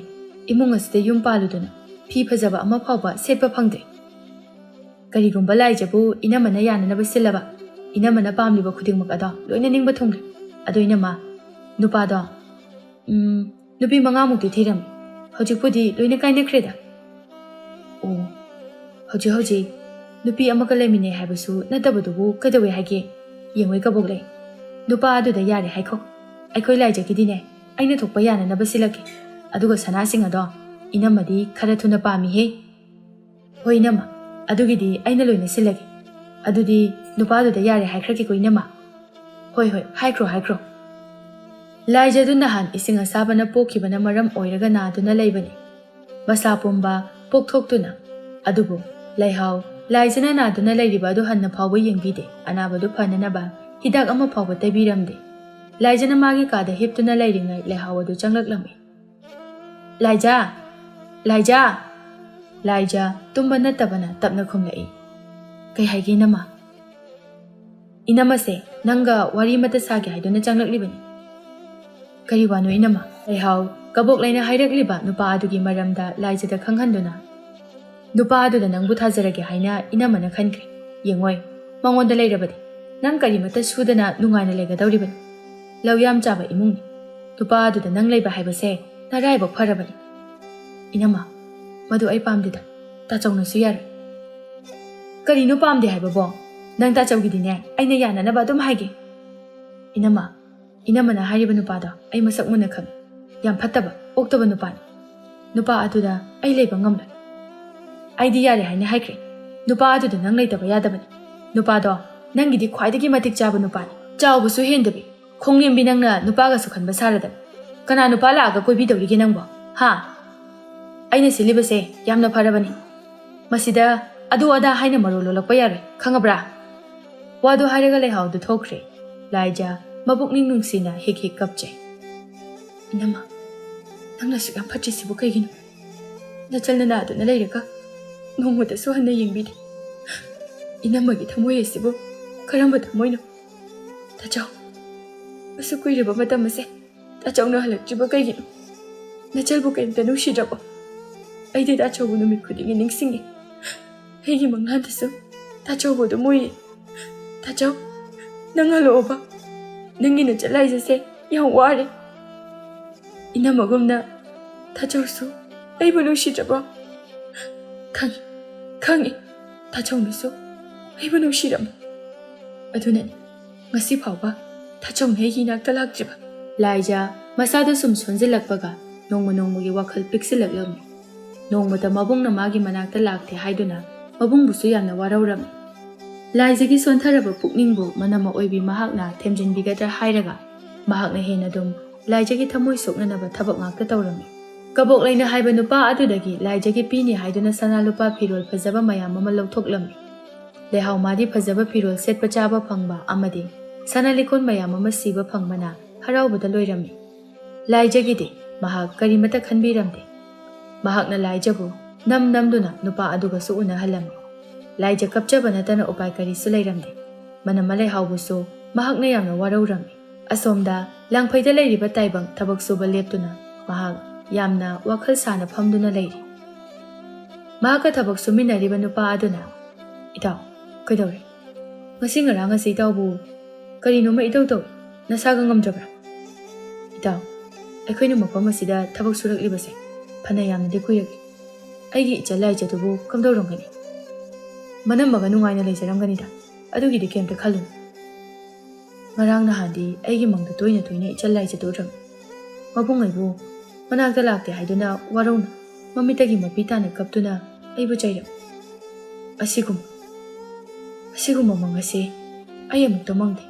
ꯏꯃꯨꯡ ꯑꯁꯤꯗ ꯌꯨꯝ ꯄꯥꯜꯂꯨꯗꯨꯅ ꯐꯤ ꯐꯖꯕ ꯑꯃ ꯐꯥꯎꯕ ꯁꯦꯠꯄ ꯐꯪꯗ꯭ꯔꯦ꯫ ꯀꯔꯤꯒꯨꯝꯕ ꯂꯥꯏꯖꯕꯨ ꯏꯅꯝꯃꯅ ꯌꯥꯅꯅꯕ ꯁꯤꯜꯂꯕ, ꯏꯅꯝꯃꯅ ꯄꯥꯝꯂꯤꯕ ꯈꯨꯗꯤꯡꯃꯛ ꯑꯗꯣ ꯂꯣꯏꯅ ꯅꯤꯡꯕ ꯊꯨꯡꯂꯦ꯫ ꯑꯗꯣ ꯏꯅꯝꯃ, ꯅꯨꯄꯥꯗꯣ, ꯎꯝ, ꯅꯨꯄꯤ ꯃꯉꯥꯃꯨꯛꯇꯤ ꯊꯤꯔꯝꯃꯤ꯫ ꯍꯧꯖꯤꯛꯄꯨꯗꯤ ꯂꯣꯏꯅ ꯀꯥꯏꯅꯈ꯭ꯔꯦꯗ꯫ ꯑꯣ, ꯍꯧꯖꯤꯛ ꯍꯧꯖꯤꯛ ꯅꯨꯄꯤ ꯑꯃꯒ ꯂꯩꯃꯤꯟꯅꯩ ꯍꯥꯏꯕꯁꯨ ꯅꯠꯇꯕꯗꯨꯕꯨ ꯀꯩꯗꯧꯋꯦ ꯍꯥꯏꯒꯦ? ꯌꯦꯡꯉꯣꯏ ꯀꯕꯣꯛꯂꯩ, ꯅꯨꯄꯥ ꯑꯗꯨꯗ ꯌꯥꯔꯦ ꯍꯥꯏꯈꯣ꯫ ꯑꯩꯈꯣꯏ ꯂꯥꯏꯖꯒꯤꯗꯤꯅꯦ, ꯑꯩꯅ ꯊꯣꯛꯄ ꯌꯥꯅꯅꯕ ꯁꯤꯜꯂꯛꯀꯦ꯫ ꯑꯗꯨꯒ ꯁꯅꯥꯁꯤꯡ ꯑꯗꯣ ꯏꯅꯝꯃꯗꯤ ꯈꯔ ꯊꯨꯅ ꯄꯥꯝꯃꯤꯍꯦ꯫ ꯍꯣꯏ ꯏꯅꯝꯃ, ꯑꯗꯨꯒꯤꯗꯤ ꯑꯩꯅ ꯂꯣꯏꯅ ꯁꯤꯜꯂꯒꯦ꯫ ꯑꯗꯨꯗꯤ ꯅꯨꯄꯥꯗꯨꯗ ꯌꯥꯔꯦ ꯍꯥꯏꯈ꯭ꯔꯒꯦꯀꯣ ꯏꯅꯝꯃ꯫ ꯍꯣꯏ ꯍꯣꯏ, ꯍꯥꯏꯈ꯭ꯔꯣ ꯍꯥꯏꯈ꯭ꯔꯣ꯫ ꯂꯥꯏꯖꯗꯨ ꯅꯍꯥꯟ ꯏꯁꯤꯡ ꯑꯁꯥꯕꯅ ꯄꯣꯛꯈꯤꯕꯅ ꯃꯔꯝ ꯑꯣꯏꯔꯒ ꯅꯥꯗꯨꯅ ꯂꯩꯕꯅꯤ꯫ ꯃꯁꯥ ꯄꯨꯝꯕ ꯄꯣꯛꯊꯣꯛꯇꯨꯅ꯫ ꯑꯗꯨꯕꯨ ꯂꯩꯍꯥꯎ, ꯂꯥꯏꯖꯅ ꯅꯥꯗꯨꯅ ꯂꯩꯔꯤꯕ ꯑꯗꯨ ꯍꯟꯅ ꯐꯥꯎꯕ ꯌꯦꯡꯕꯤꯗꯦ꯫ ꯑꯅꯥꯕꯗꯨ ꯐꯅꯅꯕ ꯍꯤꯗꯥꯛ ꯑꯃ ꯐꯥꯎꯕ ꯇꯩꯕꯤꯔꯝꯗꯦ꯫ ꯂꯥꯏꯖꯅ ꯃꯥꯒꯤ ꯀꯥꯗ ꯍꯤꯞꯇꯨꯅ ꯂꯩꯔꯤꯉꯩ ꯂꯩꯍꯥꯎ ꯑꯗꯨ ꯆꯪꯂꯛꯂꯝꯃꯤ꯫ "ꯂꯥꯏꯖꯥ! ꯂꯥꯏꯖꯥ!" ꯂꯥꯏꯖꯥ ꯇꯨꯝꯕ ꯅꯠꯇꯕꯅ ꯇꯞꯅ ꯈꯨꯝꯂꯛꯏ꯫ "ꯀꯩ ꯍꯥꯏꯒꯦ ꯏꯅꯝꯃ?" "ꯏꯅꯝꯃꯁꯦ ꯅꯪꯒ ꯋꯥꯔꯤ ꯑꯃꯇ ꯁꯥꯒꯦ ꯍꯥꯏꯗꯨꯅ ꯆꯪꯂꯛꯂꯤꯕꯅꯤ꯫" "ꯀꯔꯤ ꯋꯥꯅꯣ ꯏꯅꯝꯃ?" ꯂꯩꯍꯥꯎ ꯀꯕꯣꯛꯂꯩꯅ ꯍꯥꯏꯔꯛꯂꯤꯕ ꯅꯨꯄꯥ ꯑꯗꯨꯒꯤ ꯃꯔꯝꯗ ꯂꯥꯏꯖꯗ ꯈꯪꯍꯟꯗꯨꯅ, "ꯅꯨꯄꯥ ꯑꯗꯨꯗ ꯅꯪꯕꯨ ꯊꯥꯖꯔꯒꯦ ꯍꯥꯏꯅ ꯏꯅꯝꯃꯅ ꯈꯟꯈ꯭ꯔꯦ꯫ ꯌꯦꯡꯉꯣꯏ, ꯃꯉꯣꯟꯗ ꯂꯩꯔꯕꯗꯤ ꯅꯪ ꯀꯔꯤꯃꯠꯇ ꯁꯨꯗꯅ ꯅꯨꯡꯉꯥꯏꯅ ꯂꯩꯒꯗꯧꯔꯤꯕꯅꯤ꯫ ꯂꯧ ꯌꯥꯝ ꯆꯥꯕ ꯏꯃꯨꯡꯅꯤ꯫ ꯅꯨꯄꯥ ꯑꯗꯨꯗ ꯅꯪ ꯂꯩꯕ ꯍꯥꯏꯕꯁꯦ ꯅꯔꯥꯏꯕꯛ ꯐꯔꯕꯅꯤ꯫" "ꯏꯅꯝꯃ, ꯃꯗꯨ ꯑꯩ ꯄꯥꯝꯗꯦꯗ꯫ ꯇꯥꯆꯧꯅꯁꯨ ꯌꯥꯔꯣꯏ꯫" "ꯀꯔꯤꯅꯣ ꯄꯥꯝꯗꯦ ꯍꯥꯏꯕꯕꯣ? ꯅꯪ ꯇꯥꯆꯧꯒꯤꯗꯤꯅꯦ, ꯑꯩꯅ ꯌꯥꯅꯅꯕ ꯑꯗꯨꯝ ꯍꯥꯏꯒꯦ꯫" "ꯏꯅꯝꯃ, ꯏꯅꯝꯃꯅ ꯍꯥꯏꯔꯤꯕ ꯅꯨꯄꯥꯗꯣ ꯑꯩ ꯃꯁꯛ ꯃꯨꯟꯅ ꯈꯪꯏ꯫ ꯌꯥꯝ ꯐꯠꯇꯕ, ꯑꯣꯛꯇꯕ ꯅꯨꯄꯥꯅꯤ꯫ ꯅꯨꯄꯥ ꯑꯗꯨꯗ ꯑꯩ ꯂꯩꯕ ꯉꯝꯂꯣꯏ꯫ ꯑꯩꯗꯤ ꯌꯥꯔꯦ ꯍꯥꯏꯅ ꯍꯥꯏꯈ꯭ꯔꯦ꯫ ꯅꯨꯄꯥ ꯑꯗꯨꯗ ꯅꯪ ꯂꯩꯇꯕ ꯌꯥꯗꯕꯅꯤ꯫ ꯅꯨꯄꯥꯗꯣ ꯅꯪꯒꯤꯗꯤ ꯈ꯭ꯋꯥꯏꯗꯒꯤ ꯃꯇꯤꯛ ꯆꯥꯕ ꯅꯨꯄꯥꯅꯤ꯫ ꯆꯥꯎꯕꯁꯨ ꯍꯦꯟꯗꯕꯤ, ꯈꯣꯡꯂꯦꯝꯕꯤ ꯅꯪꯅ ꯅꯨꯄꯥꯒꯁꯨ ꯈꯟꯕ ꯁꯥꯔꯗꯅ꯫ ꯀꯅꯥ ꯅꯨꯄꯥ ꯂꯥꯛꯑꯒ ꯀꯣꯏꯕꯤꯗꯧꯔꯤꯒꯦ ꯅꯪꯕꯣ? ꯍꯥ? ꯑꯩꯅ ꯁꯤꯜꯂꯤꯕꯁꯦ ꯌꯥꯝꯅ ꯐꯔꯕꯅꯤ꯫ ꯃꯁꯤꯗ ꯑꯗꯨ ꯑꯗꯥ ꯍꯥꯏꯅ ꯃꯔꯣꯜ ꯂꯣꯜꯂꯛꯄ ꯌꯥꯔꯣꯏ, ꯈꯪꯉꯕ꯭ꯔꯥ?" ꯋꯥꯗꯨ ꯍꯥꯏꯔꯒ ꯂꯩꯍꯥꯎꯗꯨ ꯊꯣꯛꯈ꯭ꯔꯦ꯫ ꯂꯥꯏꯖ ꯃꯄꯨꯛꯅꯤꯡ ꯅꯨꯡꯁꯤꯅ ꯍꯤꯛ ꯍꯤꯛ ꯀꯞꯆꯩ꯫ "ꯏꯅꯝꯃ, ꯅꯪꯅ ꯑꯁꯨꯛ ꯌꯥꯝ ꯐꯠꯇ꯭ꯔꯤꯁꯤꯕꯨ ꯀꯩꯒꯤꯅꯣ? ꯅꯆꯜ ꯅꯅꯥꯗꯨꯅ ꯂꯩꯔꯒ ꯅꯣꯡꯃꯇꯁꯨ ꯍꯟꯅ ꯌꯦꯡꯕꯤꯗꯦ꯫ ꯏꯅꯝꯃꯒꯤ ꯊꯃꯣꯏ ꯑꯁꯤꯕꯨ ꯀꯔꯝꯕ ꯊꯃꯣꯏꯅꯣ? ꯇꯥꯆꯧ, ꯑꯁꯨꯛ ꯀꯨꯏꯔꯕ ꯃꯇꯝ ꯑꯁꯦ ꯇꯥꯆꯧꯅ ꯍꯜꯂꯛꯇ꯭ꯔꯤꯕ ꯀꯩꯒꯤꯅꯣ? ꯅꯆꯜꯕꯨ ꯀꯔꯤꯝꯇ ꯅꯨꯡꯁꯤꯗ꯭ꯔꯕꯣ? ꯑꯩꯗꯤ ꯇꯥꯆꯧꯕꯨ ꯅꯨꯃꯤꯠ ꯈꯨꯗꯤꯡꯒꯤ ꯅꯤꯡꯁꯤꯡꯉꯤ꯫ ꯑꯩꯒꯤ ꯃꯪꯂꯥꯟꯗꯁꯨ ꯇꯥꯆꯧꯕꯨ ꯑꯗꯨꯝ ꯎꯏ꯫ ꯇꯥꯆꯧ, ꯅꯪ ꯍꯜꯂꯛꯑꯣꯕ꯫ ꯅꯪꯒꯤ ꯅꯆꯜ ꯂꯥꯏꯖꯁꯦ ꯌꯥꯝ ꯋꯥꯔꯦ꯫ ꯏꯅꯝꯃꯒꯨꯝꯅ ꯇꯥꯆꯧꯁꯨ ꯑꯩꯕꯨ ꯅꯨꯡꯁꯤꯗ꯭ꯔꯕꯣ? ꯈꯪꯉꯤ, ꯈꯪꯉꯤ꯫ ꯇꯥꯆꯧꯅꯁꯨ ꯑꯩꯕꯨ ꯅꯨꯡꯁꯤꯔꯝꯃꯤ꯫ ꯑꯗꯨꯅꯅꯤ ꯉꯁꯤ ꯐꯥꯎꯕ ꯇꯥꯆꯧꯅ ꯑꯩꯒꯤ ꯏꯅꯥꯛꯇ ꯂꯥꯛꯇ꯭ꯔꯤꯕ꯫ ꯂꯥꯏꯖ ꯃꯁꯥꯗ ꯁꯨꯝ ꯁꯣꯟꯖꯤꯜꯂꯛꯄꯒ ꯅꯣꯡꯃ ꯅꯣꯡꯃꯒꯤ ꯋꯥꯈꯜ ꯄꯤꯛꯁꯤꯜꯂꯛꯂꯝꯃꯤ꯫ ꯅꯣꯡꯃꯇ ꯃꯕꯨꯡꯅ ꯃꯥꯒꯤ ꯃꯅꯥꯛꯇ ꯂꯥꯛꯇꯦ ꯍꯥꯏꯗꯨꯅ ꯃꯕꯨꯡꯕꯨꯁꯨ ꯌꯥꯝꯅ ꯋꯥꯔꯧꯔꯝꯃꯤ꯫ ꯂꯥꯏꯖꯒꯤ ꯁꯣꯟꯊꯔꯕ ꯄꯨꯛꯅꯤꯡꯕꯨ ꯃꯅꯝꯃ ꯑꯣꯏꯕꯤ ꯃꯍꯥꯛꯅ ꯊꯦꯝꯖꯤꯟꯕꯤꯒꯗ꯭ꯔꯥ ꯍꯥꯏꯔꯒ ꯃꯍꯥꯛꯅ ꯍꯦꯟꯅ ꯑꯗꯨꯝ ꯂꯥꯏꯖꯒꯤ ꯊꯃꯣꯏ ꯁꯣꯛꯅꯅꯕ ꯊꯕꯛ ꯉꯥꯛꯇ ꯇꯧꯔꯝꯃꯤ꯫ ꯀꯕꯣꯛ ꯂꯩꯅ ꯍꯥꯏꯕ ꯅꯨꯄꯥ ꯑꯗꯨꯗꯒꯤ ꯂꯥꯏꯖꯒꯤ ꯄꯤꯅꯤ ꯍꯥꯏꯗꯨꯅ ꯁꯅꯥ ꯂꯨꯄꯥ ꯐꯤꯔꯣꯜ ꯐꯖꯕ ꯃꯌꯥꯝ ꯑꯃ ꯂꯧꯊꯣꯛꯂꯝꯃꯤ꯫ ꯂꯩꯍꯥꯎ ꯃꯥꯗꯤ ꯐꯖꯕ ꯐꯤꯔꯣꯜ ꯁꯦꯠꯄ ꯆꯥꯕ ꯐꯪꯕ ꯑꯃꯗꯤ ꯁꯅꯥ ꯂꯤꯛꯀꯣꯟ ꯃꯌꯥꯝ ꯑꯃ ꯁꯤꯕ ꯐꯪꯕꯅ ꯍꯔꯥꯎꯕꯗ ꯂꯣꯏꯔꯝꯃꯤ꯫ ꯂꯥꯏꯖꯒꯤꯗꯤ ꯃꯍꯥꯛ ꯀꯔꯤꯃꯠꯇ ꯈꯟꯕꯤꯔꯝꯗꯦ꯫ ꯃꯍꯥꯛꯅ ꯂꯥꯏꯖꯕꯨ ꯅꯝ ꯅꯝꯗꯨꯅ ꯅꯨꯄꯥ ꯑꯗꯨꯒꯁꯨ ꯎꯅꯍꯜꯂꯝꯃꯤ꯫ ꯂꯥꯏꯖ ꯀꯞꯆꯕ ꯅꯠꯇꯅ ꯎꯄꯥꯏ ꯀꯔꯤꯁꯨ ꯂꯩꯔꯝꯗꯦ꯫ ꯃꯅꯝꯃ ꯂꯩꯍꯥꯎꯕꯨꯁꯨ ꯃꯍꯥꯛꯅ ꯌꯥꯝꯅ ꯋꯥꯔꯧꯔꯝꯃꯤ꯫ ꯑꯁꯣꯝꯗ ꯂꯥꯡꯐꯩꯗ ꯂꯩꯔꯤꯕ ꯇꯥꯏꯕꯪ ꯊꯕꯛ ꯁꯨꯕ ꯂꯦꯞꯇꯨꯅ ꯃꯍꯥꯛ ꯌꯥꯝꯅ ꯋꯥꯈꯜ ꯁꯥꯅ ꯐꯝꯗꯨꯅ ꯂꯩꯔꯤ꯫ ꯃꯍꯥꯛꯀ ꯊꯕꯛ ꯁꯨꯃꯤꯟꯅꯔꯤꯕ ꯅꯨꯄꯥ ꯑꯗꯨꯅ, "ꯏꯇꯥꯎ, ꯀꯩꯗꯧꯔꯦ? ꯉꯁꯤ ꯉꯔꯥꯡ ꯑꯁꯤ ꯏꯇꯥꯎꯕꯨ ꯀꯔꯤꯅꯣꯃ ꯏꯇꯧ ꯇꯧꯏ, ꯅꯁꯥꯒ ꯉꯝꯗ꯭ꯔꯕ꯭ꯔꯥ?" "ꯏꯇꯥꯎ, ꯑꯩꯈꯣꯏꯅ ꯃꯐꯝ ꯑꯁꯤꯗ ꯊꯕꯛ ꯁꯨꯔꯛꯂꯤꯕꯁꯦ ꯐꯅ ꯌꯥꯝꯅꯗꯤ ꯀꯨꯏꯔꯛꯂꯤ꯫ ꯑꯩꯒꯤ ꯏꯆꯜ ꯂꯥꯏꯖꯗꯨꯕꯨ ꯀꯝꯗꯧꯔꯝꯒꯅꯤ? ꯃꯅꯝꯃꯒ ꯅꯨꯡꯉꯥꯏꯅ ꯂꯩꯖꯔꯝꯒꯅꯤꯗ, ꯑꯗꯨꯒꯤꯗꯤ ꯀꯩꯝꯇ ꯈꯜꯂꯨꯅꯨ꯫ ꯉꯔꯥꯡ ꯅꯍꯥꯟꯗꯤ ꯑꯩꯒꯤ ꯃꯪꯗ ꯇꯣꯏꯅ ꯇꯣꯏꯅ ꯏꯆꯜ ꯂꯥꯏꯖꯗꯨ ꯎꯔꯝꯃꯤ꯫ ꯃꯕꯨꯡ ꯑꯩꯕꯨ ꯃꯅꯥꯛꯇ ꯂꯥꯛꯇꯦ ꯍꯥꯏꯗꯨꯅ ꯋꯥꯔꯧꯅ ꯃꯃꯤꯠꯇꯒꯤ ꯃꯄꯤ ꯇꯥꯅ ꯀꯞꯇꯨꯅ ꯑꯩꯕꯨ ꯆꯩꯔꯝꯃꯤ꯫ ꯑꯁꯤꯒꯨꯝ-, ꯑꯁꯤꯒꯨꯝꯕ ꯃꯪ ꯑꯁꯤ ꯑꯩ ꯑꯃꯨꯛꯇ ꯃꯪꯗꯦ꯫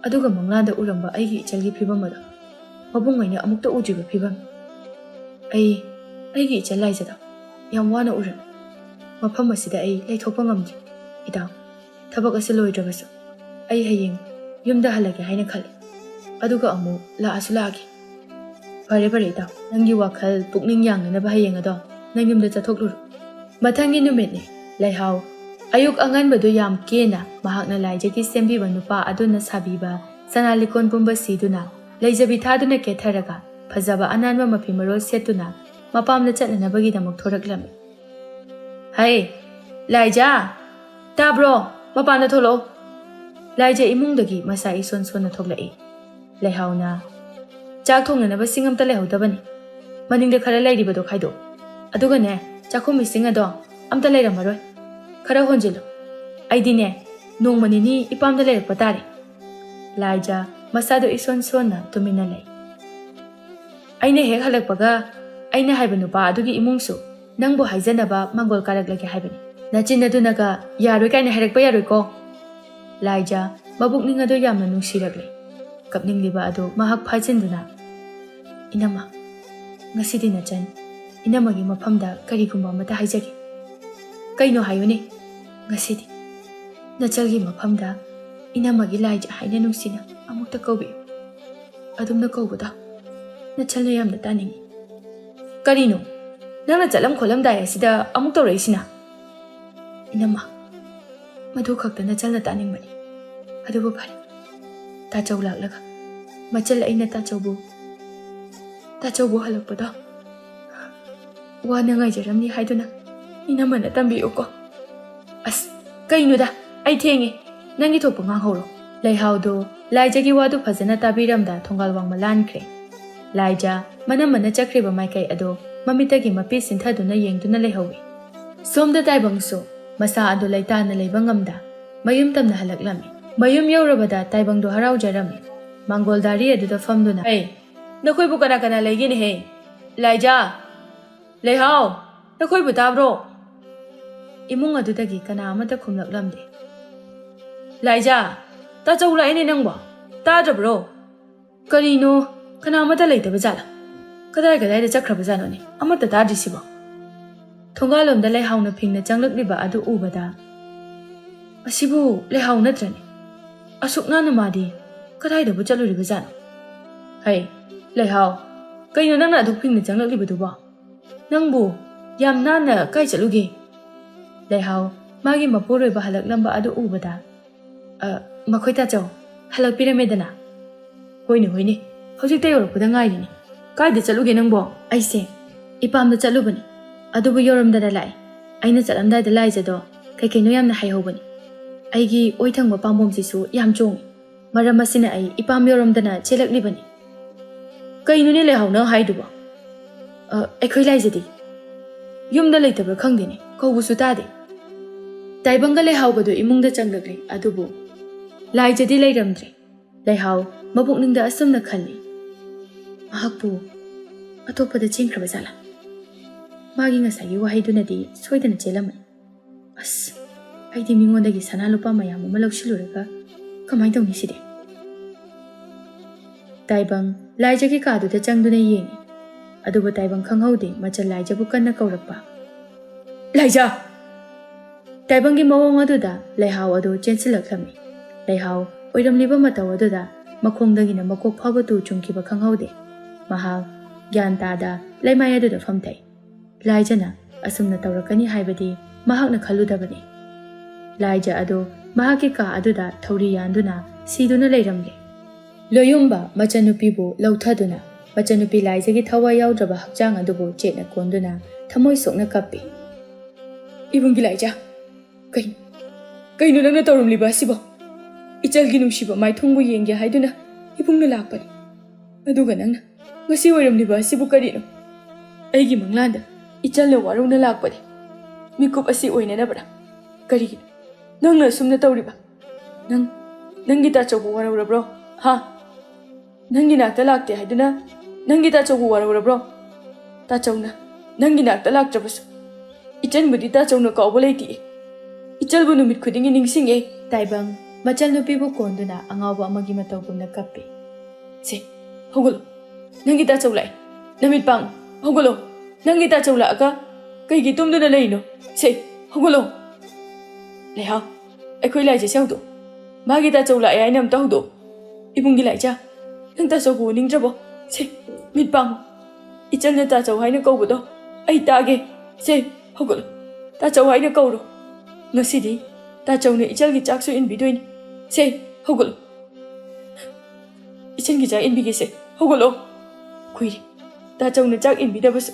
ꯑꯗꯨꯒ ꯃꯪꯂꯥꯟꯗ ꯎꯔꯝꯕ ꯑꯩꯒꯤ ꯏꯆꯜꯒꯤ ꯐꯤꯕꯝ ꯑꯗꯣ ꯃꯕꯨꯡ ꯑꯩꯅ ꯑꯃꯨꯛꯇ ꯎꯗ꯭ꯔꯤꯕ ꯐꯤꯕꯝ꯫ ꯑꯩ, ꯑꯩꯒꯤ ꯏꯆꯜ ꯂꯥꯏꯖꯗꯣ ꯌꯥꯝ ꯋꯥꯅ ꯎꯔꯝꯃꯤ꯫ ꯃꯐꯝ ꯑꯁꯤꯗ ꯑꯩ ꯂꯩꯊꯣꯛꯄ ꯉꯝꯗ꯭ꯔꯦ꯫ ꯏꯇꯥꯎ, ꯊꯕꯛ ꯑꯁꯤ ꯂꯣꯏꯗ꯭ꯔꯕꯁꯨ ꯑꯩ ꯍꯌꯦꯡ ꯌꯨꯝꯗ ꯍꯜꯂꯒꯦ ꯍꯥꯏꯅ ꯈꯜꯂꯤ꯫ ꯑꯗꯨꯒ ꯑꯃꯨꯛ ꯂꯥꯛꯑꯁꯨ ꯂꯥꯛꯑꯒꯦ꯫" "ꯐꯔꯦ ꯐꯔꯦ ꯏꯇꯥꯎ, ꯅꯪꯒꯤ ꯋꯥꯈꯜ ꯄꯨꯛꯅꯤꯡ ꯌꯥꯡꯅꯅꯕ ꯍꯌꯦꯡ ꯑꯗꯣ ꯅꯪ ꯌꯨꯝꯗ ꯆꯠꯊꯣꯛꯂꯨꯔꯣ"꯫ ꯃꯊꯪꯒꯤ ꯅꯨꯃꯤꯠꯅꯤ꯫ ꯂꯩꯍꯥꯎ ꯑꯌꯨꯛ ꯑꯉꯟꯕꯗꯨ ꯌꯥꯝ ꯀꯦꯅ ꯃꯍꯥꯛꯅ ꯂꯥꯏꯖꯒꯤ ꯁꯦꯝꯕꯤꯕ ꯅꯨꯄꯥ ꯑꯗꯨꯅ ꯁꯥꯕꯤꯕ ꯁꯅꯥ ꯂꯤꯛꯀꯣꯟ ꯄꯨꯝꯕ ꯁꯤꯗꯨꯅ ꯂꯩꯖꯕꯤ ꯊꯥꯗꯨꯅ ꯀꯦꯊꯔꯒ ꯐꯖꯕ ꯑꯅꯥꯟꯕ ꯃꯐꯤ ꯃꯔꯣꯜ ꯁꯦꯠꯇꯨꯅ ꯃꯄꯥꯝꯗ ꯆꯠꯅꯅꯕꯒꯤꯗꯃꯛ ꯊꯣꯔꯛꯂꯝꯃꯤ꯫ "ꯍꯩ, ꯂꯥꯏꯖꯥ! ꯇꯥꯕ꯭ꯔꯣ? ꯃꯄꯥꯟꯗ ꯊꯣꯛꯂꯛꯑꯣ!" ꯂꯥꯏꯖꯥ ꯏꯃꯨꯡꯗꯒꯤ ꯃꯁꯥ ꯏꯁꯣꯟ ꯁꯣꯟꯅ ꯊꯣꯛꯂꯛꯏ꯫ ꯂꯩꯍꯥꯎꯅ, "ꯆꯥꯛ ꯊꯣꯡꯅꯅꯕ ꯁꯤꯡ ꯑꯝꯇ ꯂꯩꯍꯧꯗꯕꯅꯤ꯫ ꯃꯅꯤꯡꯗ ꯈꯔ ꯂꯩꯔꯤꯕꯗꯣ ꯈꯥꯏꯗꯣꯛ꯫ ꯑꯗꯨꯒꯅꯦ, ꯆꯥꯛꯈꯨꯝ ꯏꯁꯤꯡ ꯑꯗꯣ ꯑꯝꯇ ꯂꯩꯔꯝꯃꯔꯣꯏ꯫ ꯈꯔ ꯍꯣꯟꯖꯤꯜꯂꯨ꯫ ꯑꯩꯗꯤꯅꯦ, ꯅꯣꯡꯃ ꯅꯤꯅꯤ ꯏꯄꯥꯝꯗ ꯂꯩꯔꯛꯄ ꯇꯥꯔꯦ"꯫ ꯂꯥꯏꯖꯥ ꯃꯁꯥꯗꯣ ꯏꯁꯣꯟ ꯁꯣꯟꯅ ꯇꯨꯃꯤꯟꯅ ꯂꯩ꯫ "ꯑꯩꯅ ꯍꯦꯛ ꯍꯜꯂꯛꯄꯒ ꯑꯩꯅ ꯍꯥꯏꯕ ꯅꯨꯄꯥ ꯑꯗꯨꯒꯤ ꯏꯃꯨꯡꯁꯨ ꯅꯪꯕꯨ ꯍꯥꯏꯖꯅꯕ ꯃꯥꯡꯒꯣꯜ ꯀꯥꯔꯛꯂꯒꯦ ꯍꯥꯏꯕꯅꯤ꯫ ꯅꯆꯤꯟ ꯑꯗꯨꯅꯒ ꯌꯥꯔꯣꯏ ꯀꯥꯏꯅ ꯍꯥꯏꯔꯛꯄ ꯌꯥꯔꯣꯏꯀꯣ"꯫ ꯂꯥꯏꯖꯥ ꯃꯄꯨꯛꯅꯤꯡ ꯑꯗꯨ ꯌꯥꯝꯅ ꯅꯨꯡꯁꯤꯔꯛꯂꯦ꯫ ꯀꯞꯅꯤꯡꯂꯤꯕ ꯑꯗꯨ ꯃꯍꯥꯛ ꯐꯥꯖꯤꯟꯗꯨꯅ, "ꯏꯅꯝꯃ, ꯉꯁꯤꯗꯤ ꯅꯆꯟ ꯏꯅꯝꯃꯒꯤ ꯃꯐꯝꯗ ꯀꯔꯤꯒꯨꯝꯕ ꯑꯃꯠꯇ ꯍꯥꯏꯖꯒꯦ"꯫ "ꯀꯩꯅꯣ ꯍꯥꯏꯌꯨꯅꯦ"꯫ "ꯉꯁꯤꯗꯤ ꯅꯆꯜꯒꯤ ꯃꯐꯝꯗ ꯏꯅꯝꯃꯒꯤ ꯂꯥꯏꯖꯥ ꯍꯥꯏꯅ ꯅꯨꯡꯁꯤꯅ ꯑꯃꯨꯛꯇ ꯀꯧꯕꯤꯌꯨ꯫ ꯑꯗꯨꯝꯅ ꯀꯧꯕꯗꯣ ꯅꯆꯜꯅ ꯌꯥꯝꯅ ꯇꯥꯅꯤꯡꯏ"꯫ "ꯀꯔꯤꯅꯣ? ꯅꯪꯅ ꯆꯠꯂꯝ ꯈꯣꯠꯂꯝꯗꯥꯏ ꯑꯁꯤꯗ ꯑꯃꯨꯛ ꯇꯧꯔꯛꯏꯁꯤꯅ?" "ꯏꯅꯝꯃ, ꯃꯗꯨ ꯈꯛꯇ ꯅꯆꯜꯅ ꯇꯥꯅꯤꯡꯕꯅꯤ꯫ ꯑꯗꯨꯕꯨ ꯐꯔꯦ, ꯇꯥꯆꯧ ꯂꯥꯛꯂꯒ ꯃꯆꯜ ꯑꯩꯅ ꯇꯥꯆꯧꯕꯨ, ꯇꯥꯆꯧꯕꯨ ꯍꯜꯂꯛꯄꯗꯣ ꯋꯥꯅ ꯉꯥꯏꯖꯔꯝꯅꯤ ꯍꯥꯏꯗꯨꯅ ꯏꯅꯝꯃꯅ ꯇꯝꯕꯤꯌꯨꯀꯣ"꯫ "ꯑꯁ, ꯀꯩꯅꯣꯗ, ꯑꯩ ꯊꯦꯡꯉꯦ, ꯅꯪꯒꯤ ꯊꯣꯛꯄ ꯉꯥꯡꯍꯧꯔꯣ"꯫ ꯂꯩꯍꯥꯎꯗꯣ ꯂꯥꯏꯖꯥꯒꯤ ꯋꯥꯗꯨ ꯐꯖꯅ ꯇꯥꯕꯤꯔꯝꯗ ꯊꯣꯡꯒꯥꯜ ꯋꯥꯡꯃ ꯂꯥꯟꯈ꯭ꯔꯦ꯫ ꯂꯥꯏꯖꯥ ꯃꯅꯝꯃꯅ ꯆꯠꯈ꯭ꯔꯤꯕ ꯃꯥꯏꯀꯩ ꯑꯗꯣ ꯃꯃꯤꯠꯇꯒꯤ ꯃꯄꯤ ꯁꯤꯟꯊꯗꯨꯅ ꯌꯦꯡꯗꯨꯅ ꯂꯩꯍꯧꯏ꯫ ꯁꯣꯝꯗ ꯇꯥꯏꯕꯪꯁꯨ ꯃꯁꯥ ꯑꯗꯨ ꯂꯩꯇꯥꯅ ꯂꯩꯕ ꯉꯝꯗ ꯃꯌꯨꯝ ꯇꯝꯅ ꯍꯜꯂꯛꯂꯝꯃꯤ꯫ ꯃꯌꯨꯝ ꯌꯧꯔꯕꯗ ꯇꯥꯏꯕꯪꯗꯣ ꯍꯔꯥꯎꯖꯔꯝꯃꯤ꯫ ꯃꯥꯡꯒꯣꯜ ꯗꯥꯔꯤ ꯑꯗꯨꯗ ꯐꯝꯗꯨꯅ, "ꯑꯩ, ꯅꯈꯣꯏꯕꯨ ꯀꯅꯥ ꯀꯅꯥ ꯂꯩꯒꯦꯅꯦꯍꯦ? ꯂꯥꯏꯖꯥ! ꯂꯩꯍꯥꯎ! ꯅꯈꯣꯏꯕꯨ ꯇꯥꯕ꯭ꯔꯣ?" ꯏꯃꯨꯡ ꯑꯗꯨꯗꯒꯤ ꯀꯅꯥ ꯑꯃꯠꯇ ꯈꯨꯝꯂꯛꯂꯝꯗꯦ꯫ "ꯂꯥꯏꯖꯥ! ꯇꯥꯆꯧ ꯂꯥꯛꯑꯦꯅꯦ ꯅꯪꯕꯣ! ꯇꯥꯗ꯭ꯔꯕ꯭ꯔꯣ? ꯀꯔꯤꯅꯣ? ꯀꯅꯥ ꯑꯃꯠꯇ ꯂꯩꯇꯕ ꯖꯥꯠꯂꯥ? ꯀꯗꯥꯏ ꯀꯗꯥꯏꯗ ꯆꯠꯈ꯭ꯔꯕ ꯖꯥꯠꯅꯣꯅꯦ? ꯑꯃꯠꯇ ꯇꯥꯗ꯭ꯔꯤꯁꯤꯕꯣ?" ꯊꯣꯡꯒꯥꯜꯂꯣꯝꯗ ꯂꯩꯍꯥꯎꯅ ꯐꯤꯡꯅ ꯆꯪꯂꯛꯂꯤꯕ ꯑꯗꯨ ꯎꯕꯗ, "ꯑꯁꯤꯕꯨ ꯂꯩꯍꯥꯎ ꯅꯠꯇ꯭ꯔꯅꯦ? ꯑꯁꯨꯛ ꯅꯥꯟꯅ ꯃꯥꯗꯤ ꯀꯗꯥꯏꯗꯕꯨ ꯆꯠꯂꯨꯔꯤꯕ ꯖꯥꯠꯅꯣ? ꯍꯩ, ꯂꯩꯍꯥꯎ, "ꯀꯩꯅꯣ ꯅꯪꯅ ꯑꯗꯨꯛ ꯐꯤꯡꯅ ꯆꯪꯂꯛꯂꯤꯕꯗꯨꯕꯣ? ꯅꯪꯕꯨ ꯌꯥꯝ ꯅꯥꯟꯅ ꯀꯥꯏ ꯆꯠꯂꯨꯒꯦ?" ꯂꯩꯍꯥꯎ ꯃꯥꯒꯤ ꯃꯄꯨꯔꯣꯏꯕ ꯍꯜꯂꯛꯂꯝꯕ ꯑꯗꯨ ꯎꯕꯗ, "ꯑ, ꯃꯈꯣꯏ ꯇꯥꯆꯧ ꯍꯜꯂꯛꯄꯤꯔꯝꯃꯦꯗꯅ?" "ꯍꯣꯏꯅꯦ, ꯍꯣꯏꯅꯦ, ꯍꯧꯖꯤꯛꯇ ꯌꯧꯔꯛꯄꯗ ꯉꯥꯏꯔꯤꯅꯦ꯫ ꯀꯥꯏꯗ ꯆꯠꯂꯨꯒꯦ ꯅꯪꯕꯣ?" "ꯑꯩꯁꯦ ꯏꯄꯥꯝꯗ ꯆꯠꯂꯨꯕꯅꯤ, ꯑꯗꯨꯕꯨ ꯌꯧꯔꯝꯗꯅ ꯂꯥꯛꯑꯦ꯫ ꯑꯩꯅ ꯆꯠꯂꯝꯗꯥꯏꯗ ꯂꯥꯏꯖꯗꯣ ꯀꯩ ꯀꯩꯅꯣ ꯌꯥꯝꯅ ꯍꯥꯏꯍꯧꯕꯅꯤ꯫ ꯑꯩꯒꯤ ꯑꯣꯏ ꯊꯪꯕ ꯄꯥꯝꯕꯣꯝꯁꯤꯁꯨ ꯌꯥꯝ ꯆꯣꯡꯉꯤ꯫ ꯃꯔꯝ ꯑꯁꯤꯅ ꯑꯩ ꯏꯄꯥꯝ ꯌꯧꯔꯝꯗꯅ ꯆꯦꯜꯂꯛꯂꯤꯕꯅꯤ꯫" "ꯀꯩꯅꯣꯅꯦ ꯂꯩꯍꯥꯎ ꯅꯪ ꯍꯥꯏꯗꯨꯕꯣ?" "ꯑ, ꯑꯩꯈꯣꯏ ꯂꯥꯏꯖꯗꯤ ꯌꯨꯝꯗ ꯂꯩꯇꯕ꯭ꯔꯥ ꯈꯪꯗꯦꯅꯦ, ꯀꯧꯕꯁꯨ ꯇꯥꯗꯦ꯫" ꯇꯥꯏꯕꯪꯒ ꯂꯩꯍꯥꯎꯒꯗꯨ ꯏꯃꯨꯡꯗ ꯆꯪꯂꯛꯂꯦ, ꯑꯗꯨꯕꯨ ꯂꯥꯏꯖꯗꯤ ꯂꯩꯔꯝꯗ꯭ꯔꯦ꯫ ꯂꯩꯍꯥꯎ ꯃꯄꯨꯛꯅꯤꯡꯗ ꯑꯁꯨꯝꯅ ꯈꯜꯂꯤ, "ꯃꯍꯥꯛꯄꯨ ꯑꯇꯣꯞꯄꯗ ꯆꯦꯟꯈ꯭ꯔꯕ ꯖꯥꯠꯂꯥ? ꯃꯥꯒꯤ ꯉꯁꯥꯏꯒꯤ ꯋꯥꯍꯩꯗꯨꯅꯗꯤ ꯁꯣꯏꯗꯅ ꯆꯦꯜꯂꯝꯃꯅꯤ꯫ ꯑꯁ, ꯑꯩꯗꯤ ꯃꯤꯉꯣꯟꯗꯒꯤ ꯁꯅꯥ ꯂꯨꯄꯥ ꯃꯌꯥꯝ ꯑꯃ ꯂꯧꯁꯤꯜꯂꯨꯔꯒ ꯀꯃꯥꯏꯅ ꯇꯧꯅꯤ ꯁꯤꯗꯤ?" ꯇꯥꯏꯕꯪ ꯂꯥꯏꯖꯒꯤ ꯀꯥꯗꯨꯗ ꯆꯪꯗꯨꯅ ꯌꯦꯡꯉꯤ꯫ ꯑꯗꯨꯕꯨ ꯇꯥꯏꯕꯪ ꯈꯪꯍꯧꯗꯦ ꯃꯆꯜ ꯂꯥꯏꯖꯕꯨ ꯀꯟꯅ ꯀꯧꯔꯛꯄ꯫ "ꯂꯥꯏꯖ!" ꯇꯥꯏꯕꯪꯒꯤ ꯃꯑꯣꯡ ꯑꯗꯨꯗ ꯂꯩꯍꯥꯎ ꯑꯗꯨ ꯆꯦꯟꯁꯤꯜꯂꯛꯂꯝꯃꯤ꯫ ꯂꯩꯍꯥꯎ ꯑꯣꯏꯔꯝꯂꯤꯕ ꯃꯇꯧ ꯑꯗꯨꯗ ꯃꯈꯣꯡꯗꯒꯤꯅ ꯃꯀꯣꯛ ꯐꯥꯎꯕ ꯇꯨ ꯆꯨꯡꯈꯤꯕ ꯈꯪꯍꯧꯗꯦ꯫ ꯃꯍꯥꯛ ꯒ꯭ꯌꯥꯟ ꯇꯥꯗ ꯂꯩꯃꯥꯏ ꯑꯗꯨꯗ ꯐꯝꯊꯩ꯫ ꯂꯥꯏꯖꯅ ꯑꯁꯨꯝꯅ ꯇꯧꯔꯛꯀꯅꯤ ꯍꯥꯏꯕꯗꯤ ꯃꯍꯥꯛꯅ ꯈꯜꯂꯨꯗꯕꯅꯤ꯫ ꯂꯥꯏꯖ ꯑꯗꯨ ꯃꯍꯥꯛꯀꯤ ꯀꯥ ꯑꯗꯨꯗ ꯊꯧꯔꯤ ꯌꯥꯟꯗꯨꯅ ꯁꯤꯗꯨꯅ ꯂꯩꯔꯝꯂꯦ꯫ ꯂꯣꯌꯨꯝꯕ ꯃꯆꯟꯅꯨꯄꯤꯕꯨ ꯂꯧꯊꯗꯨꯅ ꯃꯆꯟꯅꯨꯄꯤ ꯂꯥꯏꯖꯒꯤ ꯊꯋꯥꯏ ꯌꯥꯎꯗ꯭ꯔꯕ ꯍꯛꯆꯥꯡ ꯑꯗꯨꯕꯨ ꯆꯦꯠꯅ ꯀꯣꯟꯗꯨꯅ ꯊꯃꯣꯏ ꯁꯣꯛꯅ ꯀꯞꯄꯤ꯫ "ꯏꯕꯨꯡꯒꯤ ꯂꯥꯏꯖ, ꯀꯩꯅꯣ, ꯀꯩꯅꯣ ꯅꯪꯅ ꯇꯧꯔꯝꯂꯤꯕ ꯑꯁꯤꯕꯣ? ꯏꯆꯜꯒꯤ ꯅꯨꯡꯁꯤꯕ ꯃꯥꯏꯊꯣꯡꯕꯨ ꯌꯦꯡꯒꯦ ꯍꯥꯏꯗꯨꯅ ꯏꯕꯨꯡꯅ ꯂꯥꯛꯄꯅꯤ꯫ ꯑꯗꯨꯒ ꯅꯪꯅ ꯉꯁꯤ ꯑꯣꯏꯔꯝꯂꯤꯕ ꯑꯁꯤꯕꯨ ꯀꯔꯤꯅꯣ?" "ꯑꯩꯒꯤ ꯃꯪꯂꯥꯟꯗ ꯏꯆꯜꯅ ꯋꯥꯔꯧꯅ ꯂꯥꯛꯄꯅꯤ꯫ ꯃꯤꯀꯨꯞ ꯑꯁꯤ ꯑꯣꯏꯅꯅꯕ꯭ꯔꯥ? ꯀꯔꯤꯒꯤꯅꯣ ꯅꯪꯅ ꯑꯁꯨꯝꯅ ꯇꯧꯔꯤꯕ? ꯅꯪ, ꯅꯪꯒꯤ ꯇꯥꯆꯧꯕꯨ ꯋꯥꯔꯧꯔꯕ꯭ꯔꯣ? ꯍꯥ? ꯅꯪꯒꯤ ꯅꯥꯛꯇ ꯂꯥꯛꯇꯦ ꯍꯥꯏꯗꯨꯅ ꯅꯪꯒꯤ ꯇꯥꯆꯧꯕꯨ ꯋꯥꯔꯧꯔꯕ꯭ꯔꯣ? ꯇꯥꯆꯧꯅ ꯅꯪꯒꯤ ꯅꯥꯛꯇ ꯂꯥꯛꯇ꯭ꯔꯕꯁꯨ ꯏꯆꯟꯕꯨꯗꯤ ꯇꯥꯆꯧꯅ ꯀꯥꯎꯕ ꯂꯩꯇꯦ꯫ ꯏꯆꯜꯕꯨ ꯅꯨꯃꯤꯠ ꯈꯨꯗꯤꯡꯒꯤ ꯅꯤꯡꯁꯤꯡꯉꯦ꯫" ꯇꯥꯏꯕꯪ ꯃꯆꯜ ꯅꯨꯄꯤꯕꯨ ꯀꯣꯟꯗꯨꯅ ꯑꯉꯥꯎꯕ ꯑꯃꯒꯤ ꯃꯇꯧꯒꯨꯝꯅ ꯀꯞꯄꯤ꯫ "ꯁꯦ, ꯍꯧꯒꯠꯂꯣ꯫ ꯅꯪꯒꯤ ꯇꯥꯆꯧ ꯂꯥꯛꯑꯦ꯫ ꯅꯃꯤꯠ ꯄꯥꯡꯉꯨ꯫ ꯍꯧꯒꯠꯂꯣ꯫ ꯅꯪꯒꯤ ꯇꯥꯆꯧ ꯂꯥꯛꯑꯒ ꯀꯩꯒꯤ ꯇꯨꯝꯗꯨꯅ ꯂꯩꯔꯤꯅꯣ? ꯁꯦ, ꯍꯧꯒꯠꯂꯣ꯫ ꯂꯩꯍꯥꯎ, ꯑꯩꯈꯣꯏ ꯂꯥꯏꯖꯁꯦ ꯍꯧꯗꯣꯛꯑꯣ꯫ ꯃꯥꯒꯤ ꯇꯥꯆꯧ ꯂꯥꯛꯑꯦ ꯍꯥꯏꯅ ꯑꯝꯇ ꯍꯧꯗꯣꯛꯑꯣ꯫ ꯏꯕꯨꯡꯒꯤ ꯂꯥꯏꯖ, ꯅꯪ ꯇꯥꯆꯧꯕꯨ ꯎꯅꯤꯡꯗ꯭ꯔꯕꯣ? ꯁꯦ, ꯃꯤꯠ ꯄꯥꯡꯉꯨ꯫ ꯏꯆꯜꯅ ꯇꯥꯆꯧ ꯍꯥꯏꯅ ꯀꯧꯕꯗꯣ ꯑꯩ ꯇꯥꯒꯦ꯫ ꯁꯦ, ꯍꯧꯒꯠꯂꯣ꯫ ꯇꯥꯆꯧ ꯍꯥꯏꯅ ꯀꯧꯔꯣ꯫ ꯉꯁꯤꯗꯤ ꯇꯥꯆꯧꯅ ꯏꯆꯜꯒꯤ ꯆꯥꯛꯁꯨ ꯏꯟꯕꯤꯗꯣꯏꯅꯤ꯫ ꯁꯦ, ꯍꯧꯒꯠꯂꯣ꯫ ꯏꯆꯜꯒꯤ ꯆꯥꯛ ꯏꯟꯕꯤꯒꯦꯁꯦ꯫ ꯍꯧꯒꯠꯂꯣ꯫ ꯀꯨꯏꯔꯦ ꯇꯥꯆꯧꯅ ꯆꯥꯛ ꯏꯟꯕꯤꯗꯕꯁꯨ꯫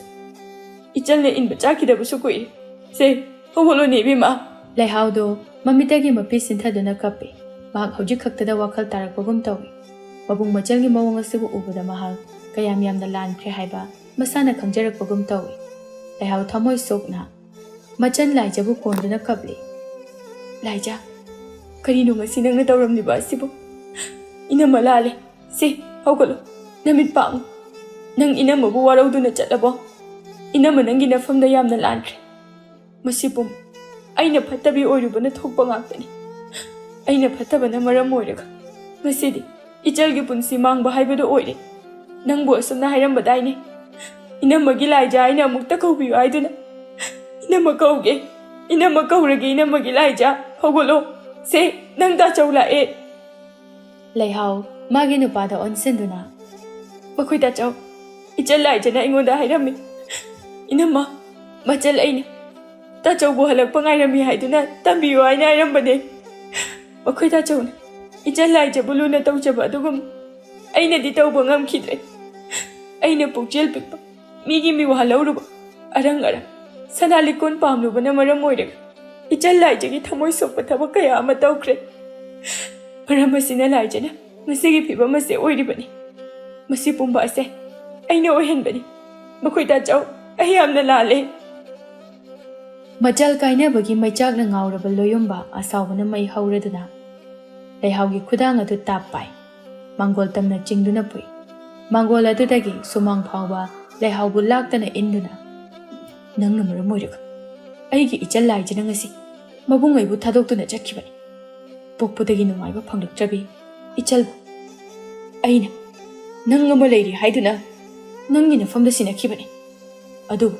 ꯏꯆꯜꯅ ꯏꯟꯕ ꯆꯥꯈꯤꯗꯕꯁꯨ ꯀꯨꯏꯔꯦ꯫ ꯁꯦ, ꯍꯧꯒꯠꯂꯣꯅꯦ ꯏꯕꯦꯝꯃ꯫ ꯂꯩꯍꯥꯎꯗꯣ ꯃꯃꯤꯠꯇꯒꯤ ꯃꯄꯤ ꯁꯤꯟꯊꯗꯨꯅ ꯀꯞꯄꯤ꯫ ꯃꯍꯥꯛ ꯍꯧꯖꯤꯛ ꯈꯛꯇꯗ ꯋꯥꯈꯜ ꯇꯥꯔꯛꯄꯒꯨꯝ ꯇꯧꯏ꯫ ꯃꯕꯨꯡ ꯃꯆꯜꯒꯤ ꯃꯑꯣꯡ ꯑꯁꯤꯕꯨ ꯎꯕꯗ ꯃꯍꯥꯛ ꯀꯌꯥꯝ ꯌꯥꯝꯅ ꯂꯥꯟꯈ꯭ꯔꯦ ꯍꯥꯏꯕ ꯃꯁꯥꯅ ꯈꯪꯖꯔꯛꯄꯒꯨꯝ ꯇꯧꯏ꯫ ꯂꯩꯍꯥꯎ ꯊꯃꯣꯏ ꯁꯣꯛꯅ ꯃꯆꯟ ꯂꯥꯏꯖꯕꯨ ꯀꯣꯟꯗꯨꯅ ꯀꯞꯂꯤ꯫ "ꯂꯥꯏꯖ, ꯀꯔꯤꯅꯣ ꯉꯁꯤ ꯅꯪꯅ ꯇꯧꯔꯝꯂꯤꯕ ꯑꯁꯤꯕꯨ? ꯏꯅꯝꯃ ꯂꯥꯜꯂꯦ꯫ ꯁꯦ, ꯍꯧꯒꯠꯂꯣ꯫ ꯅꯃꯤꯠ ꯄꯥꯡꯉꯨ꯫ ꯅꯪ ꯏꯅꯝꯃꯕꯨ ꯋꯥꯔꯧꯗꯨꯅ ꯆꯠꯂꯕꯣ? ꯏꯅꯝꯃ ꯅꯪꯒꯤ ꯅꯐꯝꯗ ꯌꯥꯝꯅ ꯂꯥꯟꯈ꯭ꯔꯦ꯫ ꯃꯁꯤ ꯄꯨꯝ ꯑꯩꯅ ꯐꯠꯇꯕꯤ ꯑꯣꯏꯔꯨꯕꯅ ꯊꯣꯛꯄ ꯉꯥꯛꯇꯅꯤ꯫ ꯑꯩꯅ ꯐꯠꯇꯕꯅ ꯃꯔꯝ ꯑꯣꯏꯔꯒ ꯉꯁꯤꯗꯤ ꯏꯆꯜꯒꯤ ꯄꯨꯟꯁꯤ ꯃꯥꯡꯕ ꯍꯥꯏꯕꯗꯨ ꯑꯣꯏꯔꯦ꯫ ꯅꯪꯕꯨ ꯑꯁꯨꯝꯅ ꯍꯥꯏꯔꯝꯕꯗꯥꯏꯅꯦ, ꯏꯅꯝꯃꯒꯤ ꯂꯥꯏꯖ ꯍꯥꯏꯅ ꯑꯃꯨꯛꯇ ꯀꯧꯕꯤꯌꯨ ꯍꯥꯏꯗꯨꯅ꯫ ꯏꯅꯝꯃ ꯀꯧꯒꯦ, ꯏꯅꯝꯃ ꯀꯧꯔꯒꯦ, ꯏꯅꯝꯃꯒꯤ ꯂꯥꯏꯖ꯫ ꯍꯧꯒꯠꯂꯣ꯫ ꯁꯦ, ꯅꯪ ꯇꯥꯆꯧ ꯂꯥꯛꯑꯦ꯫" ꯂꯩꯍꯥꯎ ꯃꯥꯒꯤ ꯅꯨꯄꯥꯗ ꯑꯣꯟꯁꯤꯟꯗꯨꯅ, "ꯃꯈꯣꯏ ꯇꯥꯆꯧ, ꯏꯆꯜ ꯂꯥꯏꯖꯅ ꯑꯩꯉꯣꯟꯗ ꯍꯥꯏꯔꯝꯃꯤ꯫ ꯏꯅꯝꯃ, ꯃꯆꯜ ꯑꯩꯅ ꯇꯥꯆꯧꯕꯨ ꯍꯜꯂꯛꯄ ꯉꯥꯏꯔꯝꯃꯤ ꯍꯥꯏꯗꯨꯅ ꯇꯝꯕꯤꯌꯨ ꯍꯥꯏꯅ ꯍꯥꯏꯔꯝꯕꯅꯦ꯫ ꯃꯈꯣꯏ ꯇꯥꯆꯧꯅ ꯏꯆꯜ ꯂꯥꯏꯖꯕꯨ ꯂꯨꯅ ꯇꯧꯖꯕ ꯑꯗꯨꯒꯨꯝ ꯑꯩꯅꯗꯤ ꯇꯧꯕ ꯉꯝꯈꯤꯗ꯭ꯔꯦ꯫ ꯑꯩꯅ ꯄꯨꯛꯆꯦꯜ ꯄꯤꯛꯄ, ꯃꯤꯒꯤ ꯃꯤꯋꯥ ꯂꯧꯔꯨꯕ, ꯑꯔꯪ ꯑꯔꯪ ꯁꯅꯥ ꯂꯤꯛꯀꯣꯟ ꯄꯥꯝꯂꯨꯕꯅ ꯃꯔꯝ ꯑꯣꯏꯔꯒ ꯏꯆꯜ ꯂꯥꯏꯖꯒꯤ ꯊꯃꯣꯏ ꯁꯣꯛꯄ ꯊꯕꯛ ꯀꯌꯥ ꯑꯃ ꯇꯧꯈ꯭ꯔꯦ꯫ ꯃꯔꯝ ꯑꯁꯤꯅ ꯂꯥꯏꯖꯅ ꯉꯁꯤꯒꯤ ꯐꯤꯕꯝ ꯑꯁꯤ ꯑꯣꯏꯔꯤꯕꯅꯤ꯫ ꯃꯁꯤ ꯄꯨꯝꯕ ꯑꯁꯦ ꯑꯩꯅ ꯑꯣꯏꯍꯟꯕꯅꯤ꯫ ꯃꯈꯣꯏ ꯇꯥꯆꯧ, ꯑꯩ ꯌꯥꯝꯅ ꯂꯥꯜꯂꯦ꯫" ꯃꯆꯜ ꯀꯥꯏꯅꯕꯒꯤ ꯃꯩꯆꯥꯛꯅ ꯉꯥꯎꯔꯕ ꯂꯣꯌꯨꯝꯕ ꯑꯁꯥꯎꯕꯅ ꯃꯩ ꯍꯧꯔꯗꯨꯅ ꯂꯩꯍꯥꯎꯒꯤ ꯈꯨꯗꯥꯡ ꯑꯗꯨ ꯇꯥꯞ ꯄꯥꯏ꯫ ꯃꯥꯡꯒꯣꯜ ꯇꯝꯅ ꯆꯤꯡꯗꯨꯅ ꯄꯨꯏ꯫ ꯃꯥꯡꯒꯣꯜ ꯑꯗꯨꯗꯒꯤ ꯁꯨꯃꯥꯡ ꯐꯥꯎꯕ ꯂꯩꯍꯥꯎꯕꯨ ꯂꯥꯛꯇꯅ ꯏꯟꯗꯨꯅ, "ꯅꯪꯅ ꯃꯔꯝ ꯑꯣꯏꯔꯒ ꯑꯩꯒꯤ ꯏꯆꯜ ꯂꯥꯏꯖꯅ ꯉꯁꯤ ꯃꯕꯨꯡ ꯑꯩꯕꯨ ꯊꯥꯗꯣꯛꯇꯨꯅ ꯆꯠꯈꯤꯕꯅꯤ꯫ ꯄꯣꯛꯄꯗꯒꯤ ꯅꯨꯡꯉꯥꯏꯕ ꯐꯪꯂꯛꯇ꯭ꯔꯕꯤ ꯏꯆꯜꯕꯨ ꯑꯩꯅ ꯅꯪ ꯑꯃ ꯂꯩꯔꯤ ꯍꯥꯏꯗꯨꯅ ꯅꯪꯒꯤ ꯅꯐꯝꯗ ꯁꯤꯟꯅꯈꯤꯕꯅꯤ꯫ ꯑꯗꯨꯕꯨ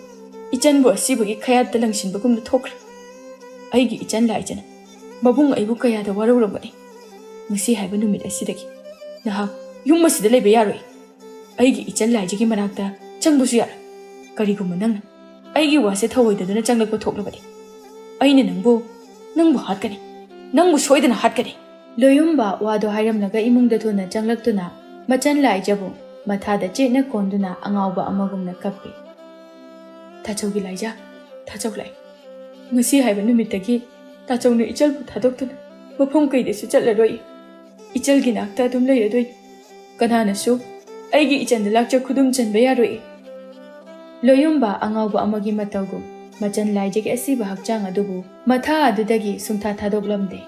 ꯏꯆꯟꯕꯨ ꯑꯁꯤꯕꯒꯤ ꯈꯌꯥꯠꯇ ꯂꯪꯁꯤꯟꯕꯒꯨꯝꯅ ꯊꯣꯛꯈ꯭ꯔꯦ꯫ ꯑꯩꯒꯤ ꯏꯆꯟ ꯂꯥꯏꯖꯅ ꯃꯕꯨꯡ ꯑꯩꯕꯨ ꯀꯌꯥꯗ ꯋꯥꯔꯧꯔꯝꯒꯅꯤ꯫ ꯉꯁꯤ ꯍꯥꯏꯕ ꯅꯨꯃꯤꯠ ꯑꯁꯤꯗꯒꯤ ꯅꯍꯥꯛ ꯌꯨꯝ ꯑꯁꯤꯗ ꯂꯩꯕ ꯌꯥꯔꯣꯏ꯫" ꯑꯩꯒꯤ ꯏꯆꯜ ꯂꯥꯏꯖꯒꯤ ꯃꯅꯥꯛꯇ ꯆꯪꯕꯁꯨ ꯌꯥꯔꯣꯏ꯫ ꯀꯔꯤꯒꯨꯝꯕ ꯅꯪꯅ ꯑꯩꯒꯤ ꯋꯥꯁꯦ ꯊꯧꯑꯣꯏꯗꯗꯨꯅ ꯆꯪꯂꯛꯄ ꯊꯣꯛꯂꯕꯗꯤ, ꯑꯩꯅ ꯅꯪꯕꯨ, ꯅꯪꯕꯨ ꯍꯥꯠꯀꯅꯤ꯫ ꯅꯪꯕꯨ ꯁꯣꯏꯗꯅ ꯍꯥꯠꯀꯅꯤ꯫ ꯂꯣꯌꯨꯝꯕ ꯋꯥꯗꯣ ꯍꯥꯏꯔꯝꯂꯒ ꯏꯃꯨꯡꯗ ꯊꯨꯅ ꯆꯪꯂꯛꯇꯨꯅ ꯃꯆꯟ ꯂꯥꯏꯖꯕꯨ ꯃꯊꯥꯗ ꯆꯦꯠꯅ ꯀꯣꯟꯗꯨꯅ ꯑꯉꯥꯎꯕ ꯑꯃꯒꯨꯝꯅ ꯀꯞꯄꯤ꯫ ꯇꯥꯆꯧꯒꯤ ꯂꯥꯏꯖ, ꯇꯥꯆꯧ ꯂꯥꯏ, ꯉꯁꯤ ꯍꯥꯏꯕ ꯅꯨꯃꯤꯠꯇꯒꯤ ꯇꯥꯆꯧꯅ ꯏꯆꯜꯕꯨ ꯊꯥꯗꯣꯛꯇꯨꯅ ꯃꯐꯝ ꯀꯩꯗꯁꯨ ꯆꯠꯂꯔꯣꯏ꯫ ꯏꯆꯜꯒꯤ ꯅꯥꯛꯇ ꯑꯗꯨꯝ ꯂꯩꯔꯗꯣꯏꯅꯤ꯫ ꯀꯅꯥꯅꯁꯨ ꯑꯩꯒꯤ ꯏꯆꯟꯗ ꯂꯥꯛꯆ ꯈꯨꯗꯨꯝ ꯆꯟꯕ ꯌꯥꯔꯣꯏ꯫ ꯂꯣꯌꯨꯝꯕ ꯑꯉꯥꯎꯕ ꯑꯃꯒꯤ ꯃꯇꯧꯒꯨꯝ ꯃꯆꯟ ꯂꯥꯏꯖꯒꯤ ꯑꯁꯤꯕ ꯍꯛꯆꯥꯡ ꯑꯗꯨꯕꯨ ꯃꯊꯥ ꯑꯗꯨꯗꯒꯤ ꯁꯨꯡꯊꯥ ꯊꯥꯗꯣꯛꯂꯝꯗꯦ꯫